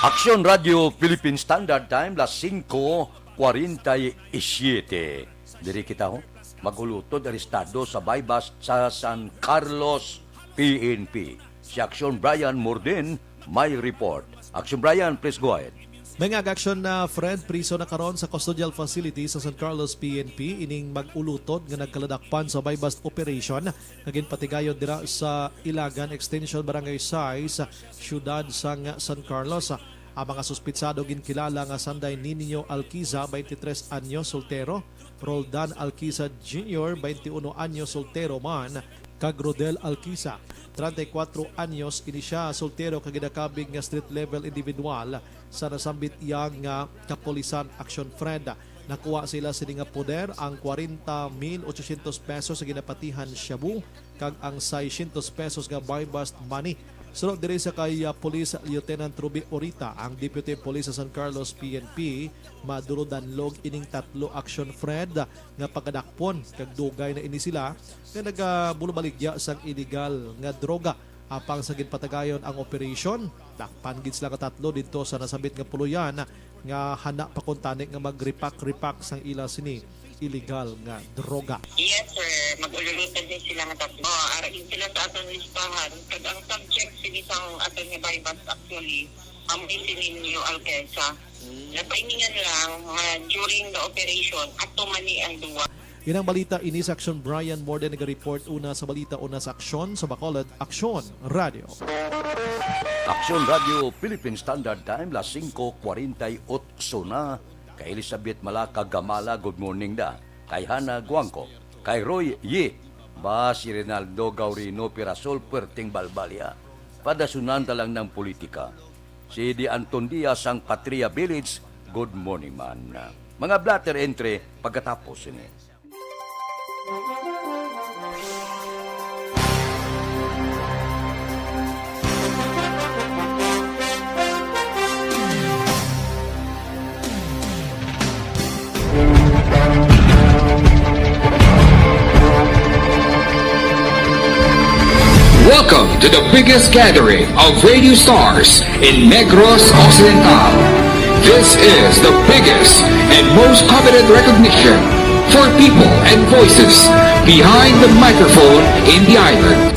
Aksyon Radyo Philippine Standard Time, las singko kwarenta y siete. Diri kita, ho. Mag-ulutod arestado sa buy-bust sa San Carlos P N P. Si Aksyon Brian Morden may report. Aksyon Brian, please go ahead. May nga aksyon na Fred, priso na karon sa custodial facility sa San Carlos P N P ining mag-ulutod nga nagkaladakpan sa buy-bust operation nga ginpatigayon dira sa Ilagan Extension Barangay Sais, siyudad sang San Carlos. Ang mga suspitsado ginkilala nga sanday Niño Alquiza, twenty-three anyos, soltero, Roldan Alquiza Junior, twenty-uno anyos, soltero man, kag Rodel Alquiza, treinta y cuatro anyos, ini sia soltero kag ginakabig nga street level individual sa nasambit iya nga kapulisan aksyon, Fred. Nakuha sila sini nga poder, ang kwarenta mil ochocientos pesos sa ginapatihan shabu kag ang seiscientos pesos nga buy-bust money. Suno diri sa kay, ah, Police Lieutenant Ruby Orita, ang Deputy Police sa San Carlos P N P, maduro danlog ining tatlo aksyon, Fred, nga pagkadakpon kag dugay na ini sila nga nagabulubaligya sang iligal nga droga. Apang sa ginpatagayon ang operasyon, dakpan gid sila nga tatlo didto sa nasambit nga puloy-an nga handa pa kuntani nga magripak-ripak sang ila sini iligal nga droga. Yes, sir. Mag-ululutad ni sila nga tatlo. Oh, ara gid sila sa aton listahan. Kag ang subject sini sang aton nga buy-bust actually, amo ni si Niño Alqueza. Napaimingan lang nga during the operation, ato man ni ang duwa. Inang balita ini sa Aksyon Brian Morden, naga-report una sa balita, una sa aksyon sa Bacolod, Aksyon Radio. Aksyon Radio, Philippine Standard Time, las singko kwarenta y otso na. Kay Elizabeth Malaka Gamala, good morning da. Kay Hana Guangco, kay Roy Yi, ba si Rinaldo Gaurino Pirasol, puwerteng balbalya. Padasunan ta lang ng politika. Si Di Anton Diaz sang Patria Village, good morning man. Mga blotter entry pagkatapos ini. Welcome to the biggest gathering of radio stars in Negros Occidental. This is the biggest and most coveted recognition for people and voices behind the microphone in the island.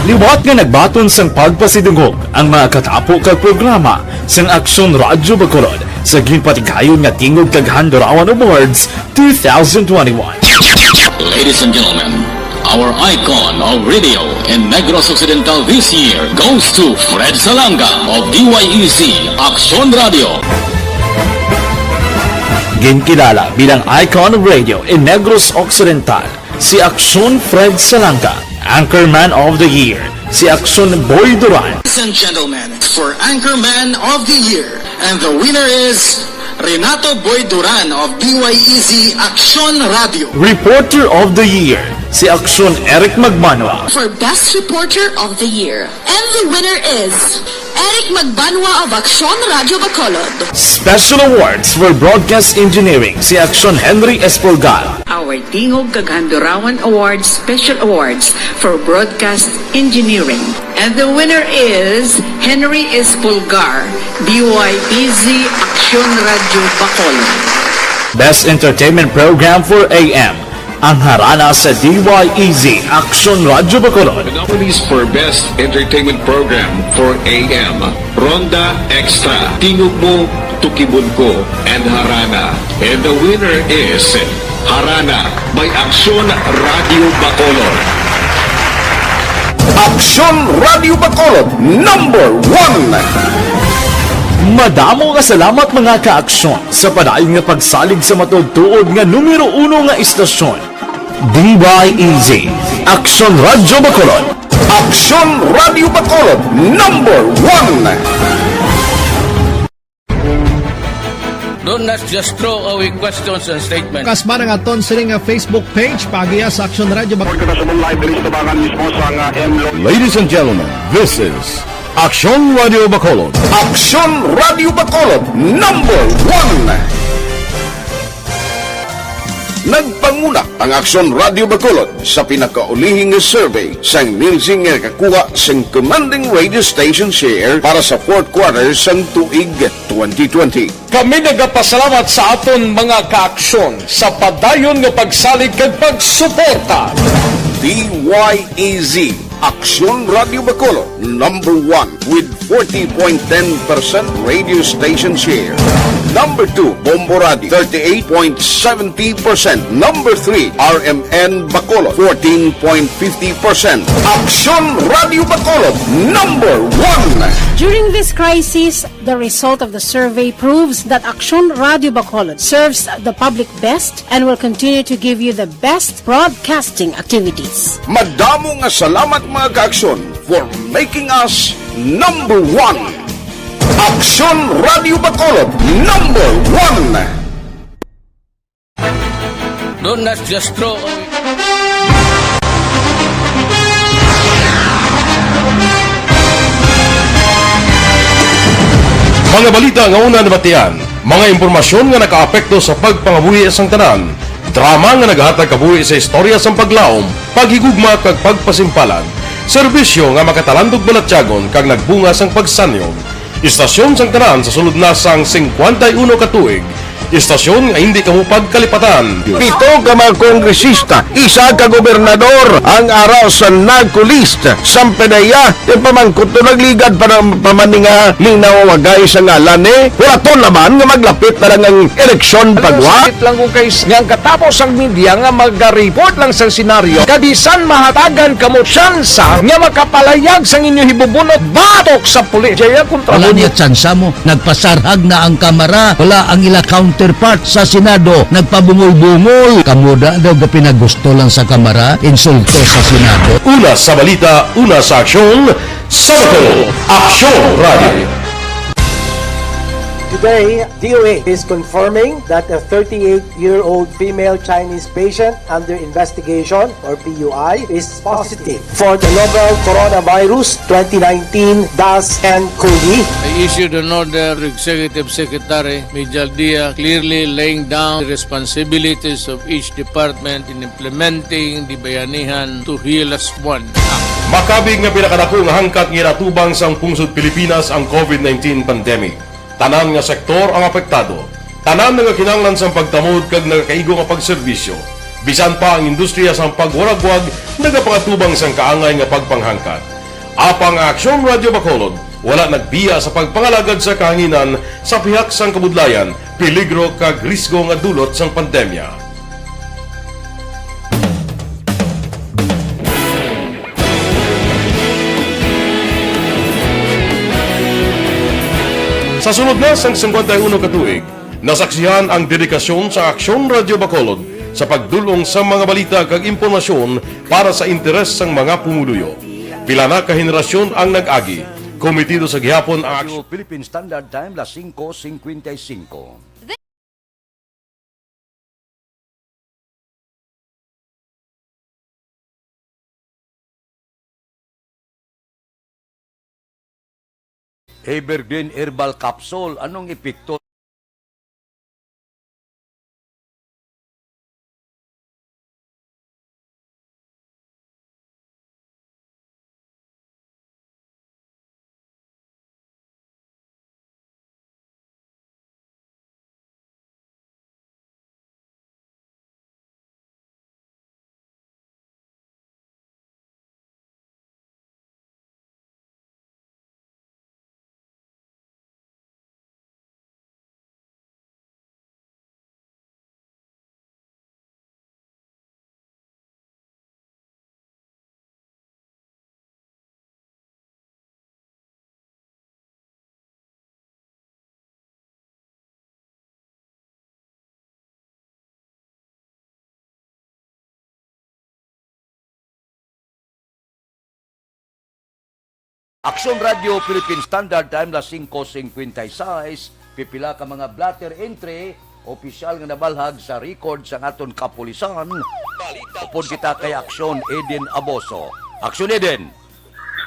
Liwat nga nagbaton sang pagpasidungog ang mga katapo kag programa sang Aksyon Radyo Bacolod sa ginpatigayon nga Tingog kag Handurawan Awards two thousand twenty-one. Ladies and gentlemen, our icon of radio in Negros Occidental this year goes to Fred Salanga of D Y E Z Aksyon Radio. Ginkilala bilang icon of radio in Negros Occidental si Aksyon Fred Salanga, Anchorman of the Year si Aksyon Boy Duran. Ladies and gentlemen, for Anchorman of the Year, and the winner is Renato Boy Duran of D Y E Z Aksyon Radio. Reporter of the Year si Aksyon Eric Magbanwa. For Best Reporter of the Year, and the winner is Eric Magbanwa of Aksyon Radio Bacolod. Special Awards for Broadcast Engineering si Aksyon Henry Espolgar. Our Tingog kag Handurawan Awards Special Awards for Broadcast Engineering. And the winner is Henry Espolgar, D Y E Z Aksyon Radio Bacolod. Best Entertainment Program for A M, ang harana sa D Y E Z Aksyon Radio Bacolod. The nominees for Best Entertainment Program for A M, Ronda Extra, Tingog Mo, Tukibon Ko, and Harana. And the winner is Harana by Aksyon Radio Bacolod. Aksyon Radio Bacolod, number one. Madamo nga salamat, mga ka-aksyon, sa padayon nga pagsalig sa matuod-tuod nga numero uno nga istasyon. D Y E Z, Aksyon Radyo Bacolod. Aksyon Radyo Bacolod, number one. Don't not just throw away questions and statements. Kasma ang aton sini nga Facebook page, paagiha sa Aksyon Radyo Bacolod. Report kita sa live diri sa tubangan mismo sa, ah, M Lo- Ladies and gentlemen, this is Aksyon Radyo Bacolod. Aksyon Radyo Bacolod, number one. Nagpanguna ang Aksyon Radio Bacolod sa pinakaulihing nga survey sang Nielsen nga nakakuha sang commanding radio station share para sa fourth quarter sang tuig twenty twenty. Kami nagapasalamat sa aton mga kaaksyon sa padayon nga pagsalig kag pagsuporta. D Y E Z, Aksyon Radio Bacolod, number one with forty point ten percent radio station share. Number two, Bombo Radio, thirty-eight point seventy percent. Number three, R M N Bacolod, fourteen point fifty percent. Aksyon Radio Bacolod, number one. During this crisis, the result of the survey proves that Aksyon Radio Bacolod serves the public best and will continue to give you the best broadcasting activities. Madamo nga salamat, mga kaaksyon, for making us number one. Aksyon Radio Bacolod, number one. Don't not just throw away. Mga balita nga una nabatian, mga impormasyon nga nakaapekto sa pagpangabuhi sang tanan, drama nga naghatag kabuhi sa istorya sang paglaom, paghigugma kag pagpasimpalan, serbisyo nga makatalandog balatyagon kag nagbunga sang pagsanyog. Istasyon sang tanan sa sulod na sang singkwenta y uno ka tuig. Istasyon nga hindi kamo pagkalipatan. Pito ka mga kongresista, isa ka gobernador ang ara sa NAGCO list. Sampanaya, yung pamangkot to nagligad pa ng pamaninga, linaw wagay sa ngalan eh. Wala to naman nga maglapit na lang ang eleksyon pagwa. Sakit lang kung kay nga ang katapos ang media nga mag-report lang sa senaryo, kabisan mahatagan kamo tsansa nga makapalayag sang inyo hibubunot batok sa pulis. Jaya kontra Wala mo. Niya tsansa mo. Nagpasarhag na ang Kamara. Wala ang ila counterpart sa Senado. Nagpabungol-bungol. Kamo da daw gapinagusto lang sa Kamara, insulto sa Senado. Una sa balita, una sa aksyon, sa Bacolod, Aksyon Radio. Today, D O A is confirming that a thirty-eight-year-old female Chinese patient under investigation, or P U I, is positive for the novel coronavirus twenty nineteen dash N cov. I issued an order to Executive Secretary Mijal Dia, clearly laying down the responsibilities of each department in implementing the Bayanihan to Heal As One Act. Makabig nga pinakadako nga hangkat nga ginatubang sang pungsod Pilipinas ang COVID nineteen pandemic. Tanan nga sektor ang apektado. Tanan nagakinahanglan sang pagtamod kag nagakaigo nga pagserbisyo. Bisan pa ang industriya sang pagwaragwag nagapangatubang sang kaangay nga pagpanghangkat. Apang ang Aksyon Radio Bacolod wala nagbiya sa pagpangalagad sa kahanginan sa pihak sang kabudlayan, peligro kag risgo nga dulot sang pandemya. Sa sulod na sang singkwenta y uno ka tuig, nasaksihan ang dedikasyon sa Aksyon Radio Bacolod sa pagdul-ong sa mga balita kag impormasyon para sa interes sang mga pumuluyo. Pila na ka henerasyon ang nag-agi. Kometido sa gihapon ang Aksyon. Philippine Standard Time, las singko singkwenta y singko. Evergreen Herbal Capsule, anong epekto? Aksyon Radio Philippine Standard Time, las singko singkwenta y seis, pipila ka mga blotter entry, opisyal nga nabalhag sa record sang aton kapulisan. Upod kita kay Aksyon Eden Aboso. Aksyon Eden!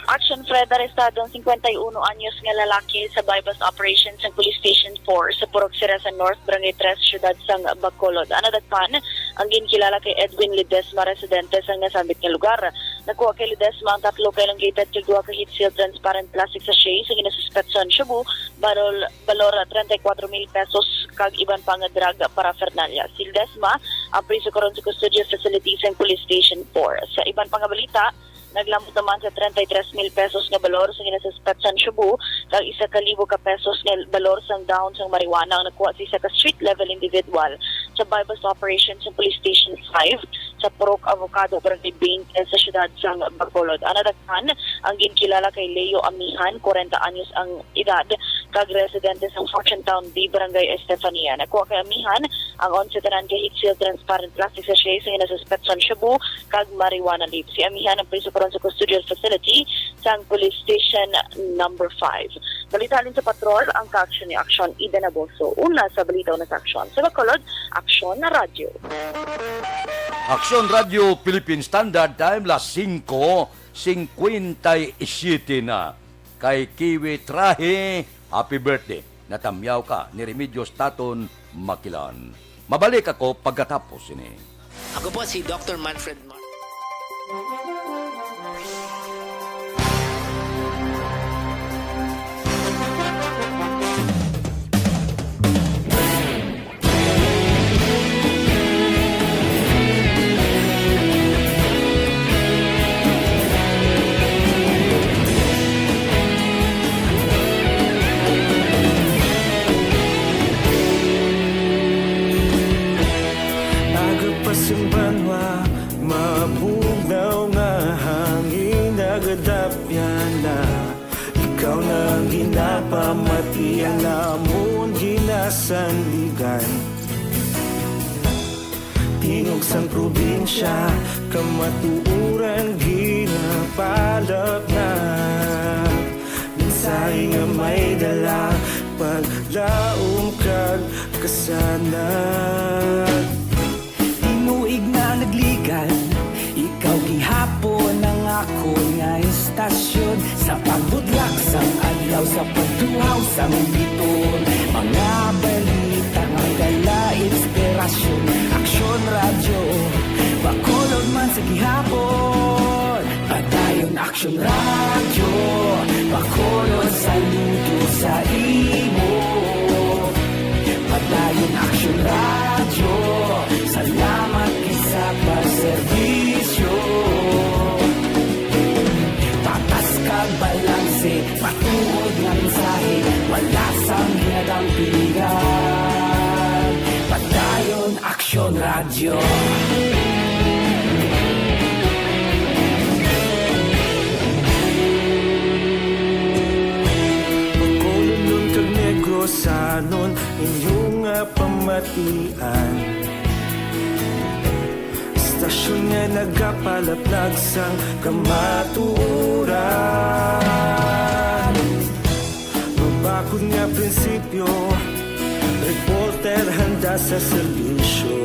Action Fred, arestado ang singkwenta y uno anyos nga lalaki sa buy-bust operation sa Police Station four sa Purok Sira sa North, Barangay tres, siyudad sang Bacolod. Ang nadakpan, ang ginkilala kay Edwin Ledesma, residente sang nasambit nga lugar. Nakuha kay Ledesma ang tatlo ka elongated kag duha ka heat-sealed transparent plastic sachet sa ginasuspetsahan shabu, balor, balor treinta y cuatro mil pesos, kag iban pa nga drug paraphernalia. Si Ledesma ang priso karon sa custodial facility sang Police Station four. Sa iban pa nga balita, naglamot naman sa treinta y tres mil pesos nga balor sa ginasuspetsahan shabu, kag isa ka libo ka pesos nga balor sang dahon sang marijuana ang nakuha sa isa ka street-level individual sa buy-bust operation sa Police Station five sa Purok Avocado, Barangay twenty sa siyudad sang Bacolod. Ang nadakpan ang ginkilala kay Leo Amihan, kwarenta anyos ang edad, kag residente sa Fortune Town B, Barangay Estefania. Nakuha kay Amihan ang onse tanan ka heat-sealed transparent plastic sachet sa ginasuspetsahan shabu kag marijuana leaf. Si Amihan ang priso karon sa custodial facility sang Police Station Number five. Balita halin sa patrol, ang kaaksyon ni Aksyon Ida Naboso. Una sa balita, una sa aksyon. Sa Bacolod, Aksyon na Radyo. Aksyon Radyo Philippine Standard Time, las singko singkwenta y siyete na. Kay Kiwi Trahe, happy birthday. Natamyaw ka ni Remedios Taton Makilan. Mabalik ako pagkatapos ini. Ako po si Doctor Manfred Mar- Aga pa sing banwa, mabugnaw nga hangin nagadapyan na. Ikaw na ang ginapamati, ang amon ginasandigan. Tingog sang probinsya, kamatuoran ginapalapnat. Mensahe nga may dala, paglaom kag kasanag. Tinuig na nagligan, ikaw gihapon ang akon nga istasyon. Sa pagbudlak sang adlaw, sa pagtuhaw sang biton, mga balita nga dala inspirasyon. Aksyon Radyo, Bacolod man sa gihapon. Padayon Aksyon Radyo, Bacolod, saludo sa imo. Padayon Aksyon Radyo, salamat gid sa pagserbisyo. Patas kag balanse, matuod nga mensahe, wala sang ginadampigan. Padayon Aksyon Radyo. Bacolodnon kag Negrosanon, inyo nga pamatian. Istasyon nga nagapalaplag sang kamatuoran. Mabakod nga prinsipyo, reporter handa sa serbisyo.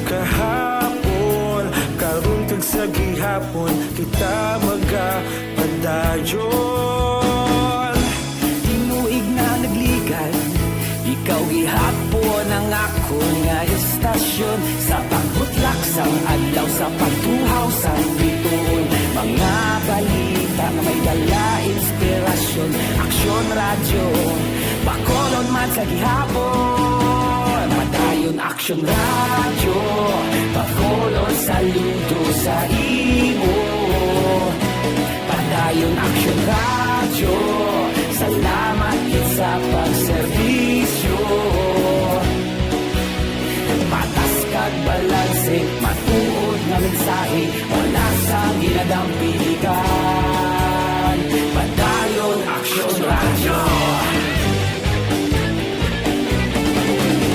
Kahapon, karon kag sa gihapon, kita magapadayon. Tinuig na nagligan, ikaw gihapon ang akon nga istasyon. Sa pagbutlak sang adlaw, sa pagtuhaw sang bituon, mga balita nga may dala inspirasyon. Aksyon Radyo, Bacolod man sa gihapon. Padayon Aksyon Radyo, Bacolod, saludo sa imo. Padayon Aksyon Radyo, salamat gid sa pagserbisyo. Patas kag balanse, matuod nga mensahe, wala sang ginadampigan. Padayon Aksyon Radyo.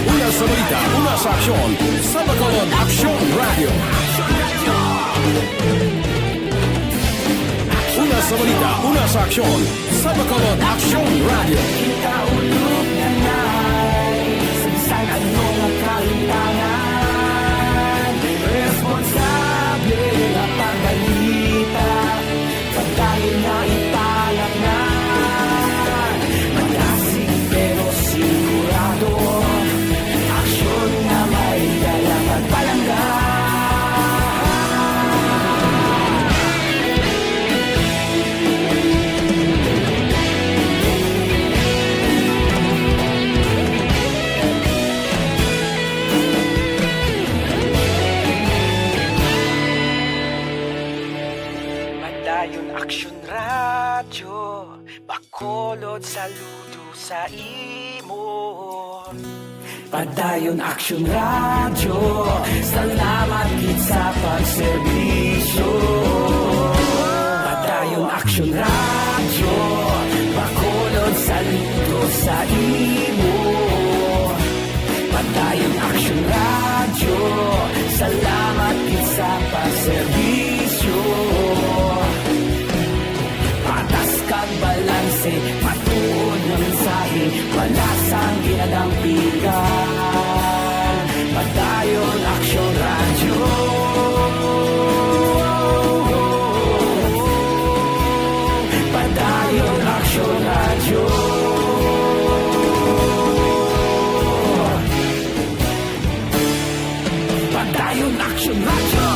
Una sa balita, una sa aksyon, sa Bacolod Aksyon Radyo. Una sa balita, una sa aksyon, sa Bacolod Aksyon Radyo. Kita ulog na nai, sa bisan ano nga kalimtangan, responsable nga pagbalita. Pagdayon nga ipalatnan, malasig pero sigurado. Aksyon nga may dala, pagpadayon Aksyon Radyo, Bacolod, saludo sa imo. Padayon Aksyon Radyo, salamat gid sa pagserbisyo. Padayon Aksyon Radyo, Bacolod, saludo sa imo. Padayon Aksyon Radyo, salamat gid sa pagserbisyo. Patas kag balanse, matuod nga mensahe, wala sang ginadampigan. Padayon Aksyon Radyo. Padayon Aksyon Radyo. Padayon Aksyon Radyo.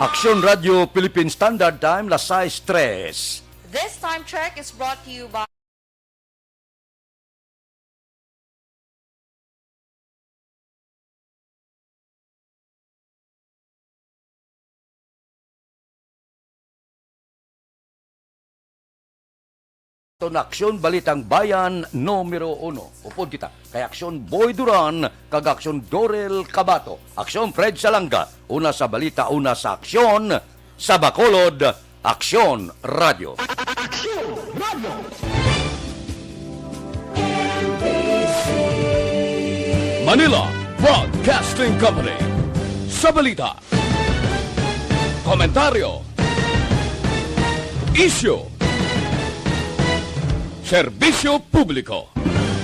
Aksyon Radyo Philippine Standard Time, las sais tres. This time check is brought to you by Ton Aksyon Balitang Bayan numero uno. Upod kita kay Aksyon Boy Duran kag Aksyon Dorel Cabato. Aksyon Fred Salanga, una sa balita, una sa aksyon, sa Bacolod, Aksyon Radyo. Aksyon Radyo. Manila Broadcasting Company. Sa balita, komentaryo, isyu, serbisyo publiko.